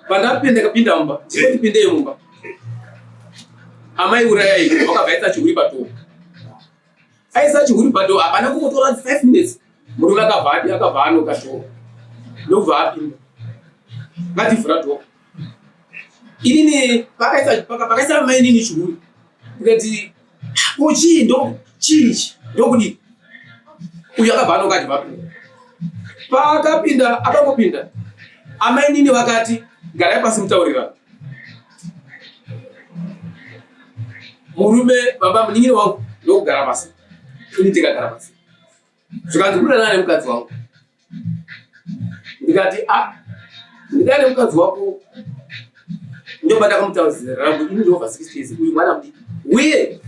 Pandapinda kapinda mumba, ndikoti pindei mumba. Amai urayai vakabva aisa chihuri padhoo. Aisa chihuri padhoo hapana kumbotora 5 minutes. Murume akabva adi akabva anoka dhoo. Ndokubva apinda. Ngativhura dhoo. Inini pakaisa pakaisa amai inini chihuri. Ndikati ko chii ndo chii ichi ndokudii? Uyu akabva anoka achibva apinda. Paakapinda akangopinda. Amainini vakati garai pasi mutaurirana. Murume baba munin'ina wangu ndokugara pasi. Ini tikagara pasi. Zvikanzi kudanana nemukadzi wangu. Ndikati a ndidane nemukadzi wako ndoba ndakamutaura zera rangu ini ndi over 60 years uyu mwana mudiki. Uye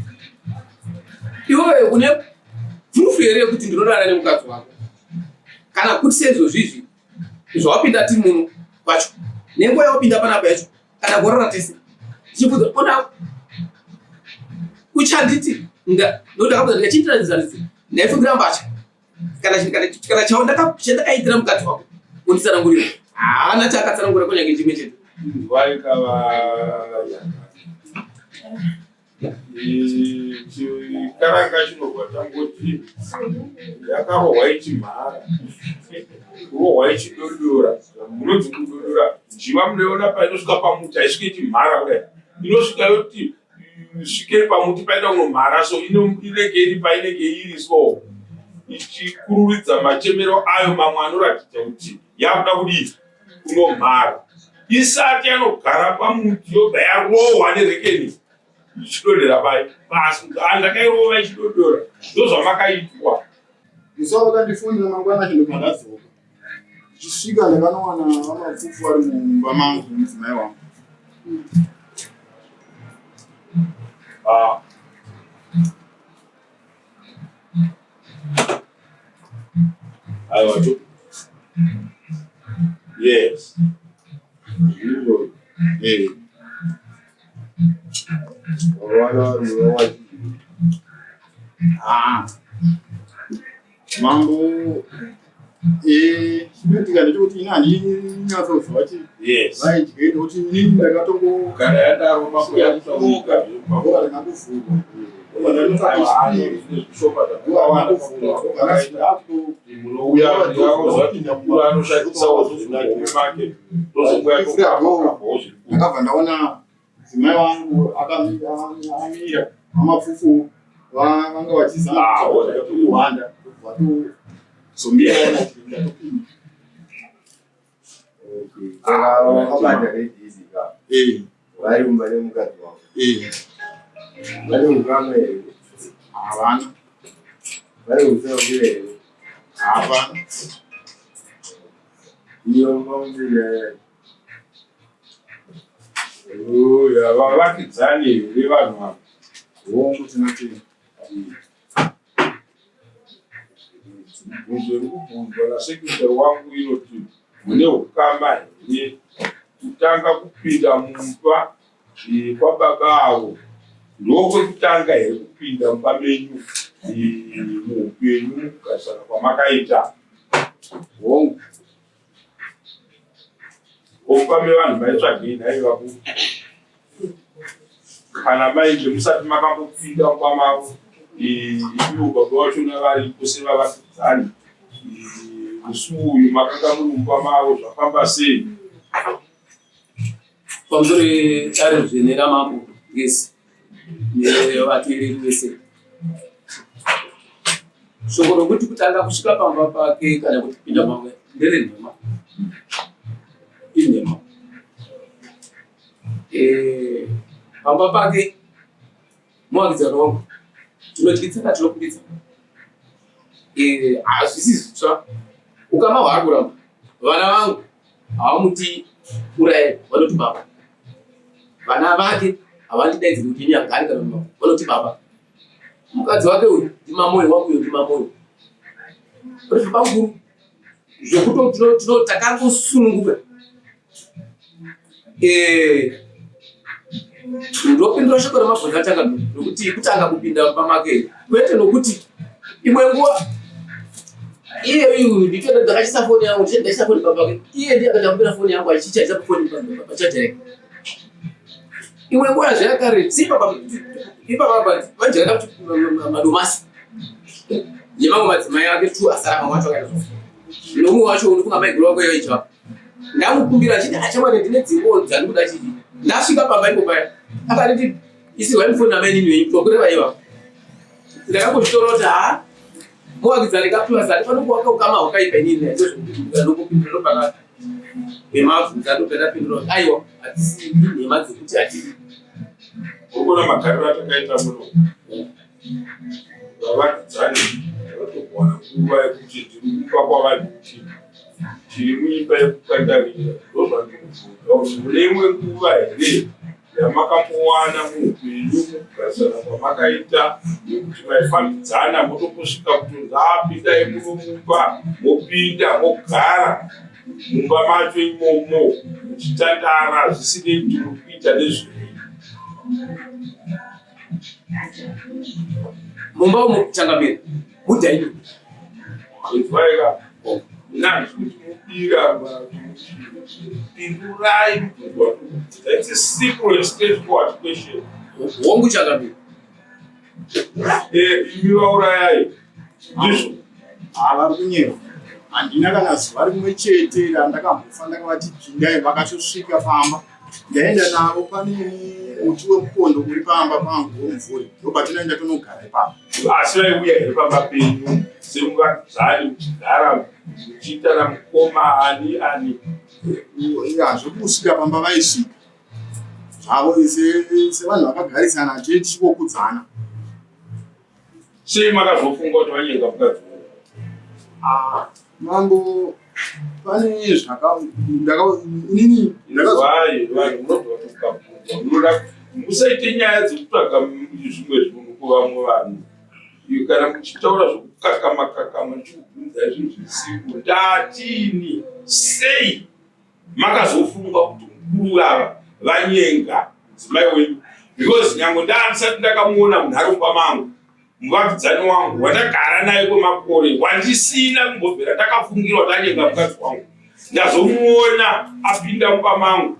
iwewe une proof here yekuti ndinodana nemukadzi wako? Kana kuti seizvozvizvi zvawapinda tiri muno kwacho nenguva yawapinda panapa yacho kana gorora tese tichibvunza ona uchanditi ndakabvunza ndikachindiratidza ndaifungira mbatya kana chandakaitira mukadzi wako unditsanangurira haana chaakatsanangura kunyange chimwe chete Chikaranga chinobva changoti yakarohwa ichimhara kurohwa ichidodora munonzi kudodora njiva munoiona painosvika pamuti haisvike ichimhara kudai inosvika yoti svikei pamuti paida kunomhara so inenge iri painenge iri so ichikururidza machemero ayo mamwe anoratidza kuti yakuda kudii kunomhara isati yanogara pamuti yobva yarohwa nerekeni ichidonhera pai pasi ndakairova ichidodora ndozvamakaitwa. Musi wavakandifonera mangwana acho ndobva ndadzoka. Ndichisvika ndakanowana vaMapfufu vari mumba mangu nemudzimai wangu. Ah. Aiwa to. Yes. Eh. Ah. Mambo eh chinoitika ndechekuti ini handinyatsoziva kuti Yes. vaidyei nekuti inini ndakatongo Kana yadaro mambo yakutaurika. bhora rina kuvhurwa. Ndakabva ndaona mudzimai wangu akamira vamapfufu vanga vachizama kuhwanda vatozomira ndatopinda. Vari mumba nemukadzi wako. Vane ukama here? Havana. Vane usahwira here? Havana. Iyo mumba Vavakidzani here vanhu ava? Hongu tinotenda. Mibvunzo iri kubvunzwa nasekretary wangu inoti mune ukama here kutanga kupinda mumba eh, kwababa avo ndokwekutanga here kupinda mumba menyu eh, muupenyu mukugarisana kwamakaita? Hongu. Mumba mevanhu maitsvagei nhai vakuru? Kana mainge musati makambopinda mumba mavo ivo baba vachona varipo sevavakidzani musi uyu makanga muri mumba mavo zvafamba sei? Pamusoro dare dzvene ramambo Ngezi nevateereri vese. Shoko rokuti kutanga kusvika pamba pake kana kuti kupinda pamwe nderenhema, inhema. Eh, pamba pake muvakidzani wangu tinodyidzana tinokwiridzana eh, hazvisi zvitsva ukama hwaari kuramba vana vangu havamuti uraye vanoti baba vana vake havandidaidzi kuti ini hagari kana mama vanoti baba mukadzi wake uyu ndimamoyo wangu uyu ndimamoyo uri baba mukuru zvekuti takangosununguka eh, ndopindura shoko ramabvunza atanga nokuti kutanga kupinda mumba make kwete nokuti imwe nguva Iye uyu nditoda ndakachisa foni yangu, ndichida ndachisa foni baba wake. Iye ndiye akatambira foni yangu achichaisa foni pachaja yake. Imwe nguva zvayakare, si baba ipapa vanjera kuti madomasi. Yemamwe madzimai ake tu asara mamwe acho akaita. Nomumwe wacho unofunga maiguru wako yaicha. Ndamukumbira achiti achamwari ndine dzimbo dzandikuda chii. Ndasvika pamba ipo paya. Akanditi isirwai mufoni namainini wenyu tokureva iva. Ndakangozvitora kuti haa muvakidzani kaplus handifaniri kuwaka ukama hwakaipa inini ndozvokupindura ndopaka vemabvunza ndobva ndapindura kuti aiwa hatisi inhema dzekuti hatidi. Urikuona magariro atakaita muno vavakidzani vatokuwana nguva yekuti tiri kumba kwavanhu kuti tiri muimba yekutandarira ndozvandikubvunza kuti mune imwe nguva here yamakambowana muupenyu mukugarisana kwamakaita yekuti maifambidzana motombosvika kutonzi apindai muno mumba mopinda mogara mumba macho imomo muchitandara zvisinei kuti muri kuita nezvei mumba umu changamire mudhaini inzwaika nanzi kuti mubira pindurai mubvunzo That's a simple and straightforward question. Hongu changamire. Eh, imi vaurayai. Ndizvo. Ah, vari kunyepa. Handina kana zuva rimwe chete randakambofa ndakavati pindai vakatosvika pamba. Ndaenda navo pane muti wemukondo uri pamba pangu wemumvuri ndopatinoenda tonogara ipapo. Asi vaiuya here pamba penyu semuvakidzani muchigara muchiita namukoma ani ani Ya, zvekusvika pamba vaisvika zvavo sevanhu vakagarisana tee tichikokudzana. Sei makazofunga kuti vanyenga mukadzi uyu? Ah, mambo pane zvaka ndaka inini ndakazwai vanhu munobva mukabvunza munoda musaite nyaya dzekutsvaga zvimwe zvinhu kuvamwe vanhu kana muchitaura zvekukakama kakama ndichikubvunzai zvinhu zvisipo ndatini sei makazofunga kuti mukuru ava vanyenga mudzimai wenyu because nyange ndaandisati ndakamuona munharumba mangu muvakidzani wangu wandagara naye kwemakore wandisina kumbobvira ndakafungira kuti anyenga mukadzi wangu ndazomuona apinda mumba mangu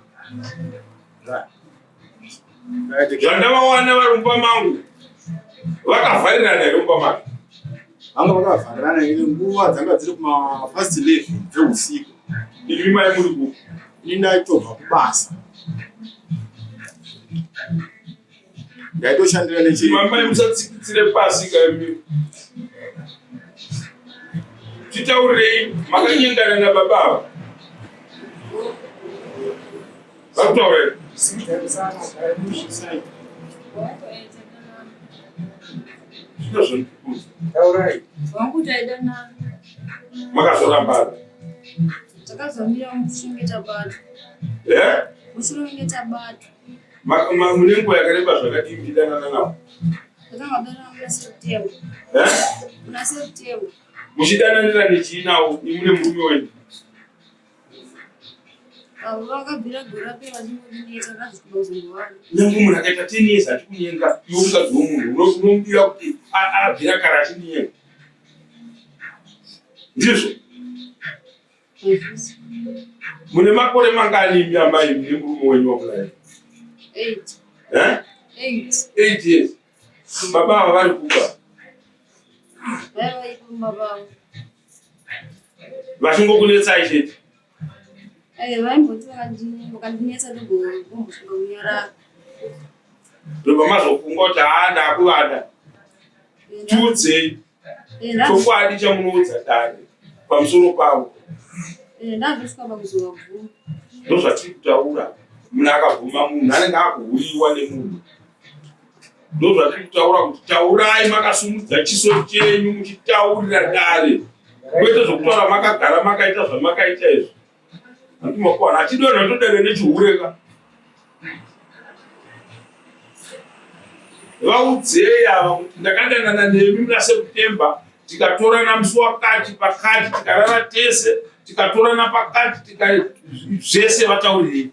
zvandavawana vari mumba mangu vakavharirana here mumba make vanga vakavharirana here nguva dzanga dziri kumapast 11 dzeusiku imi mai muri ku ini ndaitobva kubasa ndaitoshandira nechimamai musatsikitsire pasi kaimi titaurirei makanyengana nababa ava Vakutaura here? Zvino zvondikuza. Taurai. Wangu taidanana. Makazorambana. Takazomira mushure tabatwa. Eh? Mushure tabatwa. Mune nguva yakareba zvakadii muchidanana navo? Takanga muna September. Eh? Muna September. Muchidananira nechii nawo imune murume wenyu? Nyange munhu akaita 10 years achikunyenga iwe mukadzi wemunhu unomudira kuti abvira kare achindinyenga. Ndizvo. Mune makore mangani imi amai mune murume wenyu wamunaye? 8. Eh? 8. 8 years. Baba ava vari kuba. Vaiva kumba vavo. Vachingokunetsai chete. Eh, vaimboti vakandinetsa ndogombosvika kunyarara. Ndobva mazofunga kuti haa ndakuvada. Tiudzei chokwadi chamunoudza dare pamusoro pavo. Eh, ndazosvika pakuzovabvuma. Ndozvatiri kutaura. Munhu akabvuma munhu anenge akuhuriwa nemunhu. Ndozvatiri kutaura kuti taurai makasumudza chiso chenyu muchitaurira dare kwete zvokutaura makagara makaita zvamakaita izvi. Hanti makuwana achidonha todare nechihure ka. Vaudzei ava kuti ndakadanana nemi muna September tikatorana musi wakati pakati tikarara tese tikatorana pakati tika zvese vataurirei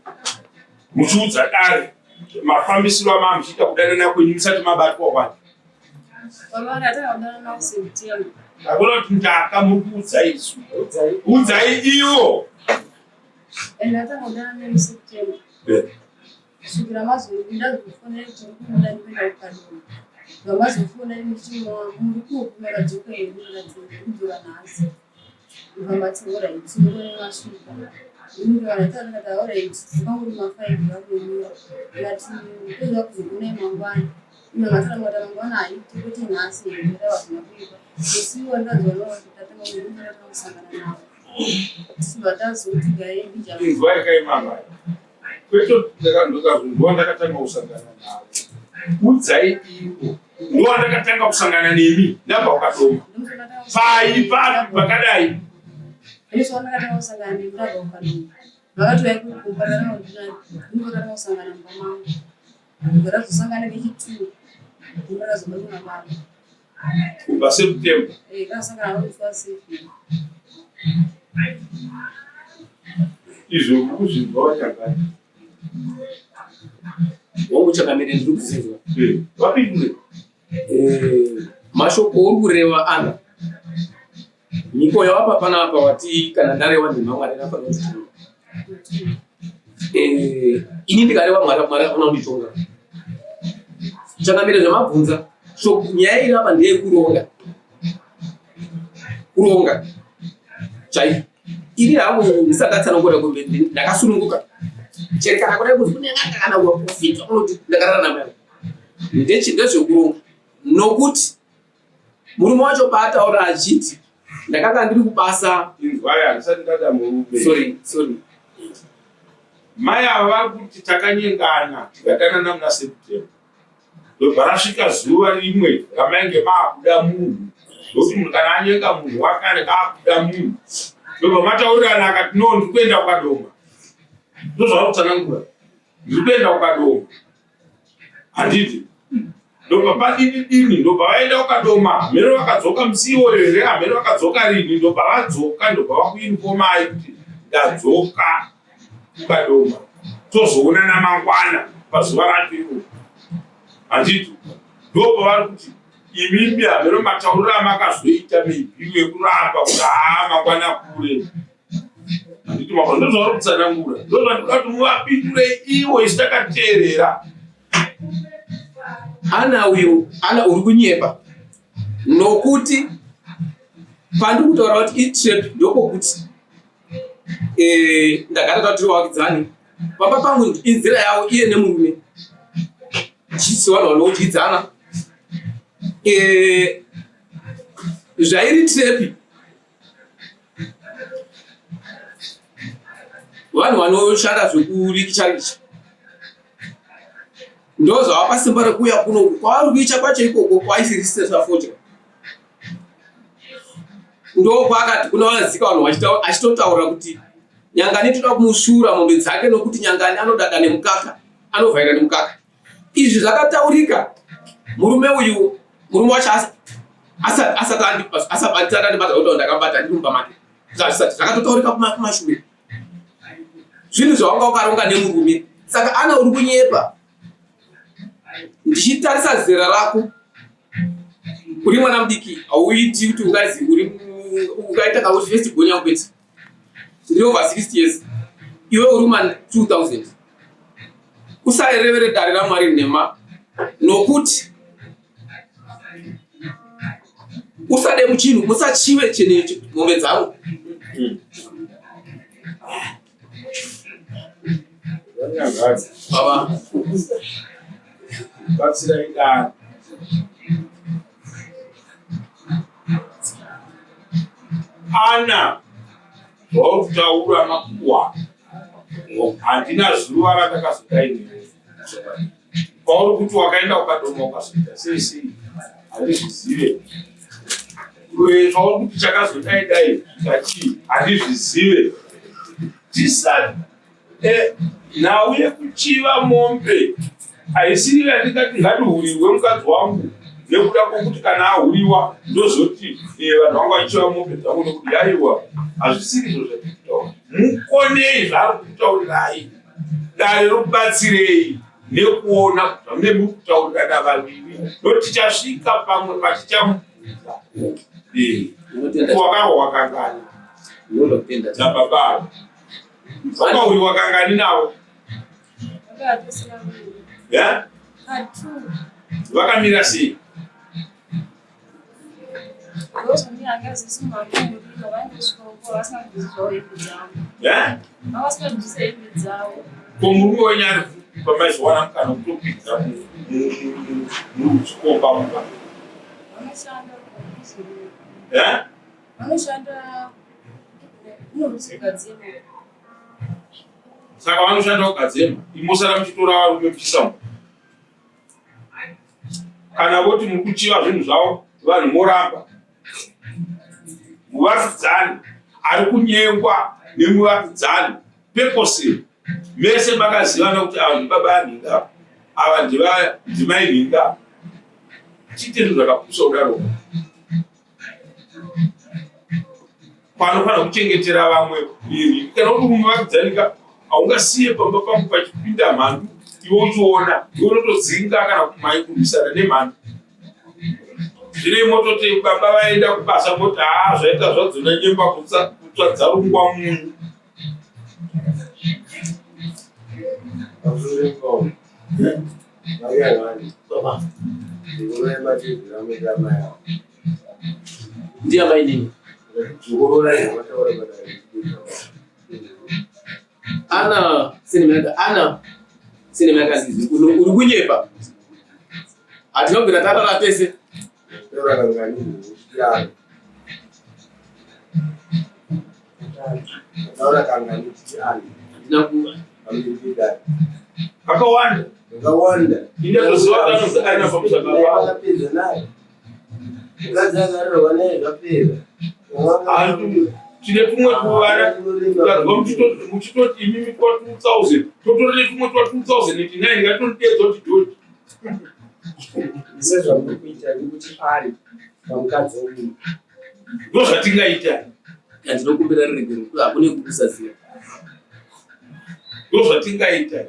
muchiudza dare mafambisiro amaa muchiita kudanana kwenyu musati mabatwa kwacho. Hakuna kuti ndaka muri kuudza isu. Udzai ivo. Ende atanga nemi September. Kusvikira mazoenda kufonera kuti muri kumuda ndikuenda kukadoma. Vamazofona muchiti muri kupi makadzoka here ndikati ndikudzoka nhasi. Ndobva mati alright ndokone masvika. Ndinenge vanhu ndikati alright ndakangori ma5 vakuuya. Ndikati ndoda kuzokuonai mangwana. Ino matsanangura mangwana haiti kuti nhasi here hazvina kuipa. Musi wandanzwa tatanga kusangana navo. Tichibva tazoti garei mbijana. Inzwai kai mama. Kwete ndakazonzwa ndakatanga kusangana navo. Udzai ivo. Ndowandakatanga kusangana nemi ndabva kukadoma. Pai papi pakadai. Ndoswandakatanga kusangana nemi ndabva kukadoma. Vakati vaikumba ndakatanga kusangana mumba mangu. Ndakazosangana nechitu. Ndakazobatwa nababa. Kubva September. Eh, ndakasangana nomusi wa 7. Izvo kuzvinzwa wachakati. Wangu chakamire ndiri kuzvinzwa. Eh, vapindure. Eh, mashoko uri kureva ana mhiko yawapa panapa wati kana ndarewa nhema Mwari anofanira kunditonga. Eh, ini ndikarewa Mwari Mwari anofanira kunditonga. Changamire zvamabvunza so nyaya iri apa ndeyekuronga kuronga chaizvo ini hangu ndisati ndatsanangura kumbe ndakasununguka chero kana kudai kunzi kune n'anga kana waprofita unoti ndakarara namai ndezvekuronga nokuti murume wacho paataura achiti ndakanga ndiri kubasa Inzwai, handisati ndada murume. Sorry, sorry. Mai ava vari kuti takanyengana tikadanana muna September. Ndobva rasvika zuva rimwe ramainge maakuda munhu. Ndokuti munhu kana anyenga munhu wake anenge akuda munhu. Ndobva mataurirana akati no ndiri kuenda kukadoma. Ndozvavari kutsanangura. Ndiri kuenda kukadoma. Handiti? Ndobva padini dini ndobva vaenda kukadoma. Hameno vakadzoka musi iwoyo here hameno vakadzoka rini ndobva vadzoka ndobva vakuinfomai kuti ndadzoka kukadoma. Tozoonana mangwana pazuva racho iroro. Handiti? Ndopavari kuti imimi hameno matauriro amakazoita maybe ekuramba kuti haa mangwana kure. Handiti mabva ndozvavari kutsanangura. Ndozvandinoda kuti muvapindure ivo isu takateerera. Ana uyu, Ana uri kunyepa. Nokuti pandiri kutaura kuti itrap ndopokuti eh, ndagara tati tiri vakidzani pamba pangu inzira yavo iye nemurume chisi vanhu vanodyidzana eh, zvairi trap vanhu vanoshanda zvekurikicharikicha ndozvavapa simba rekuuya kuno kwavari kuicha kwacho ikoko kwaisirisisa fodya ndokwaakati kuna vazika vanhu achitotaura kuti nyangani toda kumusvuura mombe dzake nokuti nyangani anodada nemukaka anovhaira nemukaka izvi zvakataurika murume uyu murume wacho asati andibata kuti ndakabata ndiri mumba make zvisati zvakatotaurika kumashure zvinhu zvawanga wakaronga nemurume saka ana uri kunyepa ndichitarisa zera rako uri mwana mudiki hauiti kuti ungazi uri ungaita kana kuti first gonya kwete ndiri over 60 years iwe uri ma 2000 usarevere dare ramwari nhema nokuti usade muchinhu musachive chinhu mombe dzangu Baba. Batsirai dare. Ana zvauri makuwa handina zuva randakazodai newe kwauri kuti wakaenda ukadoma ukazoita sei sei handizvizive zvauri kuti chakazodai dai zvikachii handizvizive tisati Eh, nhau yekuchiva mombe haisiri yandingati ngadihurirwe mukadzi wangu nekuda kwokuti kana ahuriwa ndozoti eh, vanhu vangu vachichiva mombe dzangu nekuti yaiwa hazvisiri izvo zvatikutaura mukonei zvaari kutaurirai dare rokubatsirei nekuona zvamune muri kutaurirana vaviri notichasvika pamwe patichamubvunza. Wakarohwa kangani nababa? Wakauriwa kangani navo? Vakamira sei? Ko murume wenyu ari pamaizowana mukana wekutopinza muchikomba mumba? Saka vanoshanda kugadzema, imosara muchitora varume muchiisa mumba. Kana voti muri kuchiva zvinhu zvavo, vanhu moramba. Muvakidzani ari kunyengwa nemuvakidzani purposely mese makazivana kuti ava ndibaba anhinga ava ndimai nhinga chiite zvinhu zvakapusa kudaro panofanira kuchengetera vamwe kana uri muvakidzani ka haungasiye pamba pangu pachipinda mhandu iwe uchiona iwe unotodzinga kana kumai kurwisana nemhandu zvino mototi baba vaenda kubasa moti haa zvaita zvadzona nyemba kutsva dzarungwa munyu Ndiye amai nini? Ana sinema ana sinema yakazizwi uri kunyepa. Hatina kubvira tarara tese. Kakawanda. Kakawanda. Indazoziva kanozi aina pamusha baba. Akapedza naye. Mukadzi akarohwa naye zvapera. Tine tumwe tuvana ukazwa muchitoti imimi twa 2000 totora netumwe twa 2009 ngatondeedza kuti dhoji. Sezvamuri kuita nekuti ari pamukadzi wemunhu. Ndozvatingaita. Ndinokumbira ruregerero hakune kukusaziva. Ndozvatingaita.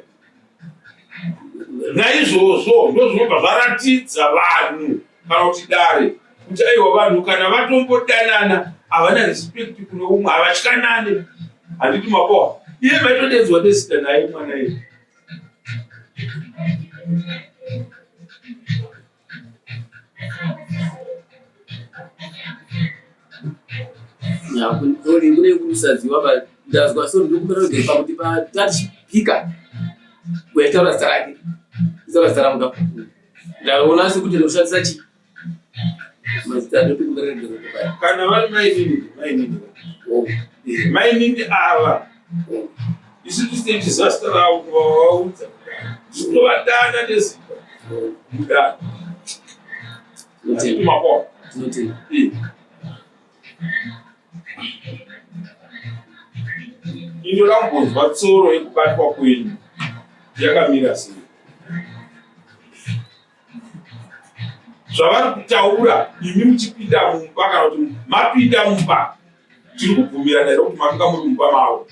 Naizvozvo ndozvinobva zvaratidza vanhu kana kuti dare kuti aiwa vanhu kana vatombodanana havana respect kune umwe havatyanane handiti makoa iye maitodedzwa nezita naye mwana iye Kune kusaziva ndazwa so ndinokumbira rugere pakuti patachipika uyaitaura zita rake itaura zita rangu ndaona sekuti ndinoshandisa chi mazita ndokumbira rugere kana vari mainini mainini oh. eh, mainini ava oh. isu tisite tiziva zita ravo kuvawaudza titovadana nezita oh. mudana Tinotenda. Indoda kumbonzwa tsoro yekubatwa kwenyu yakamira sei? Zvavari kutaura imi muchipinda mumba kana kuti mapinda mumba tiri kubvumirana here kuti makanga muri mumba mavo?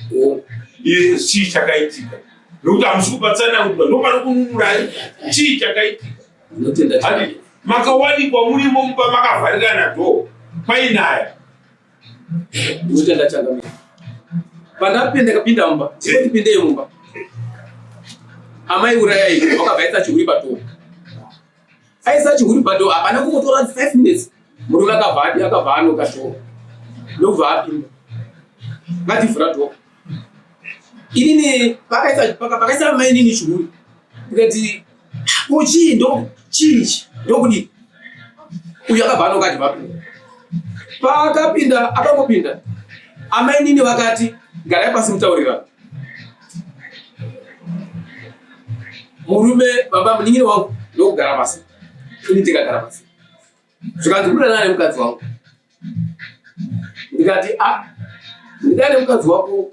Chii chakaitika? Nokuti hamusi kupatsanangura ndopanokununurai chii chakaitika? Ndinotenda makawanikwa murimo mumba makavharirana dhoo painaya. Ndinotenda changamire. Pandapinda kapinda mumba, ndikoti pindei mumba. Amai urayai wakabva aisa chihuri padhoo. Aisa chihuri padhoo hapana kumbotora 5 minutes. Murume akabva adi akabva anoka dhoo. Ndokubva apinda. Ngativhura dhoo. Inini pakaisa pakaisa amai inini chihuri. Ndikati ko chii ndo chii ichi ndokudii uyu akabva anoka achibva apinda paakapinda akangopinda amainini vakati garai pasi mutaurirana murume baba munin'ina wangu ndokugara pasi ini tikagara pasi zvikanzi kudanana nemukadzi wangu ndikati a ah, ndidane nemukadzi wako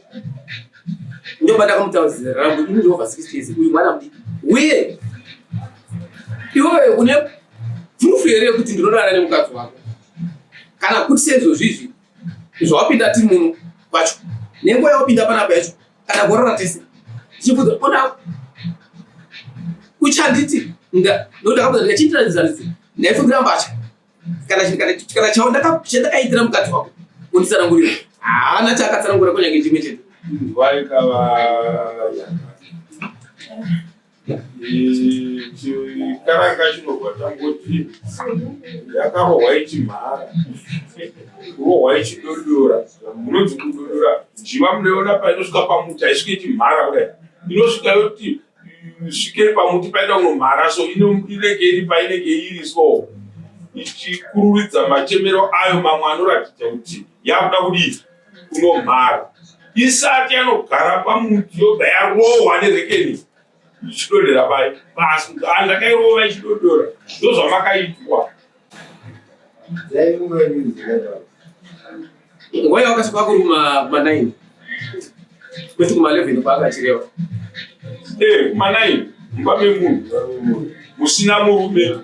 ndoba ndakamutaura zera rangu ini ndiova 60 years uyu mwana mudiki uye iwewe une proof here yekuti ndinodana nemukadzi wako kana kuti seizvozvi izvi zvawapinda tiri muno kwacho nenguva yawapinda panapa yacho kana gorora tese tichibvunza ona uchanditi ndondakabvunza ndikachindiratidza ndaifungira mbatya. Kana kana kana chawo ndakaitira mukadzi wako unditsanangurira. Haana chaakatsanangura kunyange chimwe chete. Vaikava Chikaranga chinobva changoti yakarohwa ichimhara, kurohwa ichidodora. Munonzi kudodora njiva munoiona painosvika pamuti haisvike ichimhara kudai, inosvika yoti svike pamuti paida kunomhara so inenge iri painenge iri so ichikururidza machemero ayo mamwe anoratidza kuti yakuda kudii kunomhara isati yanogara pamuti yobva yarohwa nerekeni ichidonhera pai pasi ah, ndakairova ichidodora ndozvamakaitwa Nguva yawakasvika kuri kuma 9 kwete kuma 11 kwaakachireva. Eh, kuma 9 mumba memunhu musina murume.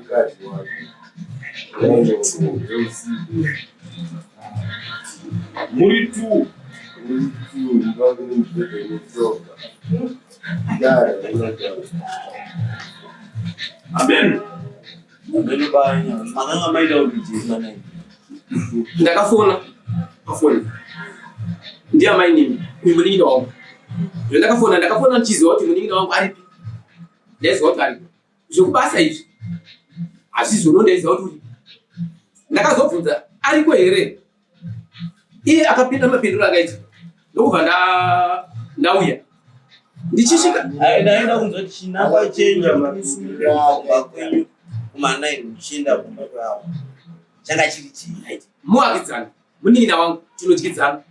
Muri two. Amen. Ndakafona pafoni ndiye amainini uyu munin'ina wangu ndakafona ndakafona ndichiziva kuti munin'ina wangu aripi ndaiziva kuti aripo zvekubasa izvi hazvizono ndaiziva kuti uripi ndakazobvunza ariko here iye akapinda mapinduro akaita ndokubva ndauya ndichisvika ndaenda kunzwa kuti chinangwa chenyu kumba kwenyu kuma 9 muchienda kumba kwavo changa chiri chii muvakidzani munin'ina wangu tinodyidzana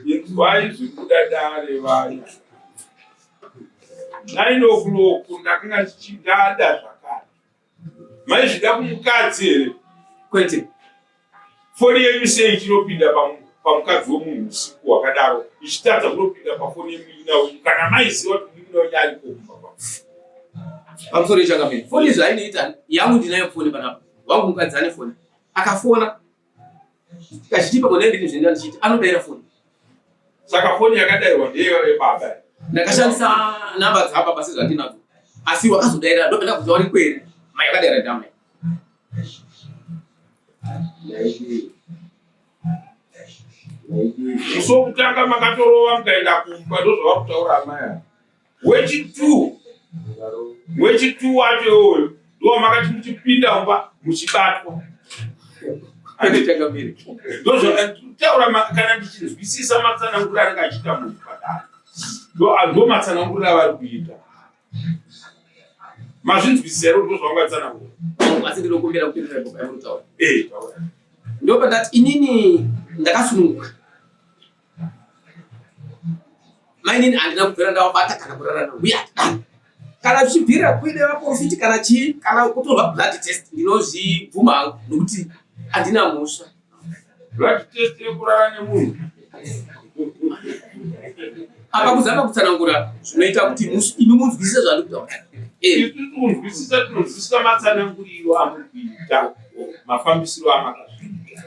Inzwai zvikuda dare vaya. 9 o'clock ndakanga ndichidada zvakare. Maizvida kumukadzi here? Kwete. Foni yenyu sei ichinopinda pamukadzi wemunhu usiku hwakadaro ichitadza kunopinda pafoni yemunin'ina wenyu kana maiziva kuti munin'ina wenyu ariko kumba kwako? Pamusoro yechangamire. Foni zvainoita yangu ndinayo foni panapa. Wangu mukadzi ane foni. Akafona kazhinji pamwe ndini zvinoenda ndichiita anodaira foni saka foni yakadairwa ndeyebaba ndakashandisa namba dzababa sezvandinadzo asi wakazodaira ndopenda kuti wari kwere mai yakadaira ndamai musi wokutanga makatorova mukaenda kumba ndozvava kutaura amai ava Wechitu wechitu wacho iwoyo ndowamakati muchipinda mumba muchibatwa. Ndozvataura kana ndichinzwisisa matsananguriro anenge achiita munhu padare. Ndo matsananguriro avari kuita. Mazvinzwisisa here ndozvaungatsanangura? Asi ndinokumbira kupindura ipo pamurikutaura. Eh, taura. Ndopandati inini ndakasununguka. Mainini handina kubvira ndavabata kana kurara navo. We are done. Kana zvichibvira kuine vaprofiti kana chii kana kutorwa blood test ndinozvibvuma hangu nokuti handina mhosva. Blood test yekurara nemunhu. Apa kuzama kutsanangura zvinoita kuti imi munzwisise zvandiri kutaura. Eh. Isu tinonzwisisa tinonzwisisa matsananguriro amuri kuita mafambisiro amakazviita.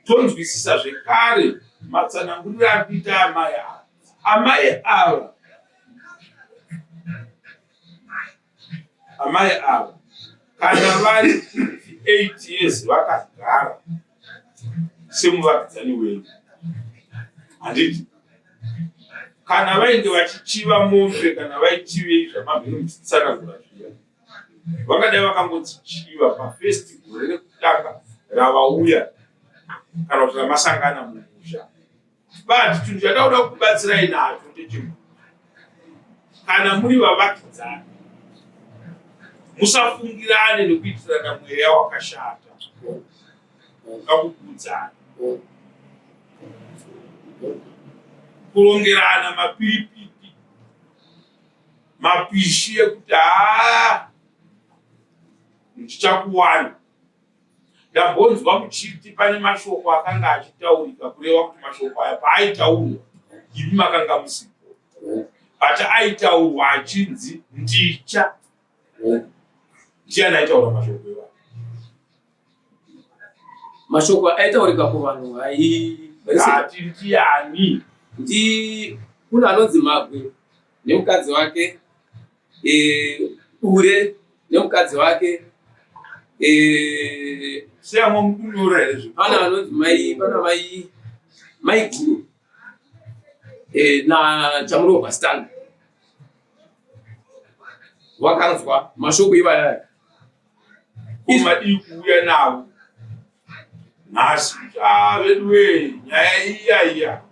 Tonzwisisa zvekare matsananguriro ari kuita amai ava. Amai ava amai ava kana vari 8 years vakagara semuvakidzani wenyu handiti kana vainge vachichiva mombe kana vaichivei zvamamhino muchitsanangura zviya Vangadai vakangodzichiva pafirst gore rekutanga ravauya kana kuti ramasangana mumusha. But chinhu chandauda kukubatsirai nacho ndechekuti kana muri vavakidzani musafungirane nekuitirana mweya wakashata kakukudzana kurongerana mapiripiti mapishi ekuti haa ndichakuwana ndambonzwa muchiti pane mashoko akanga achitaurika kureva kuti mashoko aya paaitaurwa imi makanga musipo but aitaurwa achinzi ndicha ndiani aitaura mashoko iwayo Mashoko aitaurika kuvanhu ati ndiani? Ndi kune anonzi Magwe nemukadzi wake e, Ure nemukadzi wake. Eh, Seyamwa mukunyora here zve? Pana vanonzi mai pana mai mai guru eh, na Chamurohwa Stan wakanzwa mashoko ivaya. Ko madii kuuya navo nhasi kuti a veduwee nyaya iya iya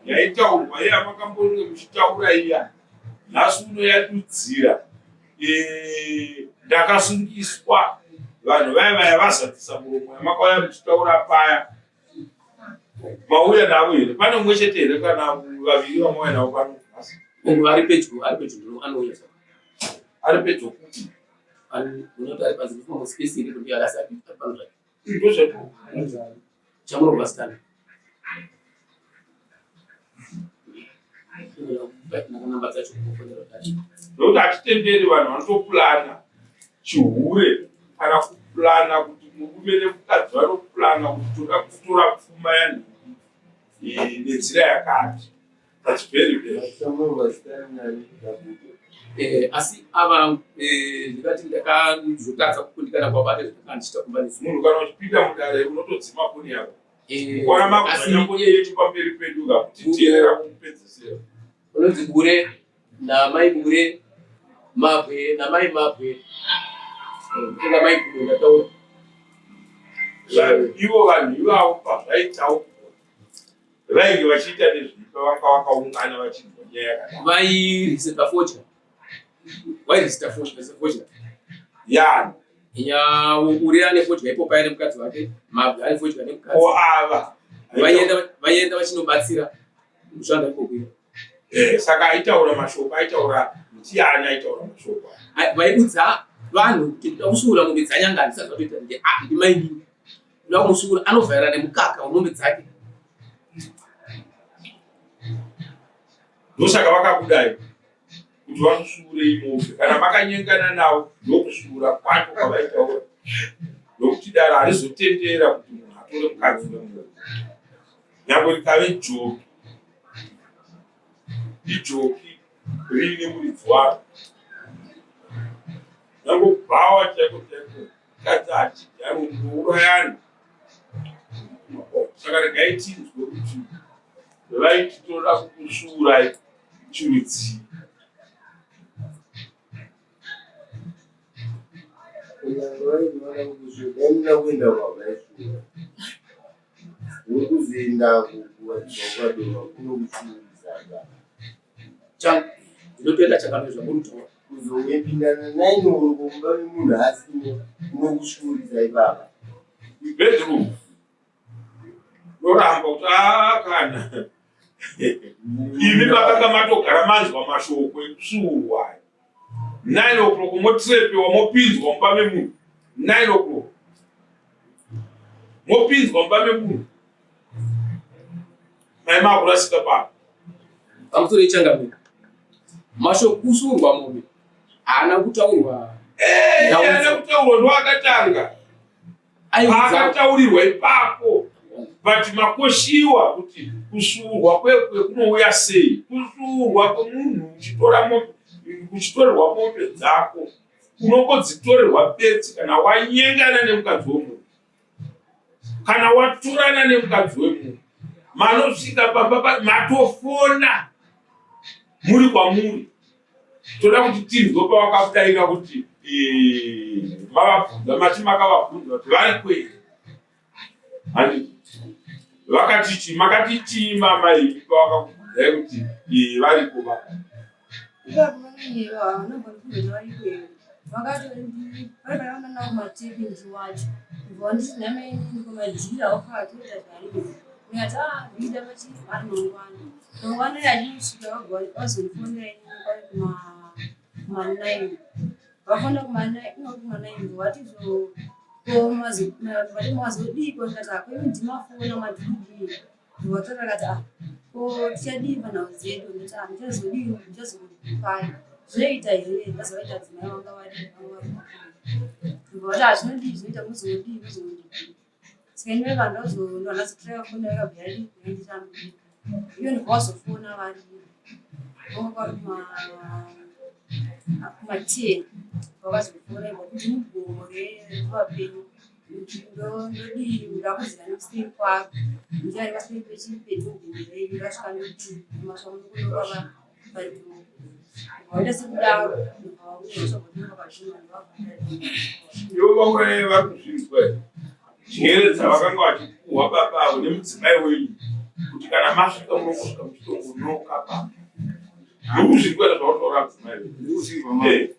yaitaurwa iya makambonge muchitaura iya nhasi uno yadudzira eh, ndakasungiswa vanhu vaya vaya vazadzisa muromo yamakauya muchitaura paya mauya navo here pane umwe chete here kana vaviri vamauya navo pano nhasi Munhu ari pedyo ari pedyo ndino anouya saka. Ari pedyo kupi? Unoti ari panze ndifuma muspace iri kuti arasi ari pano zvake. Ndozvato. Chamurohwa Stan. Namba dzacho kufonera dati. Nokuti hatitenderi vanhu vanotopulana chihure kana kupulana kuti murume nemukadzi vanopulana kuti toda kutora pfuma yanhingi eh, nenzira yakati. That's very bad. Eh, asi ava eh, ndikati ndakazotadza kukundikana kwabata zvandakanga ndichiita kumba nesu. Munhu kana uchipinda mudare unotodzima foni yako. Eh, Ukaona asi makumhanya foni yedu pamberi pedu ka kutiteerera kumupedzisira. Unonzi bure namai bure mabwe namai mabwe kutenga mai gudo ndataura. Ivo vanhu ivavo pazvaitaurwa vainge vachiita nezveipa vanga vakaungana vachinzwa nyaya yakadaro. Vairiseta fodya vairiseta fodya fodya Yani yawo uri ane fodya ipo paine mukadzi wake mabwe ane fodya nemukadzi. Ko ava vaienda vaienda vachinobatsira kushanda ikokuya. Eh, saka aitaura mashoko aitaura ndiani aitaura mashoko aya? Vaibudza vanhu kuti ndoda kusvuura mombe dzanyangani saka zvatoita ndimainini ndoda kumusvuura anovhaira nemukaka wemombe dzake. Ndosaka vakakudai kuti vamusvuure mombe kana makanyengana navo ndokusvuura kwacho kwavaitaura nokuti dare harizotendera kuti munhu atore mukadzi wemunhu nyangwe rikave joki ijoki riine muridzi waro nyangwe kubhawa chaiko chaiko mukadzi hachidaro munourayana saka regai tinzwe kuti vaiti toda kukusvuurai chirudzii. Kunyangwe vaiti vada kukusvuura dai muda kuenda kwavaisvuura uri kuzoendako vachibva kwadova kunokusvuurisa ka. Ndinotoenda chakanaka zvamuri kutaura. Kuzongepindana naini uri kumba memunhu asimo unokusvuurisa ipapa. Bedroom Ndoramba kuti aa kana imi makanga matogara manzwa mashoko ekusvuurwa aya. 9 o'clock motrepewa mopinzwa mumba memunhu 9 o'clock mopinzwa mumba memunhu mai makurasika pano. Pamusoro ichangamira mashoko kusuurwa mombe haana kutaurwa. Eh, haana kutaurwa ndoakatanga. Paakataurirwa ipapo but makoshiwa kuti kusvuurwa kwekwe kunouya sei kusvuurwa kwemunhu uchitora mombe uchitorerwa mombe dzako unongodzitorerwa bedzi kana wanyengana nemukadzi wemunhu kana watorana nemukadzi wemunhu manosvika pamba matofona muri kwamuri Toda kuti tinzwe pavakadaira kuti eh, mavabvunza mati makavabvunza kuti vari kwei handiti vakati chii makati chii mama imi pavakakubvunzai kuti eh, variko va Mangwana yachisvika vazondifonera inini kwave kuma 9 vafona kuma 9 vati zvo ko vati mazodii ko ndikati ah kwemi ndimafona madii vatora vakati ah ko tichadii panhau dzedu ndati ah ndichazodii ndichazokupai zvoita here ndazovaita dzimai vanga vari vanga vari vati ah zvinodii zvinoita muzodii muzodii Saka ini vanhu vazotora foni vakabva yadii yandirambira. Iyo ndobva vazofona vari vanga vari kuma 10. Vakazofona kuti mugomo revapenyu ndodii ndakuzira nekuseri kwaro ndiari vaseri pechipedhudhini renyu vasvika ndodii masva munokunova padhuku vaita sekudaro ivo vamwe vari kuzvinzwa njere dzavakanga vachipuhwa baba avo nemudzimai wenyu kuti kana masvika munongosvika muchitongonoka pamba ndokuzvinzwa here zvautaura mudzimai wenyu eh.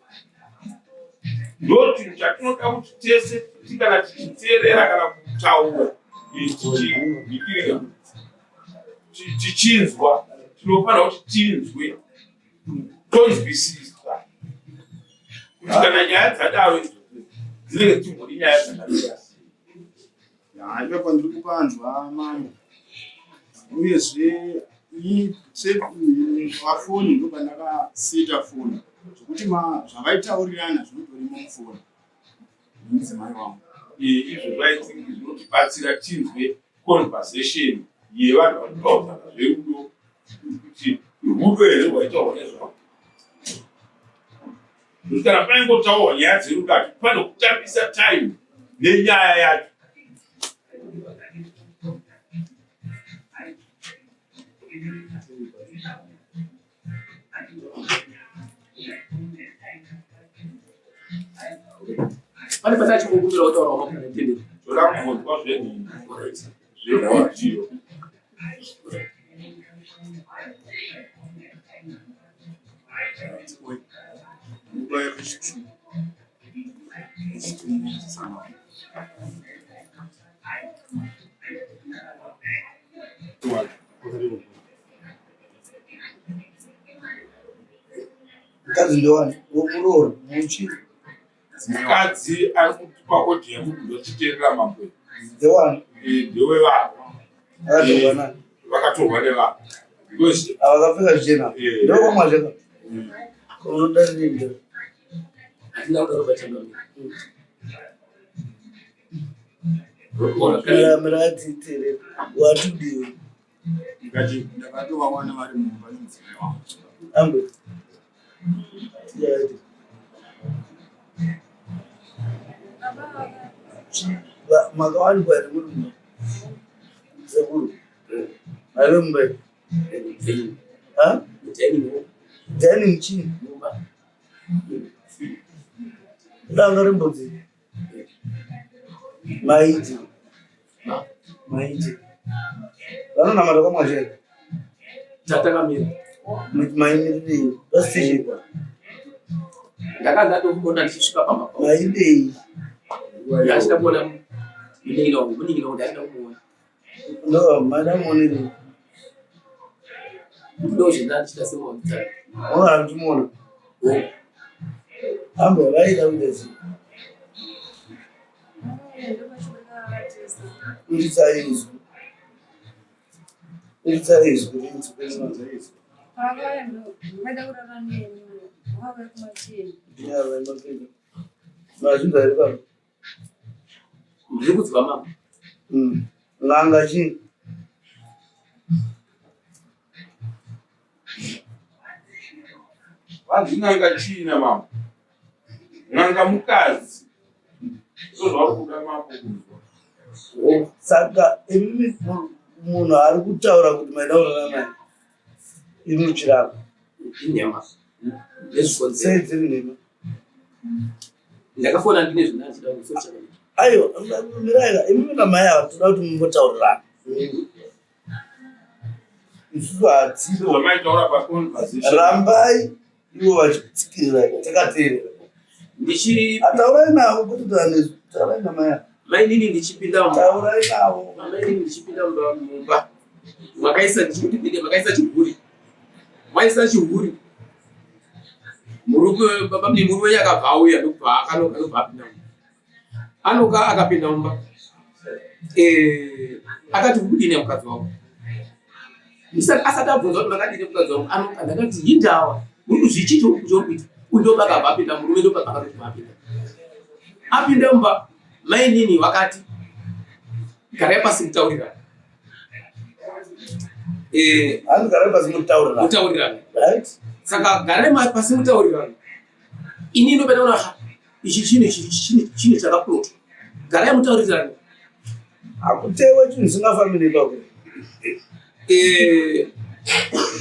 ndo chinhu chatinoda kuti tese ti kana tichiteerera kana kutaura tichihikirika tichinzwa tinofanira kuti tinzwe tonzwisisa kuti kana nyaya dzadaro idzodzo dzinenge dzichimbodi nyaya dzakamira sei. Ipapo ndiri kupanzwa mambo uyezve pafoni ndopandakaseta foni zvekuti zvavaitaurirana zvinotorimo mufoni nemudzimai wangu. Izvo zvaithingi zvinotibatsira tinzwe conversation yevanhu vari kutaudzana zverudo kuti rudo here rwaitaurwa nezvavo kuti kana paingotaurwa nyaya dzerudo hatipane kutambisa time nenyaya yacho Pane pane achingokumbira kutaura wamapana tendero. Toda kubvunzwa zvenhii zvevidhiyo. Nguva yekuchityu ichitumbudzana. Mukadzi ndowani womuroora muchi Mukadzi ari kutipa odhi yemunhu ndochiteerera mambo. Ndewani Ndewevanhu akatorwa nani? vakatorwa nevanhu because Ava vakapfeka zvichena. Ndokwamwazveka. Unodarirei? Hatina kudaro bachangamira. Mira watudiwe. Ndikati ndakatovawana vari mumba nemudzimai wangu. Ambe. Tiyaite. Makawanikwa here muri mumba? Sekuru. Maive mumba here? Ha? Dining chii? Danga rembudzi. Maiti. Maiti. Vanonamata kwaMwazha. Tatakamira. Maimirei. Pastation. Ndakanga ndatokuona ndichisvika pamba pavo. Maidei. Ndachida kuona munin'ina wangu, munin'ina wangu ndachida kumuona. No, madam onirei. Ndozvendandichida semuwanzana. Wanga achimuona. Ambo vaida kuita sei? Kuritsa izwi. Kuritsa izwi rinzwi rinzwi. Mazvinzwa here baba? Ndiri kudzwa mama. Mm. N'anga chii? Vanzi n'anga chii namambo? N'anga mukadzi. Ndozvauri kuda mambo kunzwa. Saka imimi munhu ari kutaura kuti maida kurara naye imi muchiramba. Inhema. Nezvikonzero. Sei dziri nhema? Ndakafona ndine zvandanga ndichida kuzotaura. Aiwa, mirai imimi namai ava toda kuti mumbotaurirana. Isusu hatipo. Zvamaitaura paconversation. Rambai ivo vachitsikirira takateerera. Ndichi Ataurai navo kwete kutaura nesu. Taurai namai ava. mainini ndichipinda mumba. Taurai navo. Mainini ndichipinda mumba mumba. Makaisa ndichikuti pinde makaisa chihuri. Maisa chihuri. Murume baba murume wenyu akabva auya ndokubva akanoka ndokubva apinda mumba. Anoka akapinda mumba eh, akati kudini mukadzi wangu asati abvunza kuti makadini mukadzi wangu anoka ndakati hindawa uri kuzvichii chauri kuita uyu ndopakabva apinda murume ndopakatoti apinda apinda mumba mainini vakati garai pasi mutaurirana eh, garai pasi mutaurirana mutaurirana saka garai pasi mutaurirana ini ndopenda Ichi chinhu chinhu chakaplotwa. Garai mutaurirane. Hakutewe chinhu chisingafambi nepapo. Eh,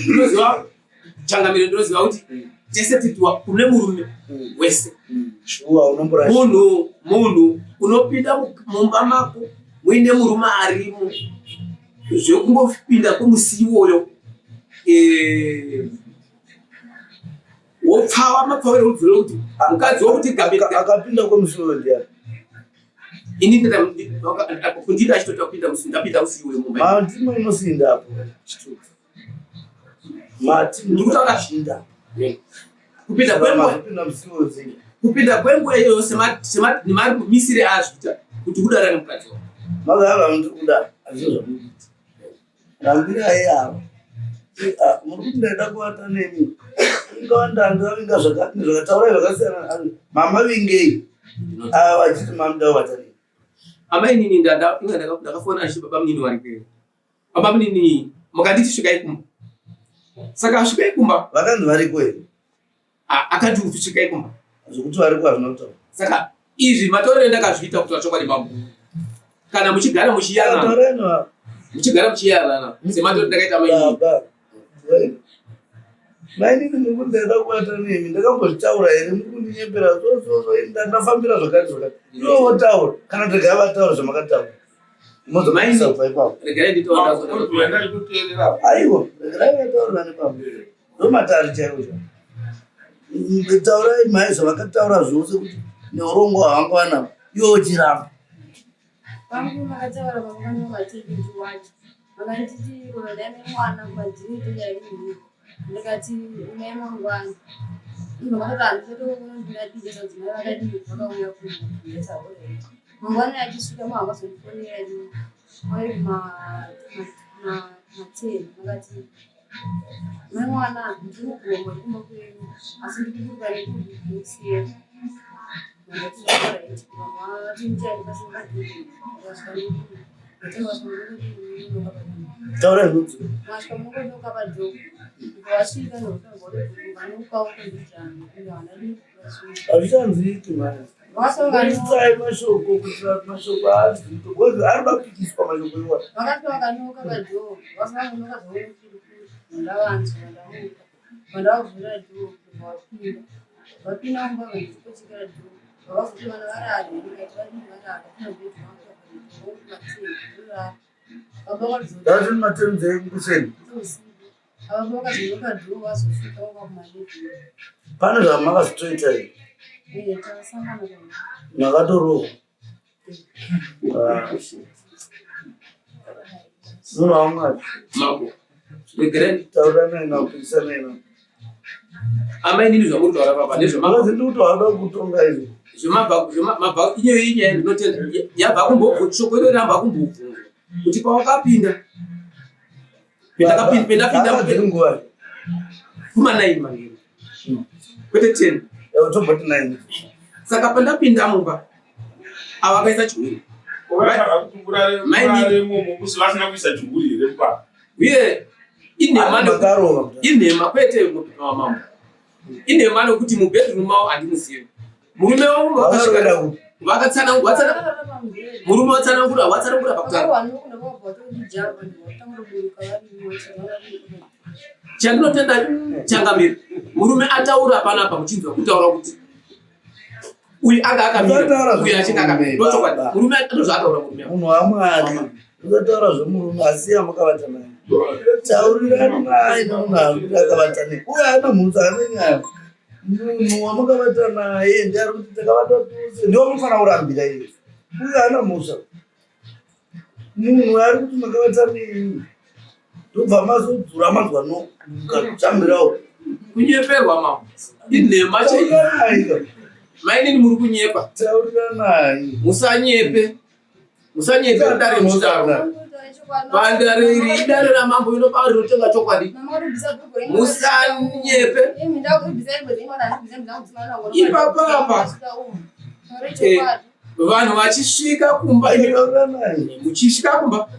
ndinoziva changamire, ndinoziva kuti tese titiwa kune murume wese. Shuwa unomborasha. Munhu munhu unopinda mumba mako muine murume arimo zvekungopinda kwemusi iwoyo eh, wopfawa mapfawiro rudzi rwekuti mukadzi wokuti akapinda kwemusi uyo ndiani? Ini kundida achitota kupinda musi ndapinda musi iwoyo mumba. Mati munosinda apo. Mati ndikutaura shinda. Kupinda kwenguva kupinda kwenguva iyoyo nemamisire aazviita kuti kudara nemukadzi wako. Magava ndiri kuda hazvizvo zvamukuita. Rambirai ava. Ah, muri kuti ndaida kuvata nemi. Ingava ndandavinga zvakati nezvakataurai zvakasiyana. Mama vingei. Ava vachiti mamuda kuvata nemi. Amai nini ndakafona achiti baba munini vari kweyo. Baba munini mukanditi svikai kumba. Saka svikai kumba. Vakanzi variko here? Akati kuti svikai kumba. Zvekuti variko hazvina kutaura. Saka izvi matorero ndakazviita kutaura chokwadi mambo. Kana muchigara muchiyanana. Muchigara muchiyanana. Sematorero ndakaita mai. Baba. Mainini muri kuti ndaida kubata nemi ndakambozvitaura here muri kundinyepera so ndafambira zvakati zvakati. Ivo votaura kana kuti regai vataura zvamakataura. Aiwa, regerai vataura nepamwe. Ndomatari chaiwo chaiwo. Taurai mhai zvavakataura zvose kuti neurongwa hwavanga vanahwo iwe uchiramba. Vangu makataura pamukana vatendi wacho. Vakanditi kunodai mwana kumadhiri ndingarii. Ndikati uyai mangwana. Inga makati handisati ndingadii vakadii vakauya kuno. Mangwana achisvika mavakazondifonera ini kwai ma10 vakati mai mwana ndiri mugomo ndikumba kwenyu asi ndikuburuka nekusiya. Ndakati alright vati ndichaenda pasina ndikasvika Taura zvinonzi. Masvika mungonoka padhoo. Wasvika ndokunoka Hazvichanzwiki mhani. Isai mashoko kuitira kuti mashoko anzwike because arikuda kupikiswa mashoko iwayo. Vakati vakanoka padhoo vasina kunoka zvavandavanzwa ndamuka vandavavhura dhoo vapinda vapinda mumba vandikochekera dhoo vavakuti vana varare ndikati vadii varara kuna bhedhi vangu baba Ndati matenzei kuseni. Pane zvamakazotoita here? Makatorohwa. Ah. Munhu waMwari. Mambo. Regereni. Tauranai navo, pikisanai navo. Amai nini zvamuri kutaura papa ndezvemabva. Makazi ndiri kuti wada kutonga izvi. Zvemabva zvemabva inyaya inyaya ndinotenda yabva kumbobvu shoko iro ramba kumbobvunzwa kuti pawakapinda pendakapinda pendapinda dziri nguva kuma 9 manheru kwete 10 tomboti 9 saka pandapinda mumba ava vakaisa chihuri vasina kuisa chihuri here mumba uye inhema inhema kwete mambo inhema nokuti mubedroom mavo handimuzivi murume wangu vakasvika vakatsanangura murume watsanangura watsanangura pakutanga chandinotenda changamire murume ataura panapa muchinzwa kutaura kuti uyu anga akamira uyu achinge akamira ndochokwadi murume ndozvaataura murume munhu wamwari usataura zvemurume asi yamakavata naye taurirani naye nemunhu ari akavata naye uyo ana mhutsa ane nyaya munhu wamakavata naye ndiari kuti takavata tose ndiwo munofanira kurambira iye uyo ana mhosva munhu ari kuti makavata nei ndobva mazodzura manzwa no mukajambirawo kunyeperwa mambo inhema chaiyo mainini muri kunyepa tauriranai musanyepe musanyepe dare muchidaro bandare iri idare ramambo inopa rinotenga chokwadi musanyepe ipapapa eh, vanhu vachisvika kumba muchisvika kumba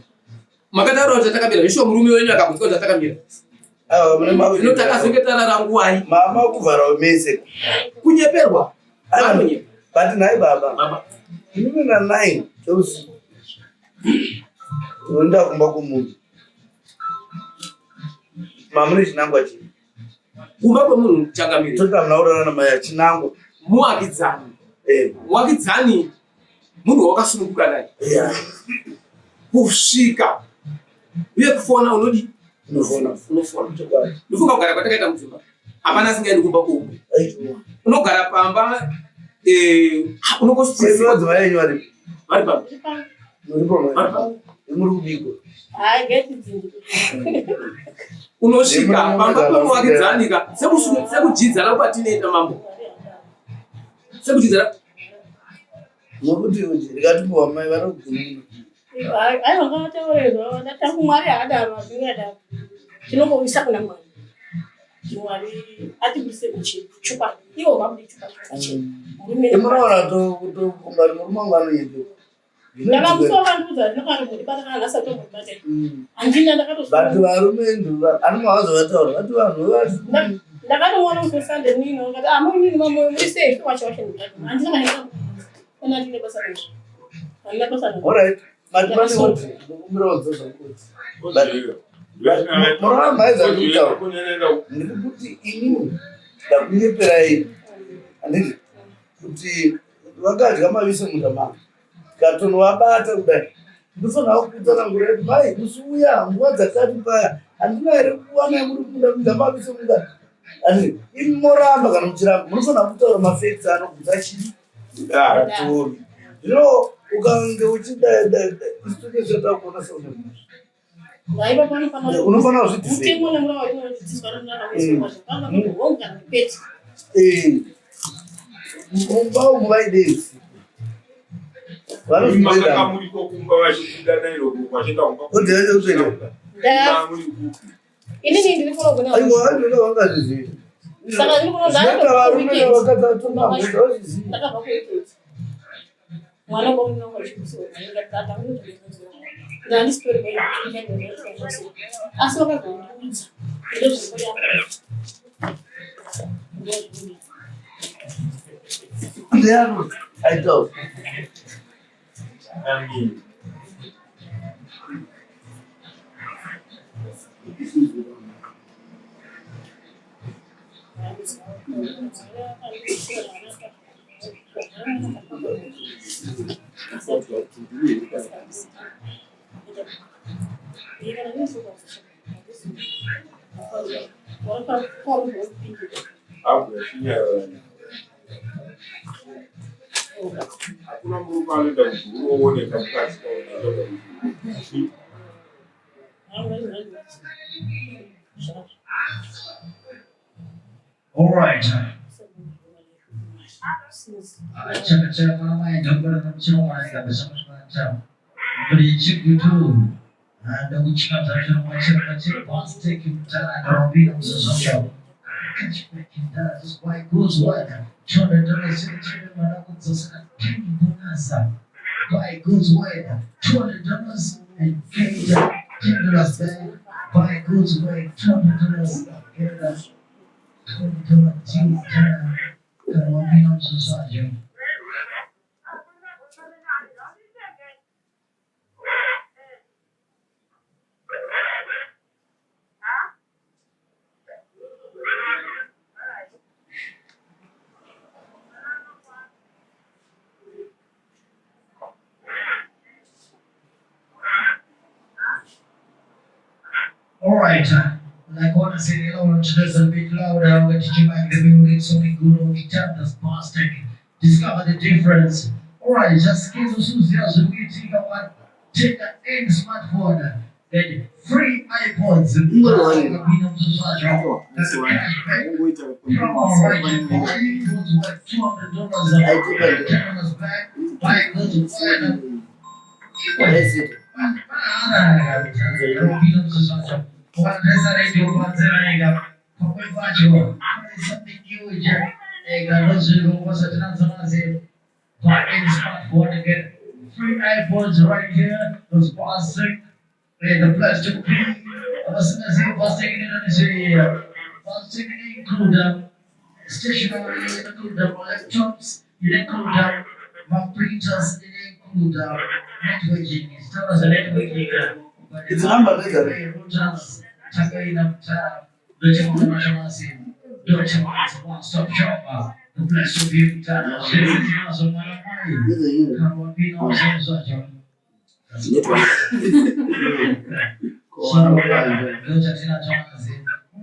makataura kuti takamira zvishuwa murume wenyu akakudzwa kuti takamira zvino takazenge tarara nguwai mama kuvhara mese kunyeperwa vanonyepa. But nhai baba, imimi na 9 cheusiku unoenda kumba kwomunhu mamune chinangwa chii? Kumba kwemunhu changamire. Toti hamuna kurara namai chinangwa. Muwakidzani. Eh. Muwakidzani munhu wakasununguka naye. Yeah. Kusvika uye kufona unodi unofona unofona. Ndofunga kugara kwatakaita mudzimba. Hapana asingaendi kumba kwoumwe. Unogara pamba eh unongosvika madzimai enyu varipi? Vari pamba. Muripo mai. Muri kubikwa. Hayi geti dzindu. Unosvika pamba pemuvakidzani ka sekujidzana kwatinoita mambo. Sekujidzana Nokuti ndikati mai vanogumuna. Aiwa ngavataure zvavo ndatangu Mwari haadaro hazvingadaro. Tinongoisa kuna Mwari. Mwari atibudise chokwadi. Ivo vabude chokwadi pachena. Murume Munoona tokunga murume wangu anonyepa. Ndakamusoka ndiudza ndinofanira kana nhasi atombondibata. Handina ndakatoswa. But varume anomavanzovataura vati vanhu vati Ndakatoona kuti Sunday nino ngati ah muri nini mamoyo muri sei wacho wacho ndikati handina kana kana ndine basa nazvo. Handina basa nazvo. Alright. But pane kuti ndokumbira udza zvakuti. Munoona maiza kutaura. Ndiri kuti inini ndakunyeperai handiti kuti vakadya mavise munda mangu tikatonovabata kudai ndofanira kukutsanangura kuti mai musi uya nguva dzakati paya handina here kuwana muri munda kudya mavise munda handiti imi moramba kana muchiramba munofanira kutaura mafacts anogutsa chii vatori zvino ukange uchidai dai dai isu tese takuona seune mhosva Vaiva panofanira unofanira kuzvidefend mutemo nemurau watinodzidziswa kuti hongu kana kuti kwete. Mumba umu vaidei usiku Makanga muriko kumba vachibuda nairo vachienda kumba. Nda- Muri kupi? Inini ndiri kuno kuna aiwa andona vangazvizivi Saka ndiri kuno zvinoita varume nevakadzi vatonamudza vazvizivi ndakabva kuweekend. Mwana wangu unonga uchikusiwa ndakati ndandisitori asi vakazondiudza ndozvinoya ndozvinoya ndiani aitaura Amen. Apo yachinyarara. Hakuna murume anoenda kuti unooneka mukadzi kaunoenda kuti. All right. Buy goods worth $200 and get $10 back. Buy goods worth $200 get a $20 deal. All right. Like what I said, you know, just a bit louder when you mic the music, something good on guitar, that's plastic. Discover the difference. All right, just get to Susie as we take a one, take a any smartphone, then free iPods. Ungoita All right, iPods worth $200, $10 back, buy goods worth. aisita Free iPods right here, those plastic, the plastic plastic include stationery, include laptops, Inoincluda maprinters, inoincluda networking, zitaura zvenetworking. Idzi number ndedzani? Routers, takaina mutara, ndochemaona chamasi, ndochemaona one stop shop, the place to be mutara, zvese tinazvo mwana mai, kana wapinda zvinhu zvacho. Network. So, ndochatinacho nhasi.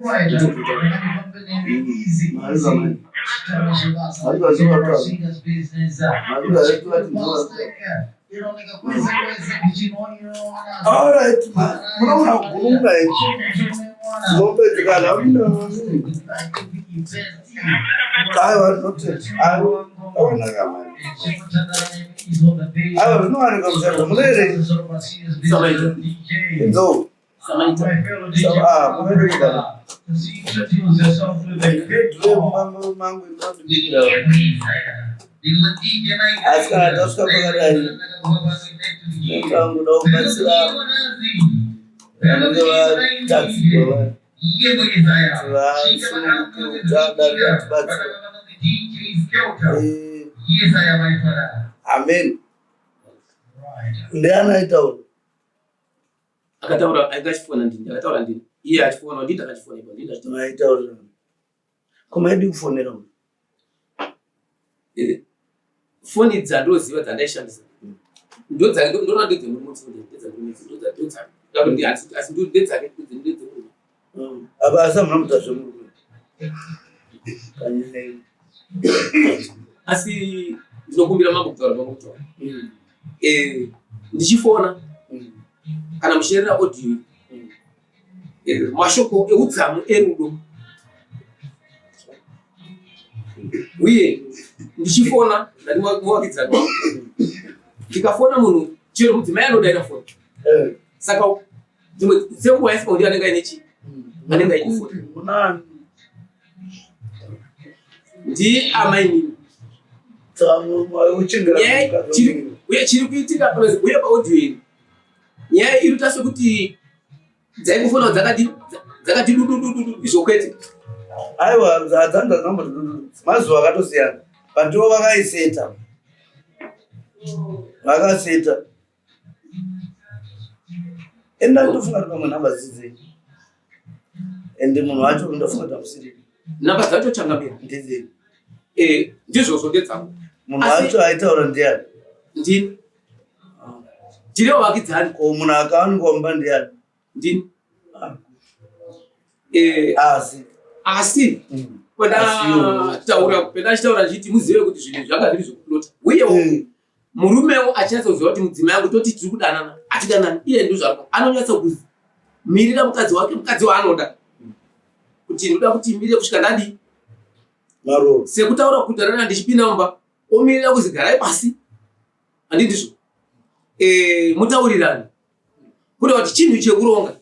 Right, ndakandifambe easy, easy. Chitaura zvebasa, serious business. Alright, munoona kugununga here? Mombe dzikana aiwa noted. Aiwa, awanaka mani. Aiwa zvinowanikwa musharwa munoere inzou. Ah, munoita. Ndiro mangu inondibikira. Asi kana tasvika pakadai, tanguda kubatsira vanenge vatadzirwa vaya. Kuti vasununguke kuti adari atibatsira. Eh, Amen. Ndiani aitaura? Akataura ainge achifona ndini, akataura ndini. Iye achifona, ndini ndakachifona ipo, ndini ndachitaura. Maitaura. Ko maidi kufonera uyu? Eh, foni dzandoziva dzandaishandisa ndodzake ndoona ndedzemurume ndedzemurume ndodzake asi ndedzake ndedzemurume Apa asi hamuna muta zvemurume. Kanyaya. Asi ndinokumbira mambo kutaura mambo kutaura. Eh, ndichifona kana muchiteerera audio eh, mashoko eudzamu erudo uye ndichifona ndati muvakidzani wangu ndikafona munhu chero mudzimai anodaira foni Eh. saka dzimwe dzenguva yaisika kuti anenge aine chii anenge aine foni Munani. ndi amainini Uchengera Nyaya mukadzi chiri- uye chiri kuitika uye paaudio iri nyaya iri kuita sekuti dzaingofona dzakati dzakati dududududu izvo kwete. Aiwa dzanza dzamboti dududu mazuva akatosiyana but ivo vakaiseta vakaseta enda ndofunga kuti pamwe nhamba dzidzei ende munhu wacho ndofunga kuti amusiri Nhamba dzacho changamira. Ndedzei? Eh, ndizvozvo ndedzangu. Munhu wacho aitaura ndiani? Ndini. Tiri vavakidzani. Ko munhu akawanikwa mumba ndiani? Ndini. Ah. Eh, asi asi mm. kwendataura pendachitaura ndichiti muzive kuti zvinhu zvanga zviri zvekuplota uyewo mm. Murumewo achinyatsoziva kuti mudzimai wangu toti tiri kudanana, atidanani, iye ndozvaari anonyatsa kumirira mukadzi wake, mukadzi waanoda kuti ndoda kuti mirire kusvika ndadii Maro. Sekutaura kudanana ndichipinda mumba omirira kuzi garai pasi, handi ndizvo e, mutaurirani kuda kuti chinhu chekuronga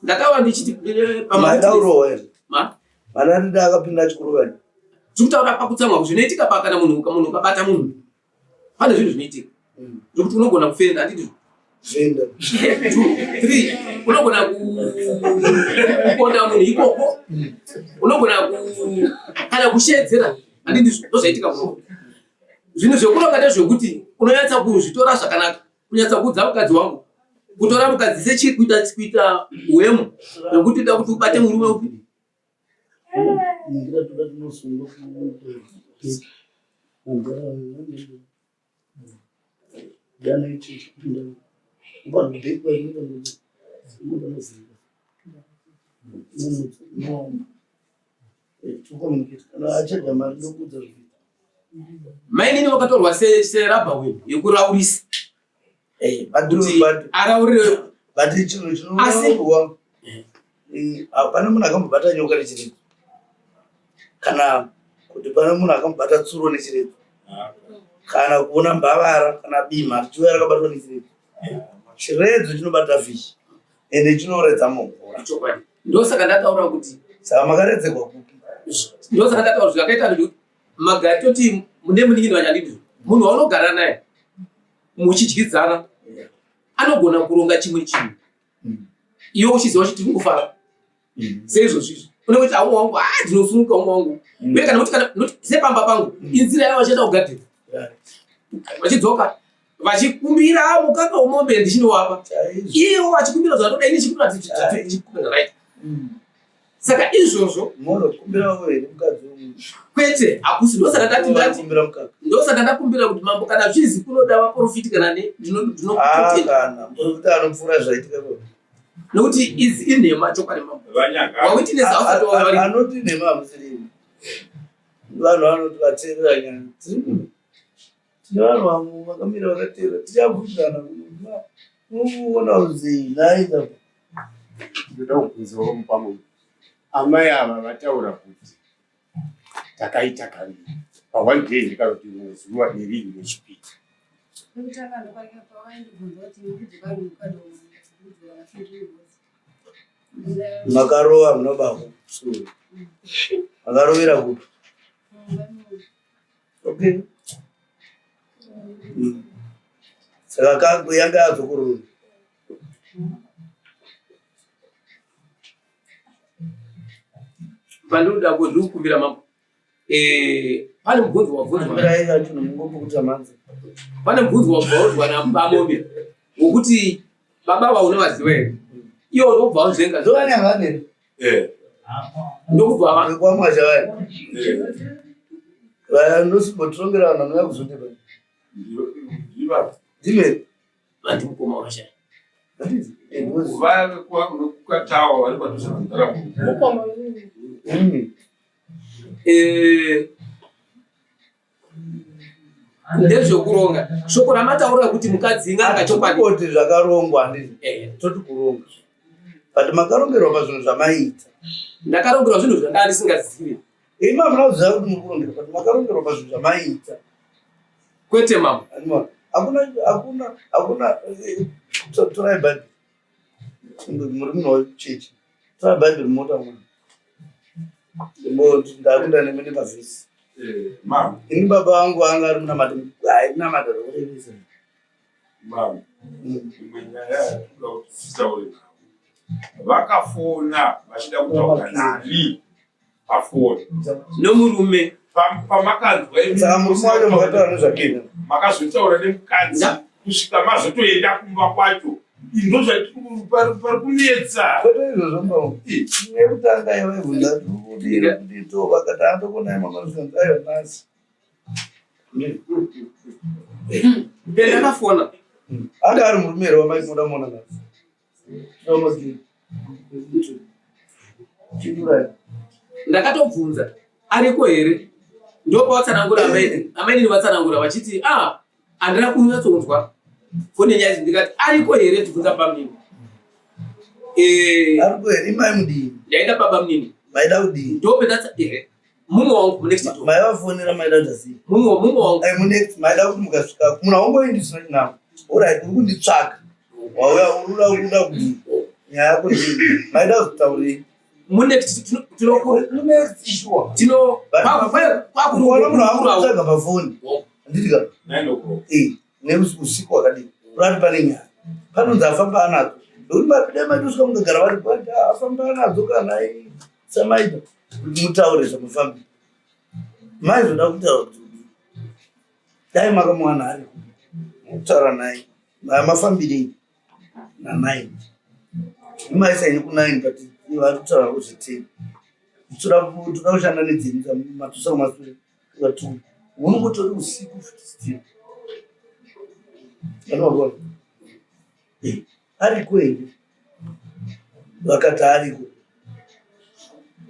ndakava ndichiti eh, pamadauro here ma vana ndida akapinda achikurova tikutaura pakutsamwa zvinoitika pa kana munhu munhu ukabata munhu pane zvinhu zvinoitika mm. zvekuti unogona kufenda handiti fenda three unogona kuponda munhu ikoko mm. unogona kana kusheedzera handiti ndozvaitika kuno zvinhu zvekuronga ndezvekuti unonyatsa kuzvitora zvakanaka kunyatsa kuudza mukadzi wangu kutora mukadzi sechii kuita kuita hwemo nekuti da kuti ubate murume upi Mainini vakatorwa serabha wheel yekuraurisa eh, kuti araurire but chinhu chinourwa eh, hapana munhu akambobata nyoka nechiredzo kana kuti pane munhu akambobata tsuro nechiredzo kana kuona mbavara kana bimha richiuya rakabatwa nechiredzo chiredzo chinobata fishi ende chinoredza mumvura chokwadi ndosaka ndataura kuti saka makaredzegwa kupi ndosaka ndataura zvakaita kuti magari toti mune munin'ina wanyandidi munhu waunogara naye muchidyidzana anogona kuronga chimwe chinhu mm. iwe uchiziva kuti tiri kufara mm. seizvozvizvi Unenge kuti umwe wangu, ah ndinosununguka umwe wangu. Uye kana kuti kana noti sepamba pangu, inzira yavo vachienda kugadheni. Vachidzoka vachikumbira mukaka wemombe ndichinovapa. Ivo vachikumbira zvavanoda ini ndichikumbira ndichikumbira right. Saka izvozvo Munokumbirawo here mukadzi wemunhu? Kwete, hakusi ndosaka ndati ndati Kumbira mukaka. Ndosaka ndakumbira kuti mambo kana zvizi kunoda vaprofiti kana ne Ah, ndinokutenda. kana muprofita anopfuura zvaitika ipapo. Nokuti idzi inhema chokwadi mambo. Vanyaga. Wawitness hausati wauya vari. Anoti nhema hamusiri. Vanhu vanoti vateerera nyaya. Tiri kuno. Tine vanhu vamwe vakamira vakateerera. Tichabvunzana. Unoona kuti nhai ka. Ndoda kubvunzawo mupamwe. Amai ava vataura kuti takaita kaviri pa one day ndikana kuti rimwe zuva neriri rechipiri. Pekutanga ndopaika pavaindibvunza kuti ndikudzoka mukadoma ndikudzoka vasindingozi. Makarova munobako. Makarovera kupi? Okay. Saka kangu yanga yadzokorora. Pandinoda ko ndiri kukumbira mambo. Eh, pane mubvunzo wabvunzwa. Kumbirai kacho nomungopukuta manzi. Pane mubvunzo wabvunzwa naBamombe wokuti baba ava unovaziva here? Iwo ndokubva wanzvenga. Ndovane havaneri. Eh. Ndokubva va Vekwamwazha vaya. Eh. Vanosimbotirongera vanhu vanouya kuzondipa. Ndiva. Ndimeri. Vanti mukoma wakashaya. Handiti? Eh, because- Vaya vekukatawa vari padhuze nendaramo. Mukoma. Eh, ndezvekuronga shoko ramataura kuti mukadzi inganga chokwadi Kuti zvakarongwa handiti? Eh, Toti kuronga. But makarongerwa pazvinhu zvamaiita. ndakarongerwa zvinhu zvandanga ndisingazivi. Imi hamuna kuziva kuti muri kurongerwa but makarongerwa pazvinhu zvamaiita. Kwete mambo. Anima, hakuna hakuna hakuna eh, torai bhaibheri. Muri munhu wechechi. Torai bhaibheri mota mwana. Ndakunda nemi nemavhesi. Eh, mama, Ini baba vangu vanga ari munamata ainamata zvokurevesa. mama. Imwe nyaya yatinoda kuti titaure navo. Vakafona vachida kutaura nani pafoni. Nomurume Pamakanzwa imi Saka murume wacho makataura nezvake. makazotaura nemukadzi kusvika mazotoenda kumba kwacho. Ndozvatiri pari kunetsa. Kwete izvozvo mbao. Eh, Yekutanga yavaibvunza kudii kudii to vakati handokonai mangwana aiwa nhasi. Pendakafona Anga ari murume here wamaimoda muona nhasi? Chidurai. Ndakatobvunza ariko here, ndopavatsanangura amaini amainini vatsanangura vachiti ah handina kunyatsonzwa foni yenyaya idzi ndikati ariko here ndibvunza bamunini. Eh, Ariko here imai mudii? Ndaida baba munini. Maida kudii? Ndopendatsa ehe mumwe wangu next door. Maivafonera maida kuti asii? Mumwe wangu. Ai munext maida kuti mukasvika munhu haungoendi zvisina chinangwa. Alright, uri kunditsvaga. Wauya uri kuda kuda kudii? Nyaya yako ndii. Maida kuzotaurei? Munext tino Munext sure. tino But kwakuona munhu akutsvaga pafoni. Handiti ka? 9 o'clock. Eh, neusiku wakadii? Urati pane nyaya. Panonzi afamba anadzo. Nekuti mapida maitosvika mukagara vari kwati afamba anadzo kana samaita kuti mutaure zvamufambira. Maizoda kutaura kuti kudii? Dai makamuwana ari kutaura naye. Mafambirei nanine. Maisaini kunine but vari kutaura kuzvitini. Toda kushanda nedzenyu matusa kumasure. Vatu unongotori usiku futi still. Anoona. Eh, ariko here? Vakati ariko.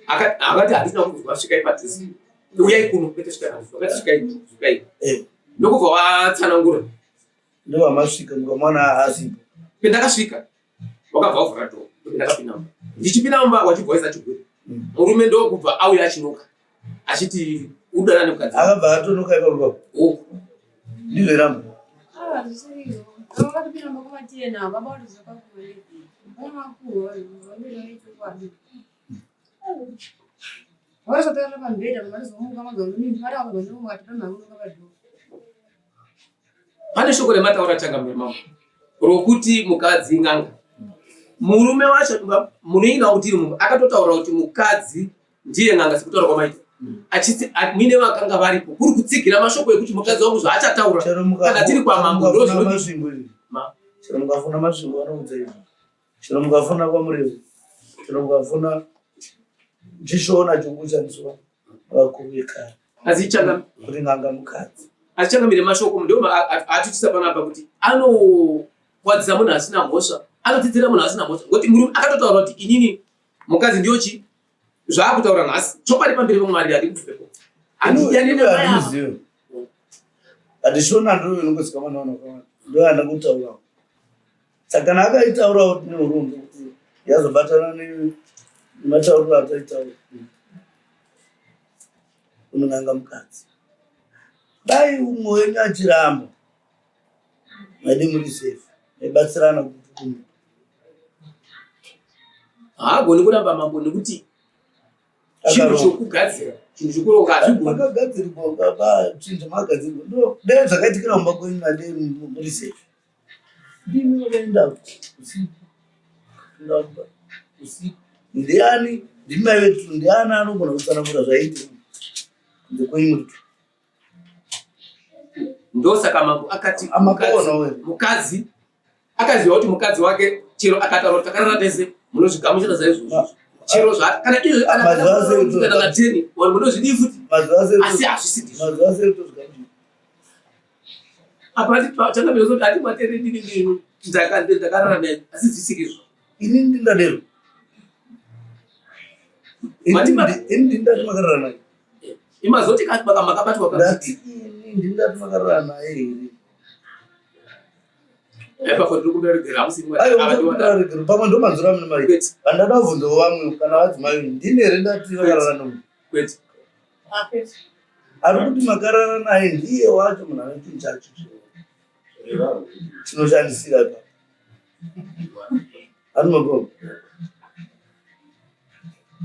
Akati handina kunzwa svikai padhuze. Uyai kuno kwete svikai padhuze. Vakati svikai svikai. Eh, Ndokubva vatsanangura. Ndovamasvika mukamwana asipo. Pendakasvika wakabva wavhura door. Ndakapinda mumba. Ndichipinda mumba wachibva waisa chigure. Murume ndokubva auya achinoka. Achiti udana nemukadzi. Akabva atonoka ipapo papo. Oh. Ndizvo ramba. Ah, zvisirizo. Vakatopinda mumba kumatena, baba vatodzoka kure. Vana makuhwa, vamira vechokwadi. Vakazotorera pamubhedha, vakazomuka vakazomuka vakati pamhamuka padhoo. Pane shoko remataura changamire mambo rokuti mukadzi n'anga. Murume wacho munin'ina wangu tiri mumba akatotaura kuti mukadzi ndiye n'anga sekutaura kwamaita achiti muine vakanga varipo kuri kutsigira mashoko ekuti mukadzi wangu zvaachataura kana tiri kwamambo ndozvinomasvingo chero mukafuna masvingo vanoudza izvo chero mukafuna kwamurevo chero mukafuna chishona chokushandiswa vakuru vekare asi changa kuti n'anga mukadzi asi changamire mashoko ndo atitisa panapa kuti anokwadzisa munhu asina mhosva anotsidzira munhu asina mhosva ngokuti murume akatotaura kuti inini mukadzi ndiyo chi zvaakutaura nhasi chokwadi pamberi pamwari handikubvepo handizive handishona ndo inongozikamwa navanhu vakawanda ndo andakutaurawo saka kana akaitaurawo tine urombo kuti yazobatana nematauriro ataitaura unonanga mukadzi dai umwe wenyu achiramba maide muri safe maibatsirana kuti kumwe haagoni kuramba mambo nekuti chinhu chokugadzira chinhu chokuronga hazvigoni makagadzirwa baba chinhu chamagadzirwa ndo dai zvakaitikira mumba kwenyu made muri safe ndimi vakaenda usiku ndamba usiku ndiani ndimi maive tu ndiani anogona kutsanangura zvaiitika kunze kwenyu muri tu Ndosaka mambo akati mukadzi akaziva kuti mukadzi wake chero akataura kuti takarara tese munozvigamuchira saizvozvo ah. chero zva kana izvo kana na teni or munozvidii futi asi hazvisi ndizvo apa changamire zoti atibatere ndini ndini ndakarara naye asi zvisiri izvo ini ndingadero ini ndindati makarara naye imazoti makabatwa ndati ini ndingati makarara naye here pamwe ndomanzura mune mari vandada kubvunzawo vamwe kana vadzimai ndini here ndati vakarara nomunhu kwete ari kuti makarara naye ndiye wacho munhu ane chinhu chacho chinoshandisira pa anomapo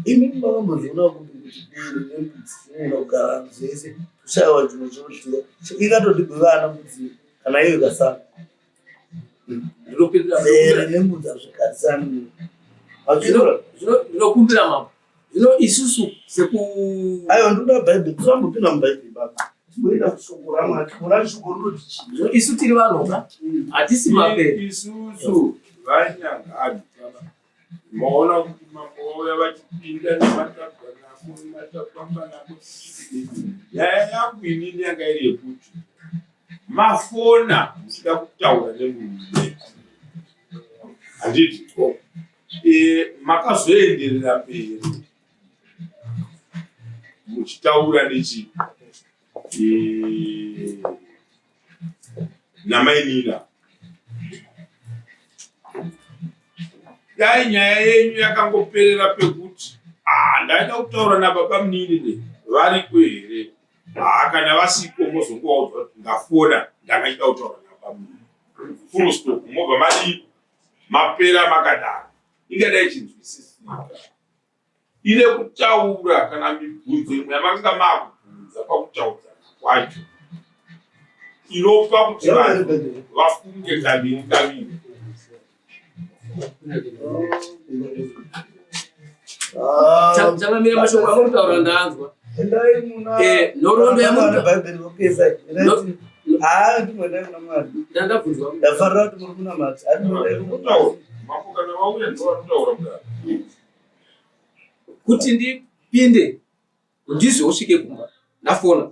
imi makambozviona kupi kuti bere nembudzi zvinogona kugara zvese kushaiwa chimwe chinodyiwa ikatodyiwa ana mbudzi kana iyo ikasara bere nembudzi hazvigarisani ndinokumbira mambo zvino isusu seku aiwa ndinoda bhaibheri tisambopinda mubhaibheri baba timboenda kushoko ramwari tikuona shoko rinoti chii zvino isu tiri vanhu ka hatisi mapere isusu vanyangani maona kuti mambo vauya vachipinda nematabwa nako nematabwamba nako nyaya yangu inini yanga iri yekuti mafona muchida kutaura nemurume handiti e, makazoenderera mberi muchitaura nechi e, namainina dai nyaya yenyu yakangoperera pekuti ah, ndaida kutaura nababa munini ne variko here haa kana vasiko mozongovaudza kuti ndafona ndanga chida kutaura nababa munini full stop mobva madii mapera makadaro ingadai chinzwisisika ine kutaura kana mibvunzo imwe yamakanga makubvunza pakutaudzana kwacho inopa kuti vanhu vafunge kaviri kaviri Changamire mashoko amuri kutaura ndanzwa. Eh, nhoroondo yamuribhaibheri vopesa haa ndimwendai kuna mwari ndandabvunzwa ndafarira kuti muri kunamata Mambo kana vauya ndovanotaura kudaro. Kuti ndipinde ndizvo usvike kumba ndafona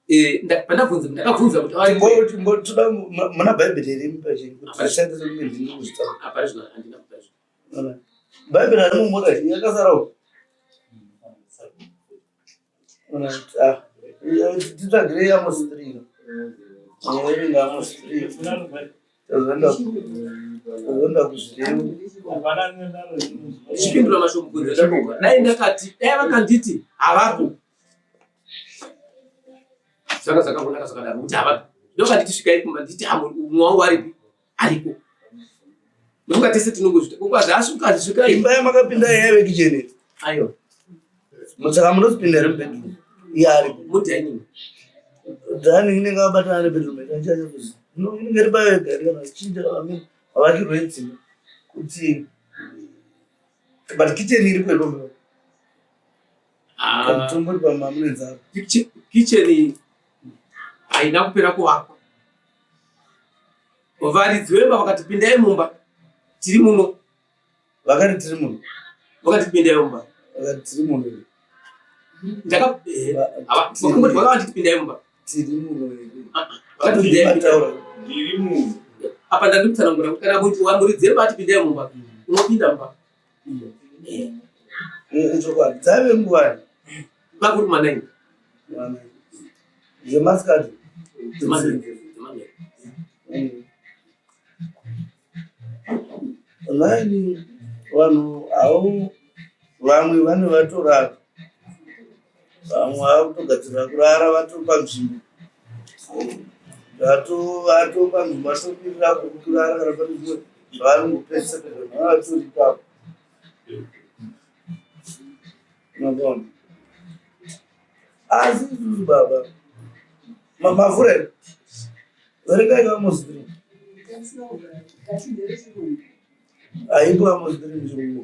eh, pandabvunza ndakabvunza kuti toda muna bhaibheri here pachii kuti zvishandise kunge ndini kuzvitaura hapana zvino handina kuzvitaura bhaibheri harimo mota yakasarawo ah, titsvagirei amos 3 erenga amos 3 Tazoenda kuzvirevo. Chipindura mashoko kunze. Dai ndakati, dai vakanditi havako. Zvanga zvakangonaka zvakadaro kuti havako. Ndokanditi svikai kumba nditi mumwe wangu aripi? Ariko. Ndokunga tese tinongozvita. Kukwazi asvika svikai. Imba yamakapinda yaive kitchen here? Aiwa. Saka munozipinda here mubedroom? Iye aripo. Mudining. Dining inenge yabatana nebedroom here? Handichanyatsoziva. Inenge iri payo yega here kana chinja vamwe mavakirwo edzimba. Kuti but kitchen iri kwepo. Ah. Tombori pamba mune nzara. Kitchen haina kupera kuvakwa. Varidzi vemba vakati pindai mumba tiri muno. Vakati tiri muno. Vakati pindai mumba. Vakati tiri muno. Ndaka eh, vakangoti vakati pindai mumba. Tiri muno here? Ah, ah, vakati pindai mumba. Ndiri muno. Apa ndandikutsanangura kuti kana kuti wamuridzi vemba ati pindai mumba unopinda mumba. Eh, eh, chokwadi dzaive nguvai? Vakuri manaini. Zvemasikati. Nine vanhu avo vamwe vane vatorara vamwe vakutogadzirira kurara vatori panzvimbo vato panzvimbo vatomirira kurara kana pane zvimwe zvavanongopedzisa pedza vana vatori ipapo unoona asi isusu baba mavhura here verengai Amos 3 Aipo Amos 3 muchirungu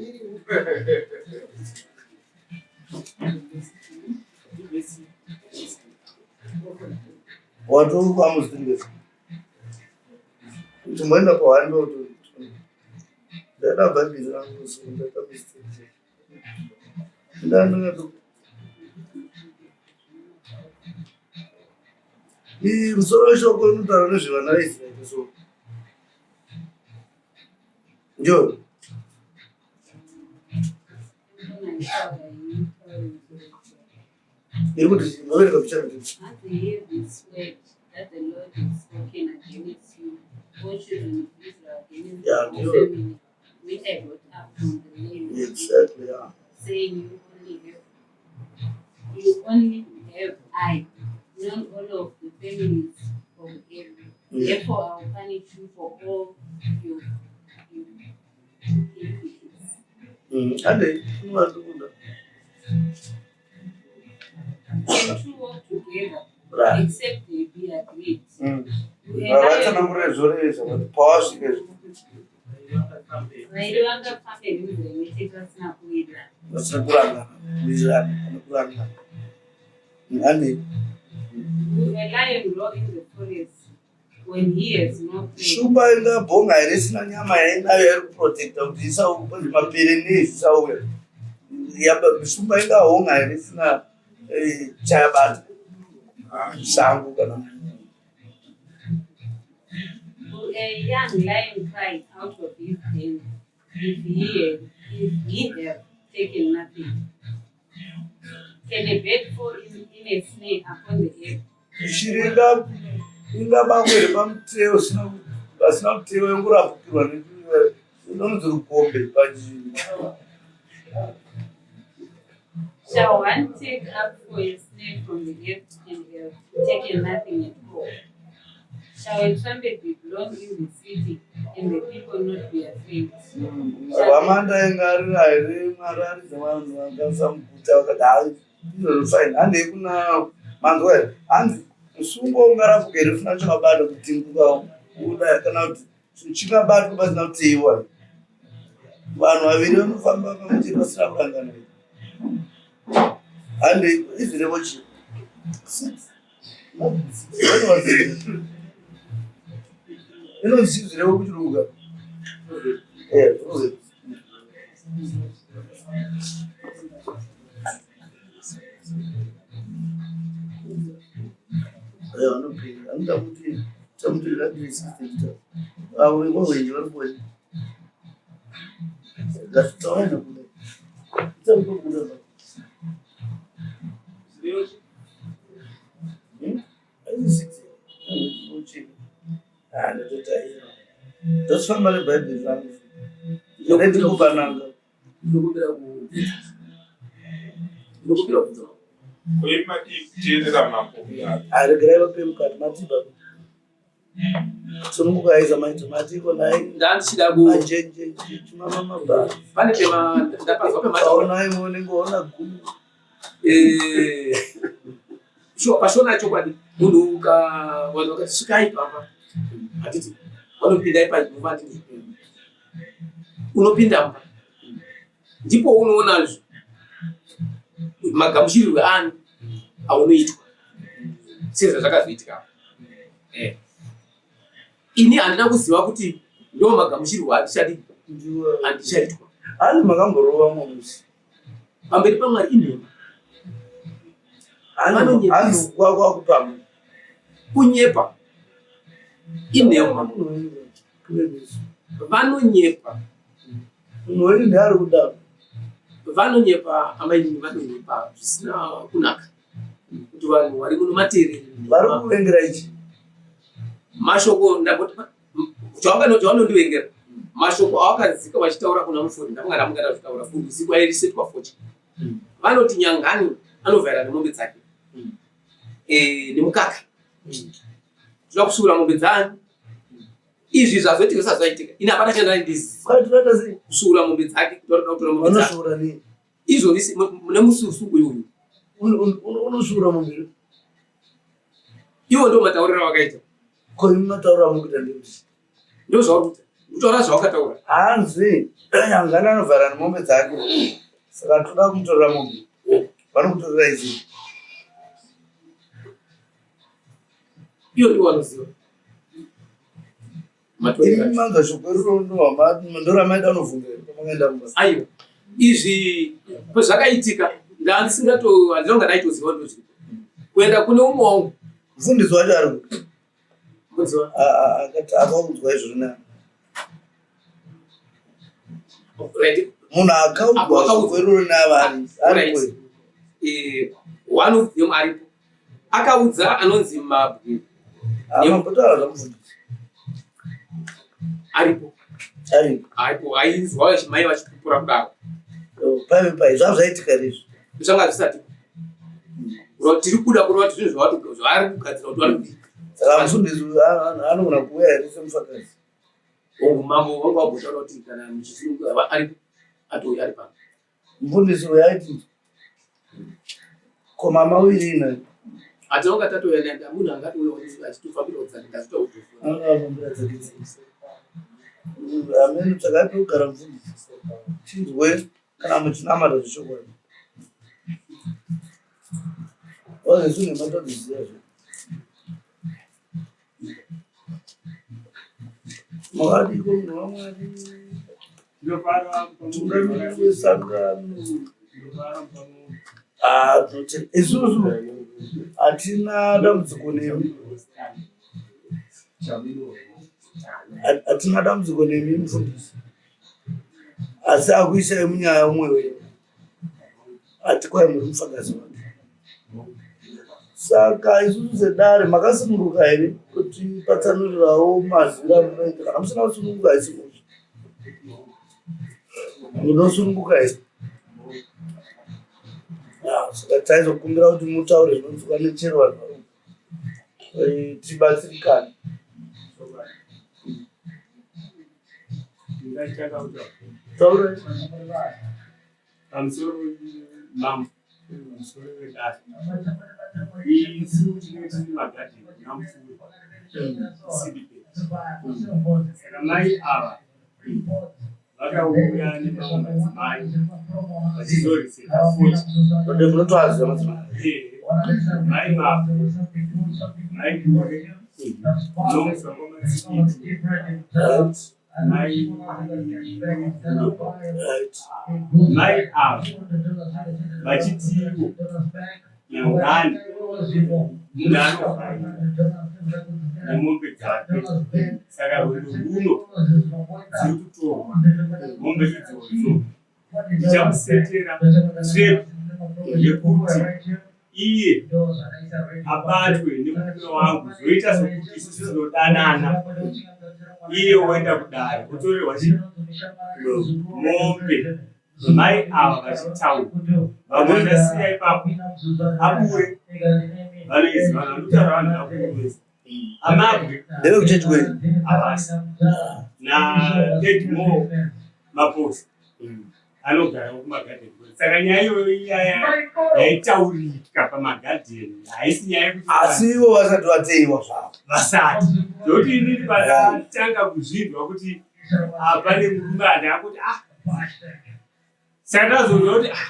watoruka Amos 3 vese Timboenda pahwani ndaida bhaibheri rangu so ndaita mistake. Ndandakato Musoro weshoko unotaura nezvevana veIsraeri so ndio iri kuti maverenga pichana Yeah, ndiyo. Exactly, yeah. Saying you only have, you only have I, not all of the families of earth. Yeah. Therefore, I will punish you for all your iniquities. Ande, unovatukunda. Can two walk together Right. except they be agreed? Vatsanangurire zvorevesa kuti pawasvika izvo. Vairi vangafambe nenzira imwe chete vasina kuwirirana. Vasina kurangana, kuwirirana, kana kurangana. Ande. Will a lion roar in the forest when he has no prey? Shumba ingabhonga here isina nyama yainayo yairi kuprotecta kuti isauya mapere nei zvisauya. Shumba ingahonga here isina eh, chayabata sango kana Will a young lion cry out of his den if he have taken nothing? Can a bird fall in a snare upon the earth? Shiri ingabakwa here pamuteyo pasina muteyo yongorapukirwa inonzi rukombe pachii. Shall one take up for a snare from the earth and have taken nothing at all? Shall a trumpet be blown in the city and the people not be afraid? Hwamanda ingarira here Mwari aridza vanhu vakasamuguta vakati hai izvozvo fine handei kuna manzwa here hanzi musungo ungarapuka here usina chakabata kudimbuka kuda kana kuti chingabatwa pasina kuteiwa vanhu vaviri vanofamba pamwe chete vasina kurangana hande izvirevo chii inonzi zvirevo kuchirungu ka eh, vanopinda anoda kuti tamuti avo vekwawenje vari kuwenje ngazvitaura kuda tamutobuda Ndosifamba nebhaibheri rangu ndikupananga Ndinokumbira kubvunza. Koimadii kuteerera mambo kudaro? Aregerai vape mukati matii baba. Sunungukai zamaita matiko nai. Ndandichida ku Majenje chimama mabha. Pane pema ndapazwa pema. Taonai muone ngoona gumi. Eh. Sure, pashona chokwadi munhu uka vanhu vakati svikai pamba. Hatiti vanopinda ipapo vandini. Unopinda mumba ndipo unoona magamuchirirwe ani aunoitwa sezvazvakazoitika. Eh. Ini handina kuziva kuti ndo magamuchirirwe andichadi andichaitwa. Hanzi makamborova mumwe musi. Pamberi paMwari inhema. Hanzi kwakupamba. Kunyepa. Inhema. Vanonyepa. Munhu wenyu ndeari kudaro. Vanonyepa amainini, vanonyepa zvisina kunaka kuti vanhu vari muno materere. Vari kuvengera ichi. Mashoko ndamboti chavanondivengera mashoko awakadzika vachitaura kuna mufuri ndafunga ndamunga ndazvitaura kurwizi kwairesetwa focha. Vanoti Nyangani anovhaira nemombe dzake nemukaka. Tinoda kusvuura mombe dzaani? Izvi zvazoitika zvisati zvaitika. Ini hapana chandai ndiziva. Kusvuura mombe dzake, kutora kutora mombe dzake. Vanosvuura nei? Izvo nemususu uyu uyu. Unosvuura mombe. Iwo ndo matauriro awakaita. Ko imi matauriro amukuita ndekuti? Ndo zvauri kuita. Kutaura zvawakataura. Hanzi Nyangani anovhara nemombe dzake. Saka toda kumutorera mombe. Vanokutorera ichi. Iyo ndiwo vanoziva. Imi manzwa shoko iroro ndoramaida unovhunza here pamakaenda kumba? Aiwa. Izvi zvakaitika ndandisingato handinonga ndaitoziva ndozviripo. Kuenda kune umwe wangu. Mufundisi wacho ari kupi? Mufundisi wacho? Akati akaudzwa izvozvo nani? Right. Munhu akaudzwa shoko iroro navari ari kupi? One of them aripo. Akaudza anonzi Mabwe. Mambotaura zvamufundisi. Aripo. Aripo. Aripo. Ainzwa mai vachipupura kudaro. Paive pai zvava zvaitika here izvi? Zvanga zvisati. Tiri kuda kureva kuti zvinhu zvavari kugadzira kuti vari kudii. Saka mufundisi anogona kuuya here semufakazi? Hongu, mambo vanga vagotaura kuti kana muchisununguka aripo atouya ari pano. Mufundisi uyu aiti ko mama wirina Atinonga tatouya naye munhu angatouya achitofambira kudzake ndazvitaura. Angafambira dzake dzese. Amene tsvakai pekugara mufundisi. Chinzwe kana muchinamata zvechokwadi. Wazesu nematodziziva zve. Makadiko munhu waMwari. Mutungamiriri wesangano. Ah, tinotenda. Isusu hatina dambudziko nemi. Hatina dambudziko nemi mufundisi. Asi akuisai munyaya umwe wenyu. Ati kwai muri mufakazi wake. Saka isusu sedare makasununguka here kuti patsanurirawo mazwiro amunoita? Kana musina kusununguka haisi mhosva. Munosununguka here? Ah, saka taizokumbira kuti mutaure zvinonzwikwa nechero vanhu vari uko. Tibatsirikane. Taura. Pamusoro mambo, pamusoro wedare, isu tinenge tiri magadheni kuna Mupfuri CDP. Saka mai ava vakauya nemamwe madzimai vachizoriseta futi. Ode munotoaziva madzimai. Mai Mavhu, mai Kure, nomuswa kwaMatsikiti, mai Gudo. Mai ava vachitiwo Nyangani munhu anovhaira nemombe dzake, saka rwendo rwuno dziri kutorwa mombe idzodzo ndichamusetera trap yekuti iye abatwe nemurume wangu zvoita sokuti isusu tinodanana iye woenda kudare otorerwa chi mombe. Mai ava vachitaura vamwe ndasiya ipapo abure vanoizi vanhu vanotaura vanhu vakuru vese amabwe Ndevekuchechi kwenyu? Havasi naEdmore Maposa anogara kumagadheni. Saka nyaya iyoyo iyaya yaitaurika pamagadheni haisi nyaya yekuti Asi ivo vasati vateiwa zvavo. Vasati, zvokuti inini pandatanga kuzvinzwa kuti Pane murume andakuti ah saka ndazonzwa kuti ah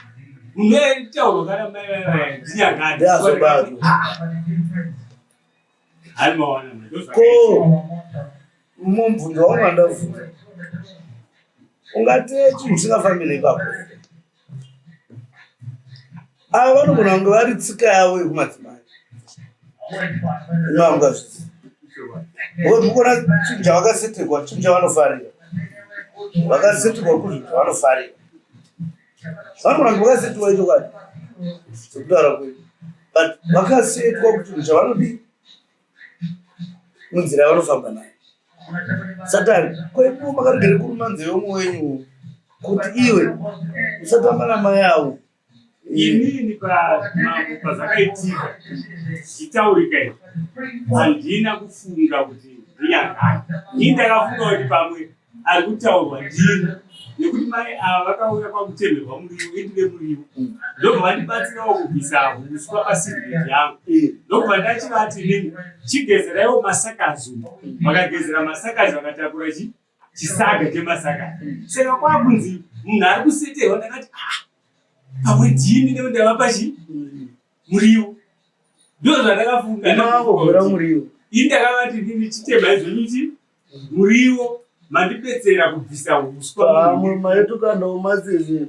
munhu aitaurwa kana mai vaya ndinyangani Ndiazobatwa. Hai mawana Ko mubvunzo wangu wandabvunza ungati chinhu chisingafambi neipapo ava vanogona kunge vari tsika yavo yekumadzimai inoangazvisi because mukuona chinhu chavakaseterwa chinhu chavanofarira vakaseterwa kuzvinhu zvavanofarira vanogona kunge vakaseterwa ichokwadi sekutaura kwedu but vakasetwa kuchinhu chavanodii munzira yavanofamba nayo satani kwedu makaregere kuruma nzeve umwe wenyu kuti iwe usatamba namai avo Inini pamambo pazvakaitika zvichitaurika izvi handina kufunga kuti ndinyangani. Ini ndakafunga kuti pamwe ari kutaurwa ndini nekuti mai ava vakauya kwakutemerwa muriwo indine muriwo ndobva vandibatsirawo kubvisa huswa pasidbed yangu ndobva ndachivati inini chigezeraiwo masakazi vakagezera masakazi vakatakura chi chisaga chemasaka saka kwakunzi munhu ari kuseterwa ndakati ah, pamwe ndini nekuti ndavapa chi muriwo ndo zvandakafunga muriwo ini ndakavati ndini chitema izvonyu chi muriwo mandibetsera kubvisa uswa pamwe maitukandawo masese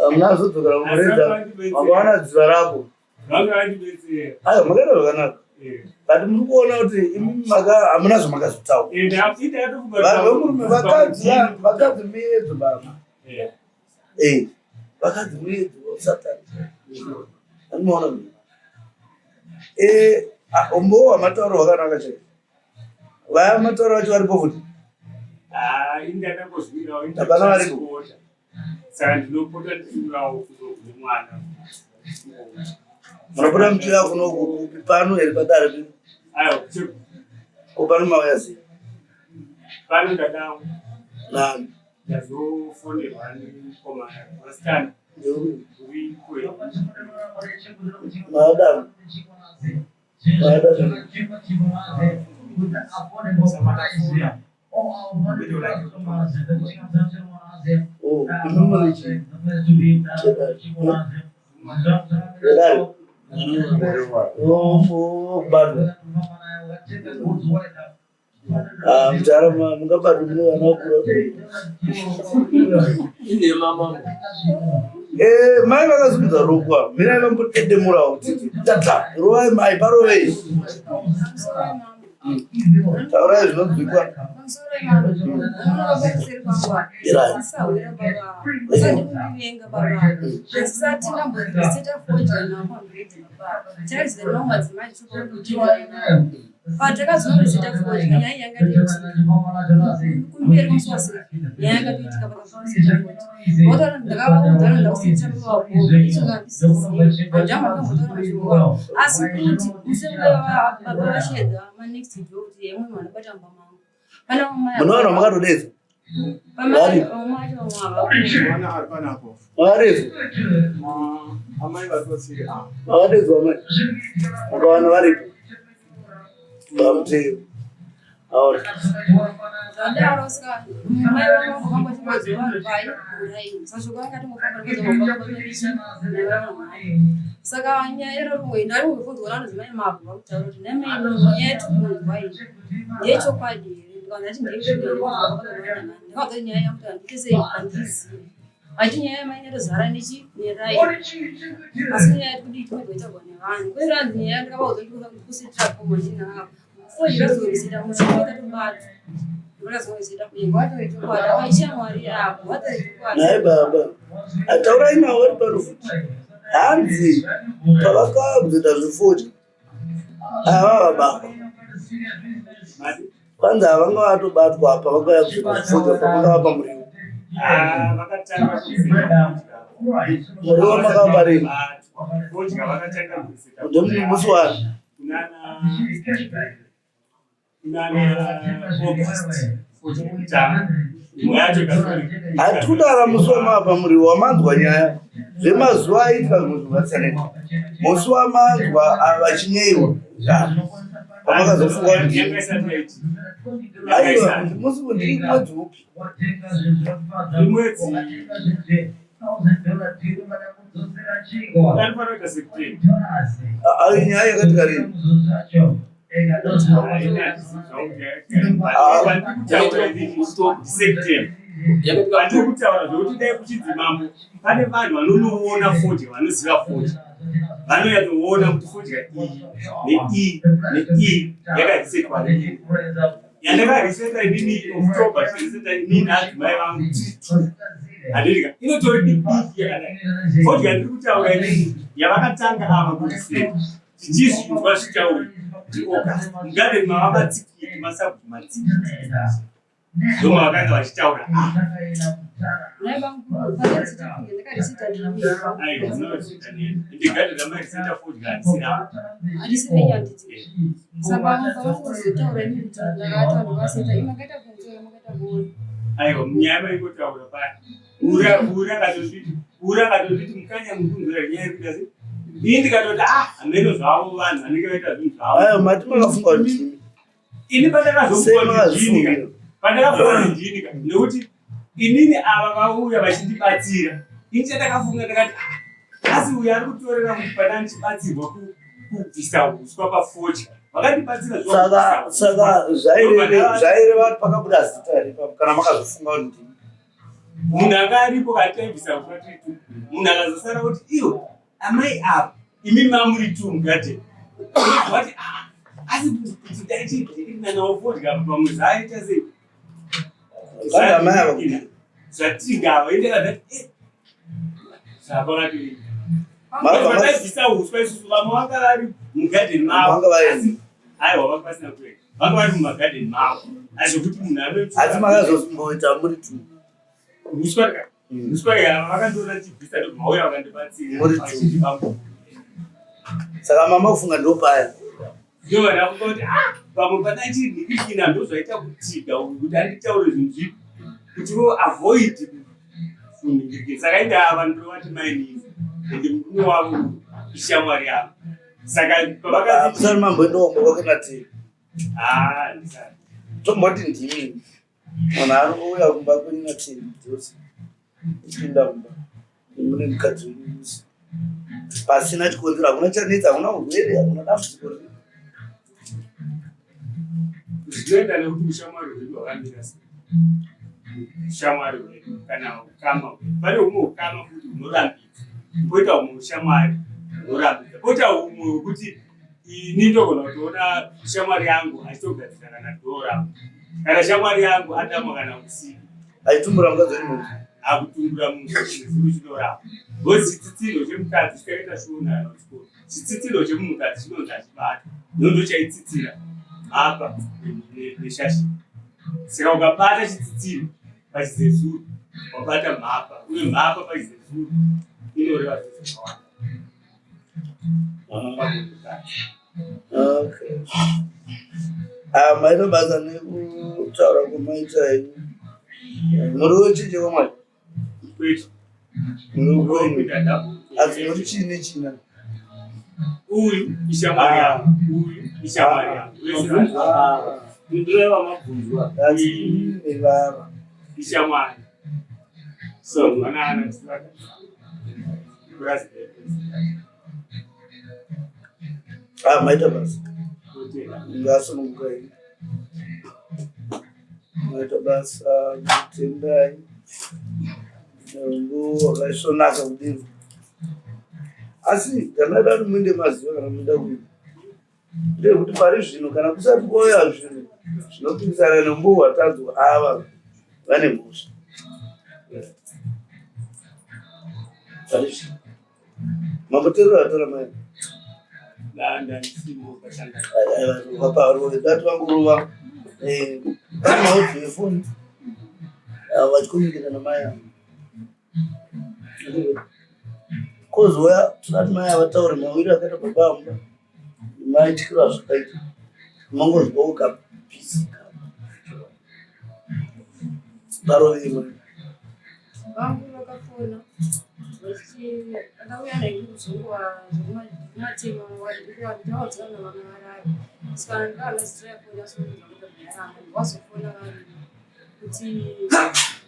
hamuna azodzokera kumureza makawana dziva rako Vanga vandibetsera. Ayo makaita zvakanaka. Eh. But muri kuona kuti imi maka hamuna zvamakazotaura. Eh, ndakatofunga Vanhu vemurume vakadzi vakadzi muyedzo baba. Eh. Eh. Vakadzi muyedzo wasatani. Anoona. Eh, umbowo hwamatauro hwakanaka chaizvo. Vaya matauro vacho varipo futi. Ah, ini ndakangozvirawo. Hapana varipo. Saka ndinopota ndichiuyawo kuno kune mwana. Munopota muchiuya kuno kupi pano here padare pino? Aiwa, kucheku. Ko pano mauya sei? Pano ndakauya. Nani? Ndazofonerwa nemukomana vasikana. Uri kwe. Madam. Madam. Oh, imi muri chii? Vedare. Oh, oh, kubatwa. Ah, mudhara mungabatwe mune vana vakura. Inhema mambo. Eh, mai vakazunza rokwa. Mirai vambotedemurawo titi. Tata, rovai mai parovei. Taurai zvinonzwikwa. Patakazonorisita fodya nyaya yanga toitika kumberi musi wasei nyaya yanga toitika patakazonorisita fodya votaura ndakavaudza ndakusita baba icho ndisizivi andama ndakambotaura mashoko avo asi kuti musi baba vashedza manext door kuti yemwe vanobata mumba mangu pana mama Munoona makatodedza. Vari. Mwana ari panapo. Makadedzwa. Amai vari pasiri ava. Makadedzwa mai. Mukawana varipo. Pamutemo. Aona. Zvadaro saka mai vangu vangoti vanhu vai kurai saka vanga Saka nyaya iroro ndari kubvunzwa vanonzi mai Mavhu vakutaura kuti nhai mai nyaya yatiri kunzwa iyi ndeyechokwadi here ndikaona ndati ndeyechokwadi ndakaudza kuti nyaya yamuti handite sei handizivi vati nyaya yamai inotozara nechi nerai asi nyaya yati kudii tinogoitaurwa nevanhu kweranzi nyaya ndakavaudza ndikusitira komo ndinavo Nhai baba, ataurai navo vari pano futi. Hanzi pavakazoita zvefodya ava vabatwa. Kwanzi havanga vatobatwa apa vakauya kuzoita zvefodya pavanga vapa muriwo. Muriwo makavapa rini? Ndomusi wani? Hatikudara musi wamava muriwo wamanzwa nyaya zvemazuva aiitwa zvimwe zvakasiyana musi wamanzwa vachinyeiwa. Pamakazofunga kuti aiwa musi ndiri mwedzi upi? Mwedzi Ayo nyaya yakati karini? Andiri kutaura zvekuti dai kuchinzi mambo pane vanhu vanonoona fodya vanoziva fodya vanonyatsoona kuti fodya iyi neiyi neiyi yakarisetwa nei yandakariseta inini october tiriseta inini adzimai vangu tiri two handirika inotori diki yakadai fodya ndiri kutaura inini yavakatanga ava kuriseta tichizvinzwa zvichitauri ndiaugust mugadeni mava matsikiti masabhuku matsikiti ndoma vakanga vachitaura aiwa ndamariseta fodya handisina aiwa munyaya maingotaura paya ura akatonditi mukanya mukunzora nyaya yekuita se ini ndikatoti ah hameno zvavo vanhu vanenge vaita zvinhu zvavo ayo mati makafunga kuti ini pandakazofunga ndini pandakafunga ndini ka nekuti inini ava vauya vachindibatsira ini chandakafunga ndakati ah, asi uyo ari kutorera kuti pana ndichibatsirwa kubvisa uswa pafodya vakandibatsira saka saka zvaireva kuti pakabuda zita here kana makazofunga kuti ndini munhu anga aripo kataibvisa uswa tiri tu munhu akazosara kuti iwe amai ava imi mamuri tu mugadheni vati ah, asi kuti daichiinanaofodya pamwe zvaita sei zvatingava indakazati eh, zvapakati vataibvisa uswa isusu vamwe vanga vari mugadheni mavo aiwa vanga vasina kuenda vanga vari mumagadheni mavo asi zvekuti munhu anoasi makazomboita muri tu uswa uswa ya vakandiona ndichibvisa ndobva vauya vakandibatsira Muri tu. Saka mama kufunga ndopaya. Ndiyo vanafunga kuti ah pamwe pana chinhikikina ndozvaita kutiga uyu kuti anditaure zvinhu zvipi kuti vo avoid kunhikikina saka inde ava ndovati mainini ende murume wavo ishamwari yavo saka pavakazisani mamboendawo kumba kwake natiri ah ndisati tomboti ndimi Munhu ari kuuya kumba kwenyu natiri dzose kupinda kumba mune mukadzi wenyu musi pasina chikonzero, hakuna chanetsa, hakuna urwere, hakuna dambudziko riri. Zvinoenda nekuti ushamwari hwedu hwakamira sei, ushamwari hwedu kana ukama hwedu. Pane humwe ukama futi hunorambidza, poita humwe ushamwari hunorambidza, poita humwe hwekuti ini ndogona kutoona shamwari yangu achitogadzira kana dhoo rangu kana shamwari yangu adamwa kana usiku aitumbura mukadzi wemunhu akutumbura munhu chizuru chinorapa because chitsitsiro chemukadzi chikaita shona kana kuchikoro chitsitsiro chemunhukadzi chinonzi achibata nondo chaitsitsira mhapa neshashi saka ukabata chitsitsiro pachizezuru wabata mhapa uye mhapa pachizezuru inoreva zvakawanda Okay. Ah, maita basa nekutaura kwamaita henyu. Muri wechii chekwamwari? Muri wekwenyu. Asi muri chii nechina? Uyu ishamwari yangu. Uyu ishamwari yangu. Ndureva mabvunzwa. Asi nevava. Ishamwari. So, mwana Ah, maita basa. Ngasununguka ini. Maita basa, tendai. Mungu wakaisvonaka kudini. Asi kana dai muinde maziva kana muida kuita. Ndeyekuti pari zvino kana kusati kwauya zvinhu zvinopikisana nembuo watanzwa ava vane mhosva. Pari zvino. Mamboterera atora mai. Dati vangorova eh, pane maaudio efoni vachikomuniketa namai ava. Kozouya tinati mai avataure mawiri akaita baba amba maityiro azvakaita mangozwawo kapisi parovimwe vangu vakafona. Ndakauya naye kuzonguva zvekumatema ndawadzana vana varara saka ndakazofona wazofona vanhu kuti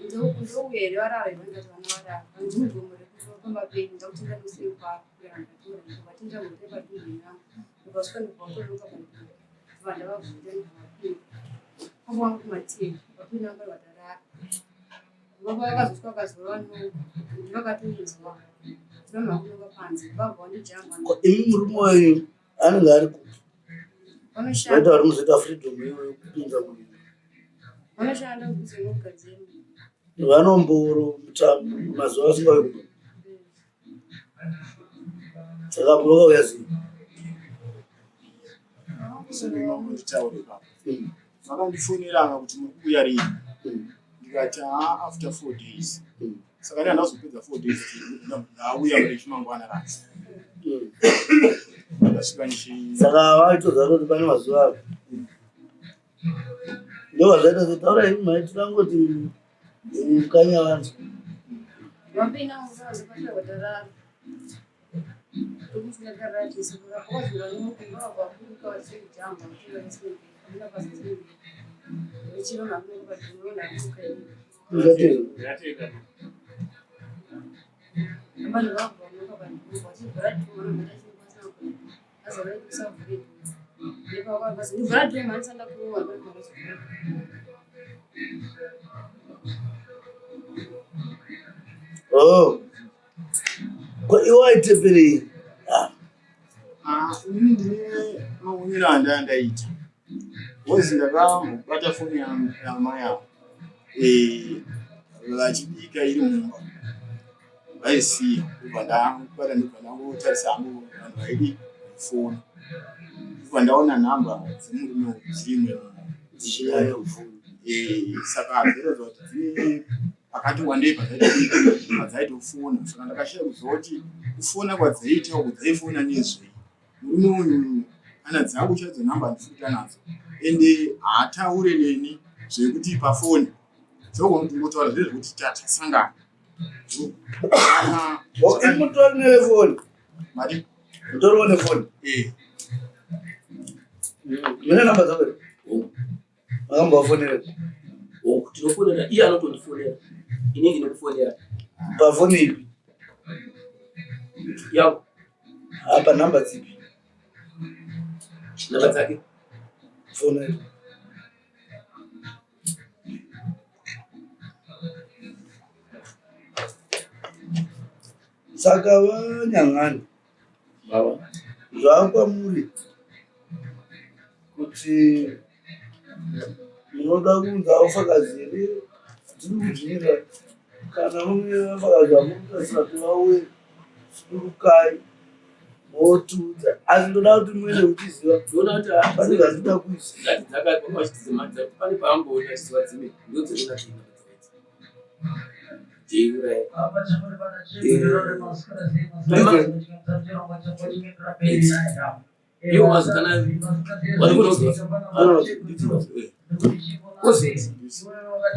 ndouya here varara here vandati vana varara handinogomo rekufamba penyu ndakuti ndandosei kwakuvatenda mhute padhuze nangu ndikasvika ndobva watonoka padhuze ndobva ndavabvunza ndobva vapinda kwava kumatema vapinda vanga vatarara Imi murume wenyu anenge ari kupi? Vaita vari muzoita freedom iyoyo kupinza munhu. Vanomboro mazuva asingauyi kumba. Saka vakauya sei? Vakandifoneranga kuti muri kuuya rini ndikati haa after four days saka ndi handazopedza four days ndauya rechimangwana racho ndasvika ndichi Saka vaitoziva kuti pane mazuva apo. Ndovazvaita se taura imi mhai tinangoti mukanya vanhu. Oh. Ko iwe waiteperei? Ah. Ah, ini ndine maonero andandaita. Boys ndakambobata foni yamai avo eh, vachibika iri mumba vaisiya ndobva ndabata ndobva ndangotarisa hangu vanhu vaidi foni ndobva ndaona nhamba dzemurume uyu dzirimo imomo Dzichinyanya kufona. Eh, saka dzinoratidza kuti dzine pakati wandei padzaitofona saka ndakashaya kuziva kuti kufona kwadzaiita uku dzaifona nezvei murume uyu kana dzangu chaidzo nhamba handisi nadzo ende haataure neni zvekuti pafoni dzogona kuti ngotaura zvee zvekuti tasangana Mutori nefoni mari mutori nefoni eh. Mune namba dzako here? Makambovafonera? Hongu, tinofonera, iye anotondifonera, ini ndinokufonera. Pafoni ipi? Yangu. Apa nhamba dzipi? Nhamba dzake. Fonera. Saka vanyang'ani Zvaakwamuri kuti munoda kuunza vafakazi here tiri kudzvinyirira kana mune vafakazi vamurikutasira kuti vauye sudurukai motiudza asi ndoda kuti muende muchiziva pane zvandinoda kuisa pane paamboona chiziva dzimwe ndodzinoda kuenda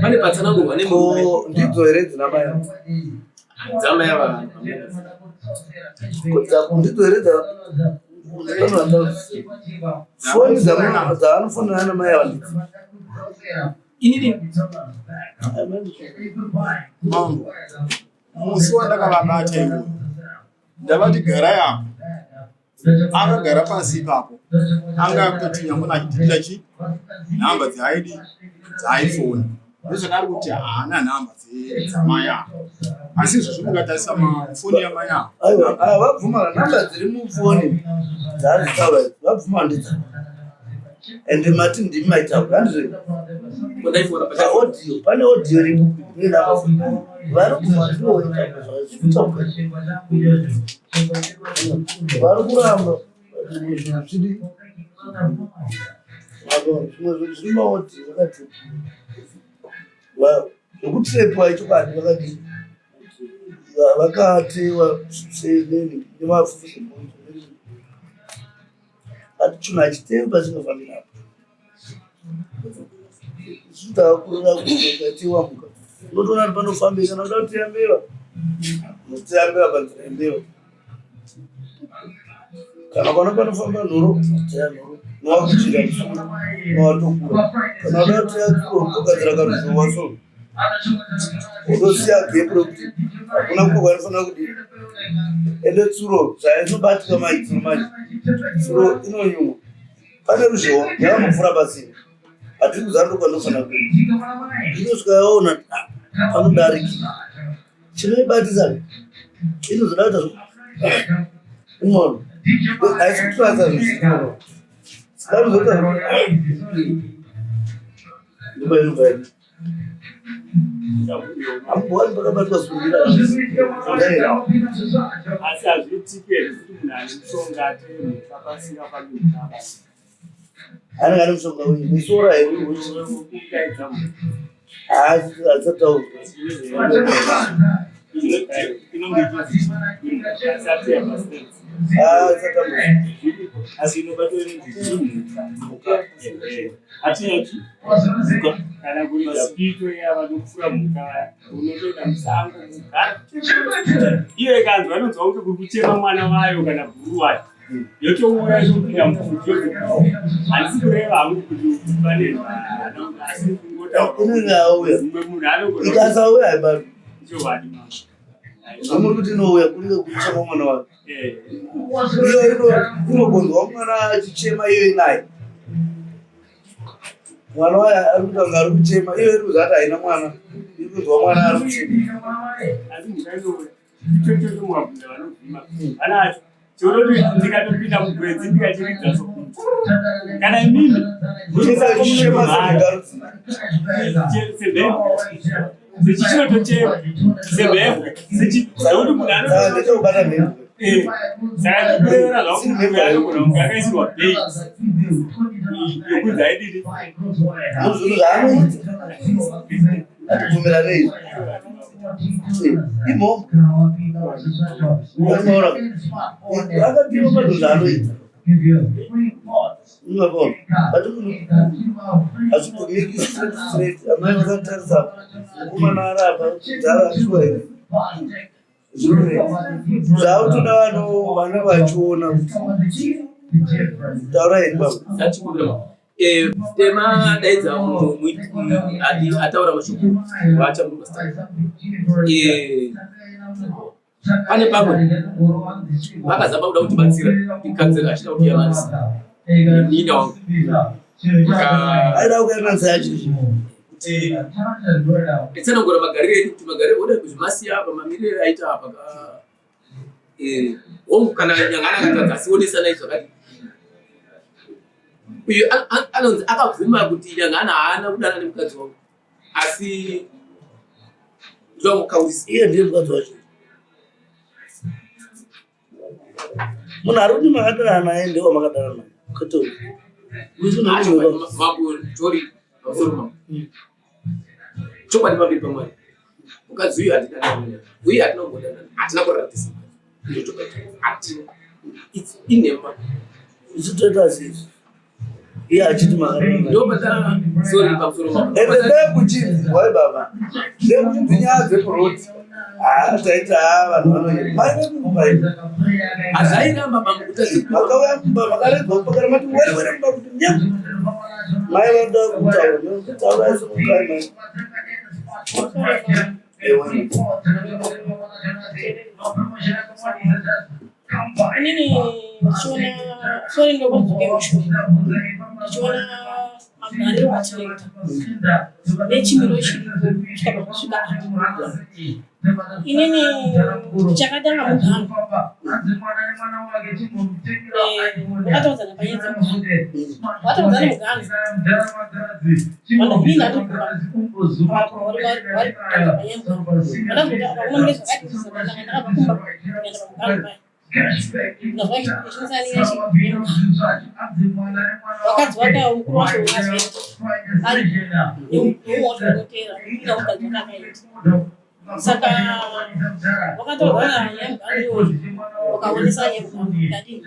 Pane patsanangurwa nemurume. Ndidzo here dzina mai ava? Dzamai ava. Ndidzo here dza foni dzaanofonera namai ava ndidzo? Inini Mambo, musi wandakavabata iwoyo ndavati garai apo, akagara pasi ipapo, anga akutoti nyangwe achidhilila chi nhamba dzaaidi dzaaifona ndosaka ari kuti haana nhamba dzamai ava asi izvozvo mukatarisa mafoni yamai ava Aiwa, ava vabvuma nhamba dziri mufoni dzaari kutaura idzi, vabvuma ndidzo. Ende mati ndimi maitaura handizvo? Paaudio, pane audio iripo vari kubva ndivo vaitaura zvakutaurwa. Vari kuramba zvimwe zvinhu zviri zvimwe zvinhu zviri maaudio zvakati zvekutrepiwa ichokwadi vakadii vakatewa seneni nemafufu But chinhu hachitevi pachinofanira apo. Isu takakurira kuti ukatewa muka unotoona kuti panofambei kana uda kuteya mbeva. Unoteya mbeva panzira yembeva. Kana ukaona panofamba nhoro, unoteya nhoro. Unowakuchira musoro, unowatokura. Kana uda kuteya tsuro, unogadzira karuzhowa so. Unosiya gepu rekuti hakuna kumwe kwainofanira kudii. Ende tsuro zvainobatika manje, tsuro manje. Tsuro inonyumwa. Pane ruzhowa, yakambopfuura pasina. Hatiri kuziva ndokwanofanira kuenda. Inosvika yaona ah, panodarikika. Chinoibatisa inozoda kuita unoona haisi kutoratidza zvisina. Saka inozoita ndopainobva Hamboani pakabatwa sungira. Asi hazviitike here kuti munhu ane mushonga ateye mhuka pasina pane mhuka abata? Anenge ane mushonga uyu misora here Wekudaidza mhuka. haasi asataudzwa. Inonge ichinzi asi ateya pasina. Asi inobatwa inonzi mhuka. Atiyati mhuka kana kuridza pito iya vanopfura mhuka vaya unotoenda musango mugara iyo ikanzwa inonzwa kunge kuri kuchema mwana wayo kana bhuru wayo yotouya yopinda mupfuti handisi kureva hangu kuti pane asi kungotaura Inenge yauya. mumwe munhu anogona Ikasauya haibatwi. chokwadi mama Zvamuri kuti inouya kunenge kuchema mwana wake. Eh. Iyo inogonzwa mwana achichema iyo inaye. Mwana wayo ari kuita kunge ari kuchema iyo iri kuzati haina mwana. Iri kunzwa mwana ari kuchema. Asi mhuka inouya ichocho chomwabvunza vanovhima vanacho chonoti ndikatopinda mugwedzi ndikachiridza so kana imimi Chema semhuka semhembwe sechinotochema semhembwe sekuti munhu Saka ndechekubata mhembwe. Saka ndikurevera zvangu munhu anogona kunge akaisirwa bait yokunzi aidini Zvinhu zvaanoita. Atibvumirane izvi. Imhombwe. Unoona. Akadiwa pazvinhu zvaanoita. Unobona. But hazvibvumiki straight straight. Amai vakatarisa mukomana ari apa kudhara shuwa here. Zvinonetsa. Zvakutoda vanhu vana vachiona kuti taura henyu baba. Ndachikumbira mama. Eh, tema daidza ati ataura mashoko vachamuka. Eh, pane pamwe vakazama kuda kutibatsira ndikanzera achida kutiyananisa nemunin'ina wangu Aida kuyananisa yacho. kuti titsanangura magariro edu kuti magariro oda kuzvimasiya apa mamiriro aita apa eh, hongu kana nyangana akatadza asi onesanai zvakati uyu anonzi akabvuma kuti nyangana haana kudana nemukadzi wangu asi ndomukaurisa Iye ndiye mukadzi wacho. Munhu ari kuti makadana naye ndiwo makadana naye. Kwete uyu. Uyu unhu Mambo Tori pamusoro mambo. Chokwadi pamberi paMwari. Mukadzi uyu hatina naye. Uye hatina kumbodanana. Hatina kurara tese. Ndicho chokwadi. Hatina. It's inhema. Isu toita sei? Iye achiti makadana naye. Ndopata sorry pamusoro mambo. Ende ndekuchinzi wai baba. Ndekuchinzi nyaya dzepuroti. Ah, taiti ah vanhu vanoyera. Mai vemumba imi. Hazvairamba mambo kutadza. Makauya mumba makaredzwa mupakara mati were were mumba kuti nyam. Mai vanoda kutaura. Kutaura isi mukai mai. Ewe. Inini ndichiona sorry ndokudzoke mushure ndichiona magariro atinoita nechimiro chiripo kusvika pakusvika apa inini chakatanga mugano wakataudzana panyaya dzemugano wataudzana mugano ini ndatoguma vari kutaura panyaya yemugano vandazoda vakomana mune zvakati ndakabva kumba ndikaenda pamugano paya Vakadzi vakawa mukuru wacho wakazoenda ari neumwe wacho unotera ina mukadzi wakakaita saka wakataurwa nyaya iyoyo wakaonesa nyaya mugano ikadini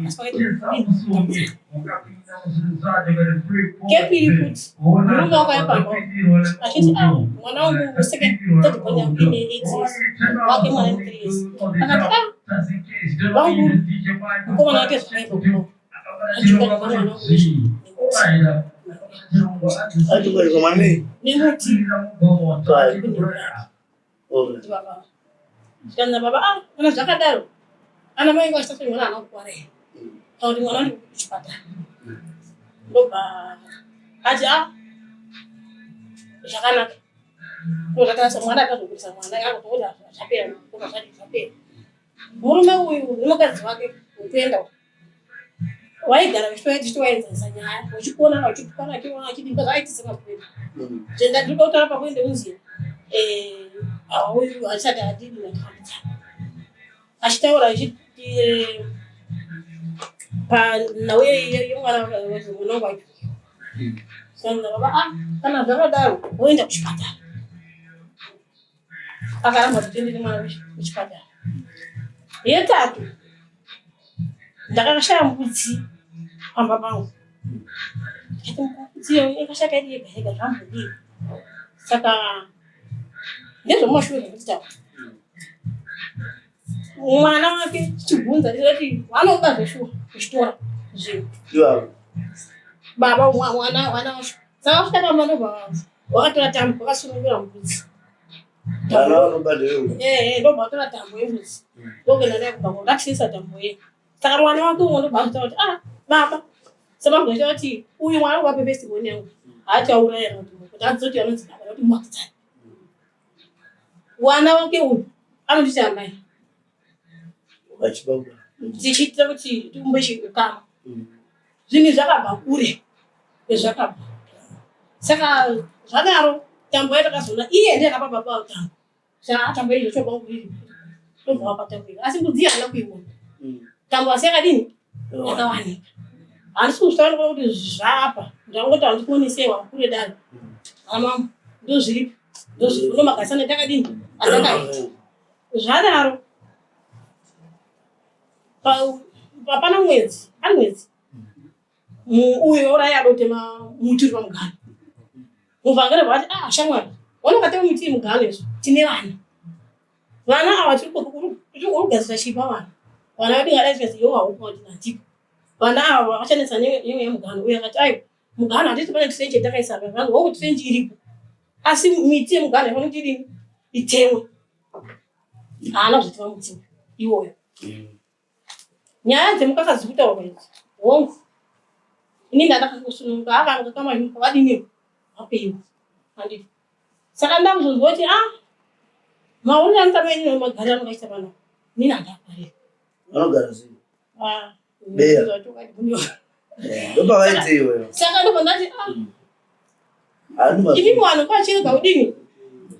asi pakaita dambudziko. Kepiri futi murume wakauya pamba achiti ah mwana wangu second third born yangu ine 8 years wake mwana ine 3 years akati ah wangu mukomana wake zvakaipa kuno achiuka mwana wangu Achiuka mwana nei? Nemuti. Zvikanzi baba ah kana zvakadaro ana mai vangu vachitatu mwana haana kukwara here kana kuti mwana ndi kuchipatara ndobva ati ah zvakanaka ndozvatarisa mwana akazobudisa mwana akatoona zvapera ndobva zvati zvapera murume uyu nemukadzi wake ukuenda waigara uchitowaenzanisa nyaya uchikuonana uchitukana achiona achidii because aitisa makuenda zvenda ndiri kutaura pakuende unzi eh, uyu achati adidi natambidza achitaura achiti eh, panhau yemwana mwana wangu acho saka baba ah kana zvakadaro woenda kuchipatara akaramba kuti tiende nemwana kuchipatara yetatu ndakashaya mbudzi pamba pangu ndikati mbudzi iyo yakashaka iri yega yega zvambodii saka ndezvemumashure zvekutaura mwana wake tichibvunza tichati vanoba zveshuwa kuchitora zvinhu baba mwana mwana wacho saka vasvika pamba ndobva wakatora tambo wakasunungura mbudzi ndobva watora tambo yembudzi ndokuenda naye kumba kwakatisa tambo ye saka mwana wake umwe ndobva azotaura kuti ah baba samagoita kuti uyu mwana wangu ape first born yangu haachauraya kuti adzoti anonzi baba nokuti muvakidzani Wana wake uyu anonditi amai. Tichiitira kuti tiumbe chikama. Zvinhu zvakabva kure kwezvakabva. Saka zvadaro tambo yatakazoona iye ndiye akapa baba tambo. Saka tambo iyo choba kuri. Ndobva wapa tambo iyo. Asi mbudzi haana kuiona. Tambo asi yakadini? Yakawanika. Handisi kuzvitaura kuti zvapa. Ndangoti handisi kuonesewa kure dare. Amambo ndozviripo. Ndozviripo ndomagarisana takadini? Atakaita. Zvadaro hapana mwedzi, ari mwedzi. Uyo uraya adotema muti uri pamugano. Muvhangeri vati ah shamwari, wana ukatema miti yemugano izvo tine vana. Vana ava tiri kugadzira chii pavana? Vana vedu ngadai tikanzi iwe haupo kuti handipo. Vana ava vachanetsa nenyaya yemugano. Uyo akati aiwa mugano handiti pane trench yatakaisa apa. Vanhu hongu trench iripo. Asi miti yemugano yafana kuti idini? Itemwe. Haana kuzotema muti iwoyo. Nyaya dzemukaka dziri kutaurwa idzi hongu ini ndandakakusununguka ava mukaka mazhinji vadini vapeiwa handiti saka ndakuzonzwa kuti a ah, maonero anoita mai nini magariro anongaita pano nini handafariri vanogara sei ah, beya ndopavaite iweyo saka ndobva ndati ah, imi vanhu ngavachirega kudini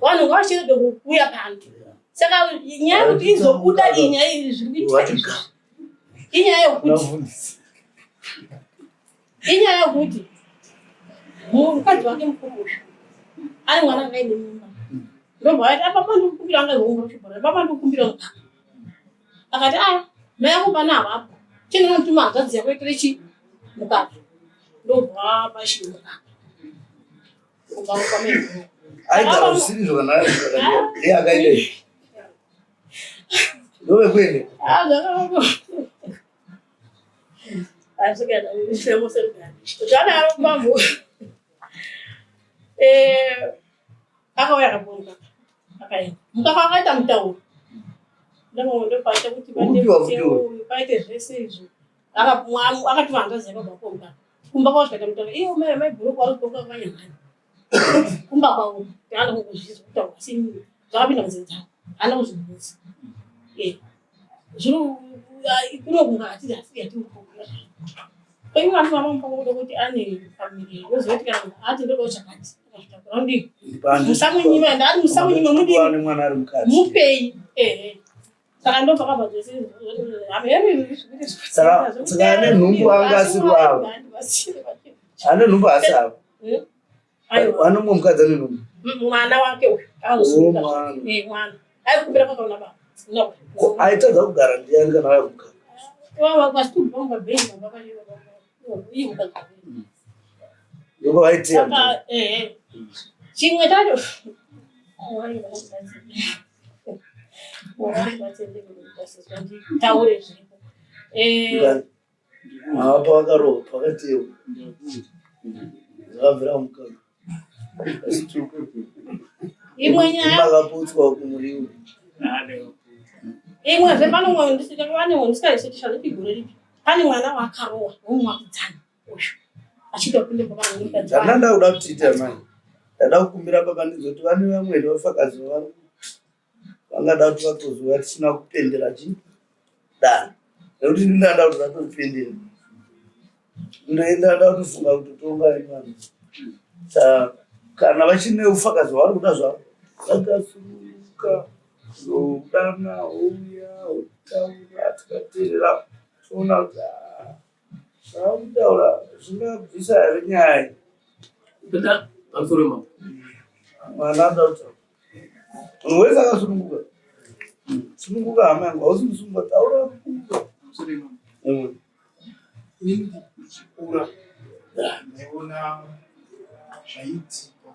vanhu ngavachirege kuuya pano saka nyaya yekuti izobuda iyi nyaya iyi zviri kuitika izvi inyaya yekuti inyaya yekuti mukadzi wake mukuru uyu ari mwana anga aine mimba ndobva vati apa ndikukumbira anga ihombo chibhora baba ndikukumbira mukaka akati a ah, mai ako pana havapo chinonotuma hanzvadzi yako itore chi mukaka ndobva pachi mukaka kubva kwamai aigara zvisiri zvakanaka iye akaenda ndovekuende ah, zvadaro mambo eh, akauya akapuwa mukaka akaenda mukaka wakaita mutauro ndopaita kuti paite zvese izvo akati vanhu aziva baba mukaka kumba kwavo zvikaita mutauro iyo mai mai bhuruku vari kutoka kwanyamani kumba kwavo taana kuzvizwa kutaura asi zvakapinda munzeve dzavo haana kuzvibvunza eh, zvino kuno kunga hatidi hatidi hatidi Kwenyu vanhu vanomupa kuda kuti ane family woziva kuti kana ati ndodawo chakati akazvitakura unodii musamunyima ndati musamunyima mudii mupei ehe saka ndopakabva zvese saka ane nhumbu anga asiri wavo ane nhumbu haasi avo hmm? Ane mumwe mukadzi ane nhumbu mwana wake uyu oh, eh, mwana aikumbira kwakaona baba aitadza kugara ndiyani kana vaya kumukaka Iye mukadzi waviri. Ndobva vaiteya Saka ehe. Chimwe chacho Mwari vakubatsire. Mwari vakubatsire kuti nditaure zviripo. Eh, Haa pavakarohwa pakatewa zvakabvira mukaka. Imwe nyaya makaputswa kumuriwo. Imwe zve pane umwe pane umwe ndisikazivi kuti gore ripi. Pane mwana waakarohwa nomuvakidzani uyu. Achiita kupinda papa nomukadzi. Zvandanda kuda kuti tiite amai. Ndada kukumbira baba ndizoti vane vamwe vafakazi vari vangada kuti vatozouya tisina kupendera chi dare nekuti ini ndada kuti vatopendera ndada kutofunga kuti tonga ini vanhu sa kana vachine ufakazi hwavari kuda zvavo vakasununguka zodana ouya otaura tikateerera toona kuti ah, Zvakutaura zvingabvisa here nyaya iyi? Pinda pamusoro mambo. Mwana anoda kutaura. Munhu wese akasununguka. Sununguka hama yangu, hausi musungwa, taura sununguka. Ini ndichikura ndaiona zvaiitika.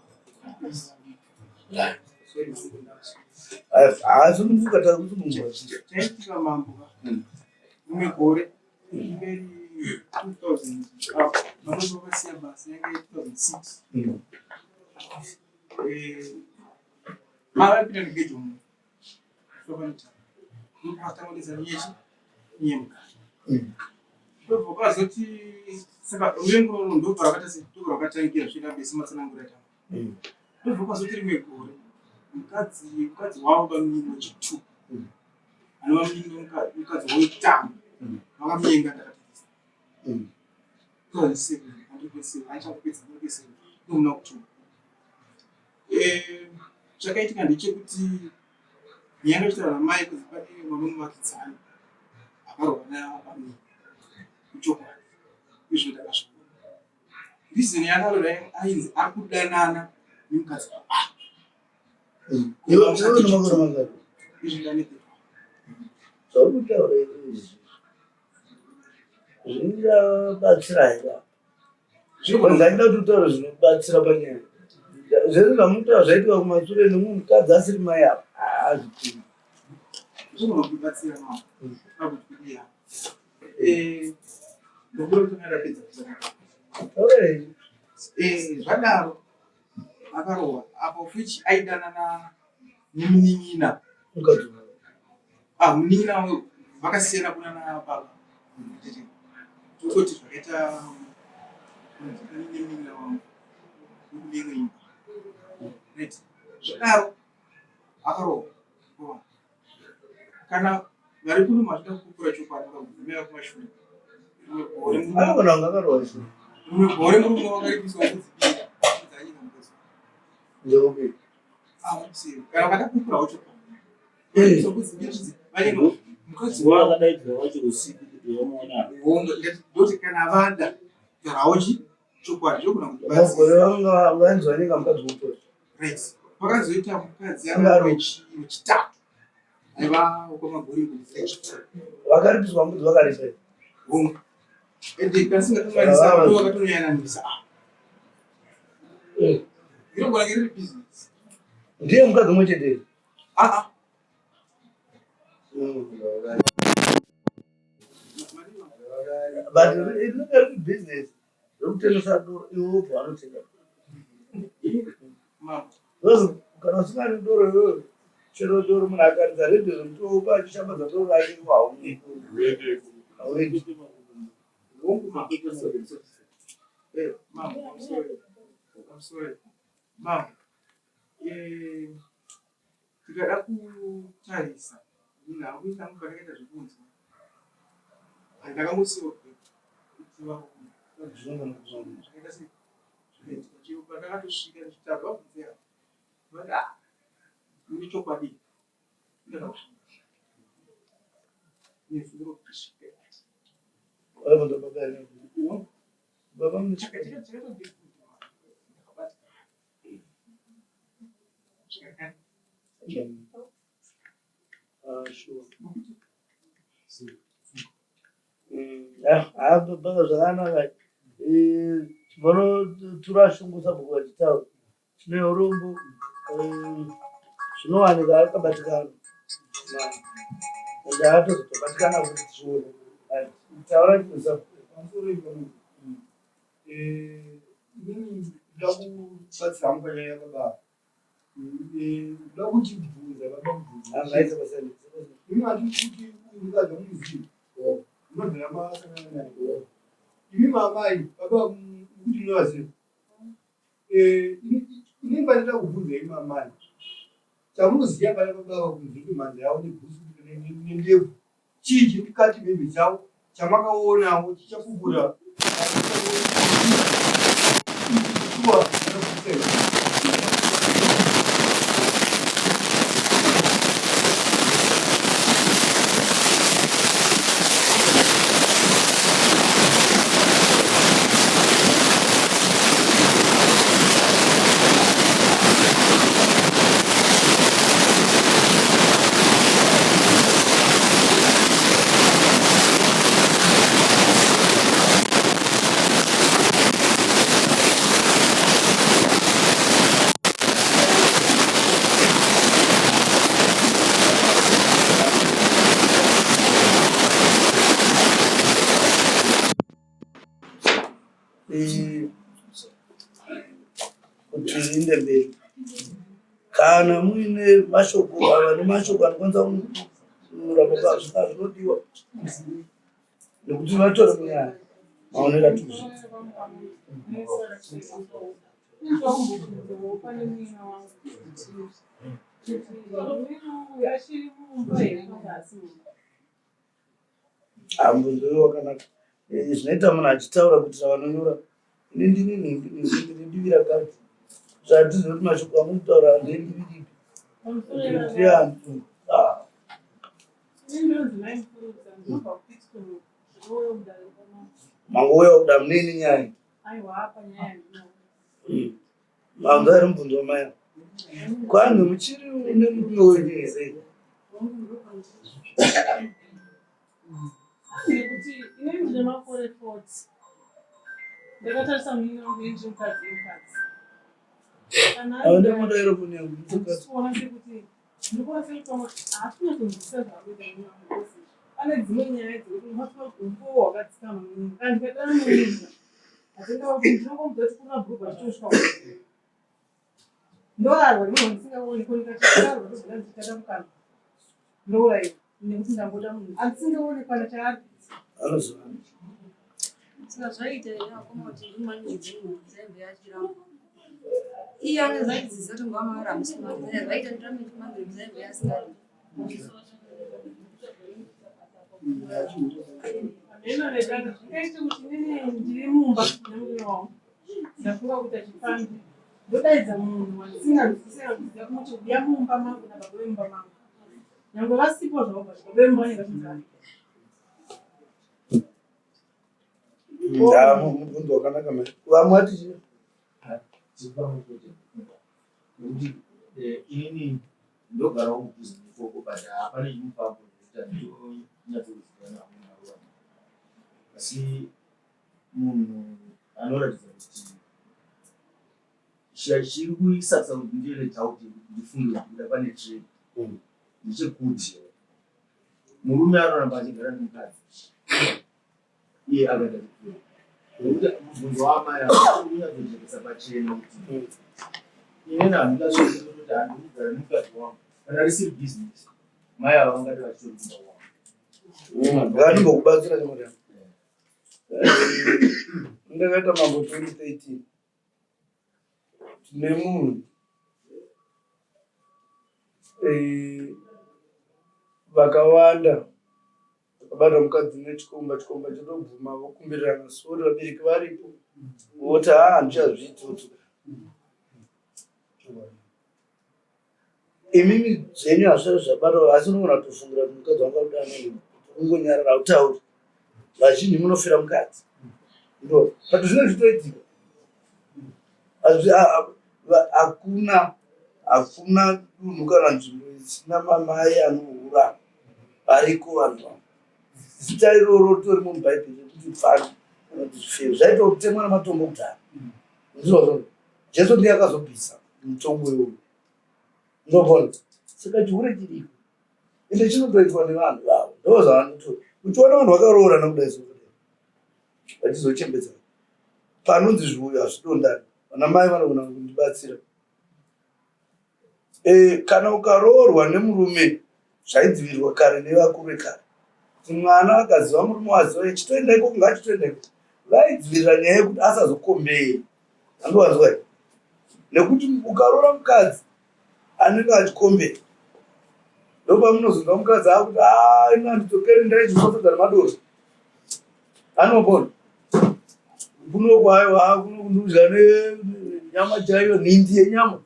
Hasununguka, takusununguka. Chaitika mambo rimwe gore Inge iri 2000 ah, baba vakasiya basa yanga iri 2006. Eh, mava pinda negejo mu. Sobanita. Mukatanga nyechi nyemka. Ndobva kwazoti saka ruvengo urwu ndobva rwakaita se ndobva rwakatangira zvisvika bese matsanangura tanga. Ndobva kwazoti rimwe gore mukadzi mukadzi wavo bamnini wechitu anova mukadzi wekutanga vakamunyenga ndakatarisa 2007 2007 aichakupedza 2007 ndomuna October. Chakaitika ndechekuti nyaya yanga ichitaura namai kunzi pane mwana wemuvakidzani akarohwa nabamnini ichokwadi izvo ndakazviona. Reason yaakarohwa ainzi ari kudanana nemukadzi wababa. Iwe une makore mangani? Izvi ndane 31. Zvauri kutaura izvi zvingabatsira here apa? Ndaida kuti utaure zvinobatsira panyaya. Zvese zvamunotaura zvaitika kumasure nemumwe mukadzi asiri mai apa. Hazvipindi. Zvinogona kubatsira mama. Pakuti kudii apa? Eh, ndokuda kuti ndapedza. Taura henyu. Eh, zvadaro akarohwa apo which aidanana nemunin'ina Mukadzi wavo. ah munin'ina vakasiyana kuna nababa tototi zvakaita nemunin'ina wangu nokune imwe imba right zvadaro akarohwa kana vari kuno mazvida kupupura chokwadi vakagumira kumashure rimwe gore Anogona kunge akarohwa izvo. rimwe gore murume wakaripiswa kudzibira dzanyika mukadzi Ndeupi? Ah, kana vakada kupupurawo chokwadi kudzibira zvidzi vanyika mukadzi wavo Vakadaidzira wacho usiku kuti vamuona. Honga, ndoti kana vada garawo chi chokwadi zvogona kutibatsira Gore vanga vainzwa nyika mukadzi wotora. Right. Pakazoita mukadzi anga ari wechitatu aiva wekwaMagoringo Vakaripiswa mbudzi vakaripa. Hongu. Ende kasingakanganisa ndo vakatoyananisa. Inogona kunge riri business. Ndiye mukadzi mumwe chete. Ah ah. But rinenge riri business rekutengesa doro iwe wobva wanotenga doro. Kana usingadi doro iwewe chero doro munhu akaridza redhiyo remutopa achishambadza doro rake iwe haumwi. Hauendi. Hongu mama. Eh, mama, I'm sorry. I'm sorry. Mama. Eh, Tikada kutarisa ini hangu ini hangu pandakaita zvekunzwa ndakangosiiwa kuti zvakaita sei zvakaitika chero pandakatosvika ndichitaura vabvunze apa vati ah mune chokwadi ndakasvika nefungo rokutisvika Baba mune chakabatika Baba zvakanaka. Eh, vanotura shungu sabhuku vachitaura tine urombo eh, zvinowanika akabatikana ende atozotobatikana kuti tichiona taura chinhu eh, inini ndoda kubatsira hangu panyaya yababa ndoda kuchibvunza baba kubvunza imi hatisi kuti uyu mukadzi wamuzivi munobvira masangana naye imi mamai baba kuti munovaziva ini pandida kubvunza imi mamai chamunoziva pana baba ava kunze kwemhanza yavo nebhutsu nendebvu Chii chiri mukati mehembe dzavo chamakaonawo chichapupura shuwa Kuti riinde mberi kana muine mashoko ava nemashoko anokwanisa kununura baba zvika zvinodiwa nekuti vatore munyaya maonero atizviita. Ah, mubvunzo uyo wakanaka. Eh, zvinoita munhu achitaura kuitira vanonyora. Ini ndini nhingi nhingi ndiri divi rakati. Zvatizive kuti mashoko amuri kutaura ndendivi ripi. Ndiani? Ah. Mangouya kuda muneni nyaya. Manzwa here mubvunzo wamai ava? Kwanzi muchiri une murume wenyu here? Nekuti inini ndine makore 40 ndakatarisa munin'ina wangu ini ndiri mukadzi yemukadzi. Kana ari Aende moda iro foni yangu. ndikuona sekuti ndikuona sekuti pamwe haasi kunyatsonzwisisa zvaanoita munin'ina wangu because pane dzimwe nyaya dzekuti unobatwa gumbo wakadzikama munin'ina kana ndikadana munin'ina hatingava kuti ndinongomudza kuti kuna bhurugwa achitosvika ndorarwa nemunhu wandisingaoni ko ndikachirarwa ndozoda ndichitata mukana ndouraiwa nekuti ndangoda munhu andisingaoni kana chaari Anozova. Saka zvaita here akoma kuti ndimanikidze munhu kuti aibve achiramba. Iye anenge achidzidzisa kuti ngwamara hamusi kumanikidza. Zvaita ndirambe ndichimanikidza aibve asingadi. Hameno vedanga zvingaite kuti inini ndiri mumba nemurume wangu ndafunga kuita chipfambi ndodaidza munhu wandisinganzwisise kuziva kumuti uya mumba mangu nababa vemumba mangu nyangwe vasipo zvavo but baba vemumba vanenge vachinzi varipo. Ndaa mubvunzo wakanaka mai. Vamwe vati chii? Nekuti inini ndogarawo mudhuze nekoko but hapana chimufambo zvekuti handinyatsokuzivana navo navo asi munhu anoratidza kuti chiri kuisakisa kuti ndive nedoubt yekuti ndifunge kuti kuda pane chii ndechekuti murume anoramba achigara nemukadzi iye akaita chipfuyo nekuti mubvunzo waamai ava unyatsojekesa pachena kuti inini handingasviki kuti handiri kugara nemukadzi wangu kana risiri bhizinesi mai ava vangati vachitori kumba kwangu Ngatimbokubatsira chimwe ndakaita mambo 2013 tine munhu eh, vakawanda Vakabata mukadzi nechikomba, chikomba chotobvuma vokumbirirana sorry vabereki varipo voti haa handichazviiti voti imimi zvenyu hazvisati zvabatwa asi unogona kutofungira kuti mukadzi wangu akuda anenge kungonyarara hautauri vazhinji munofira mukadzi ndo but zvinenge zvitoitika hakuna hakuna dunhu kana nzvimbo isina mamai anohura variko vanhu ava zita iroro ritori mubhaibheri rekuti pfambi. Kana kuti zvifeve zvaitwa kutemwa nematombo kudhara. Ndizvozvo. Jesu ndiye akazobvisa mutongo iwoyo. Ndopona. Saka chihure chiriko. Ende chinotoitwa nevanhu vavo. Ndoo zvavanoto. Uchiona vanhu vakaroorana kudai so vachizochembedzana. Panonzi zviuyo hazvidondani. Vana mai vanogona kundibatsira. E, kana ukaroorwa nemurume zvaidzivirirwa kare nevakuru vekare kuti mwana akaziva murume waziva chitoenda ikoko ngachitoenda ikoko vaidzivirira nyaya yekuti asazokombei andiwanzwa here nekuti ukaroora mukadzi anenge achikombera ndopamunozonzwa mukadzi akuti ah, ini handidzokeri ndaichikosodza nemadoro anopona kuno kwayo ha kuno kundudya nenyama chaiyo nhindi yenyama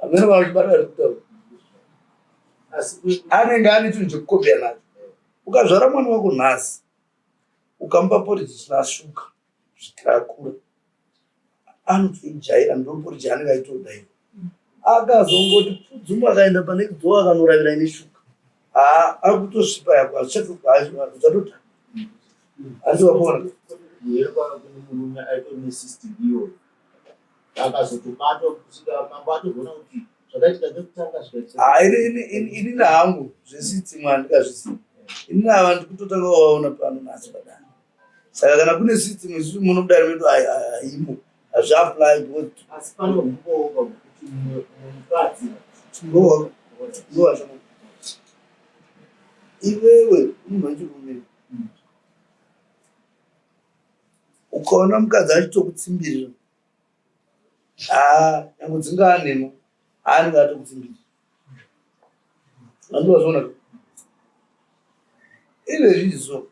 amene vachibata zvekutaura asi anenge ane chinhu chekukombera nacho ukazvara mwana wako nhasi ukamupa poriji isina shuga kusvikira akura anotoijaira ndo poriji yaanenge aitoda iyo akazongoti pfudzumu akaenda pane dzoa akanoravira ine shuga haa akutosvipa yako hazvichatota asi wapona murume aitori nesystem iyoyo akazotobatwa kusvika mambo atozoona kuti zvakaitika kekutanga zvikaitika inini hangu zvesystem handingazvizivi inini ava ndikutotanga waona pano nhasi padare saka kana kune system isusu muno mudare medu haimo hazviapply because asi pane humbowo pakuti mumwe mukadzi ndowacho iwewe munhu wechirume ukaona mukadzi achitokutsimbirira haa nyange dzingaa nhema haanenge atokutsimbirira Andozviona izvezvi so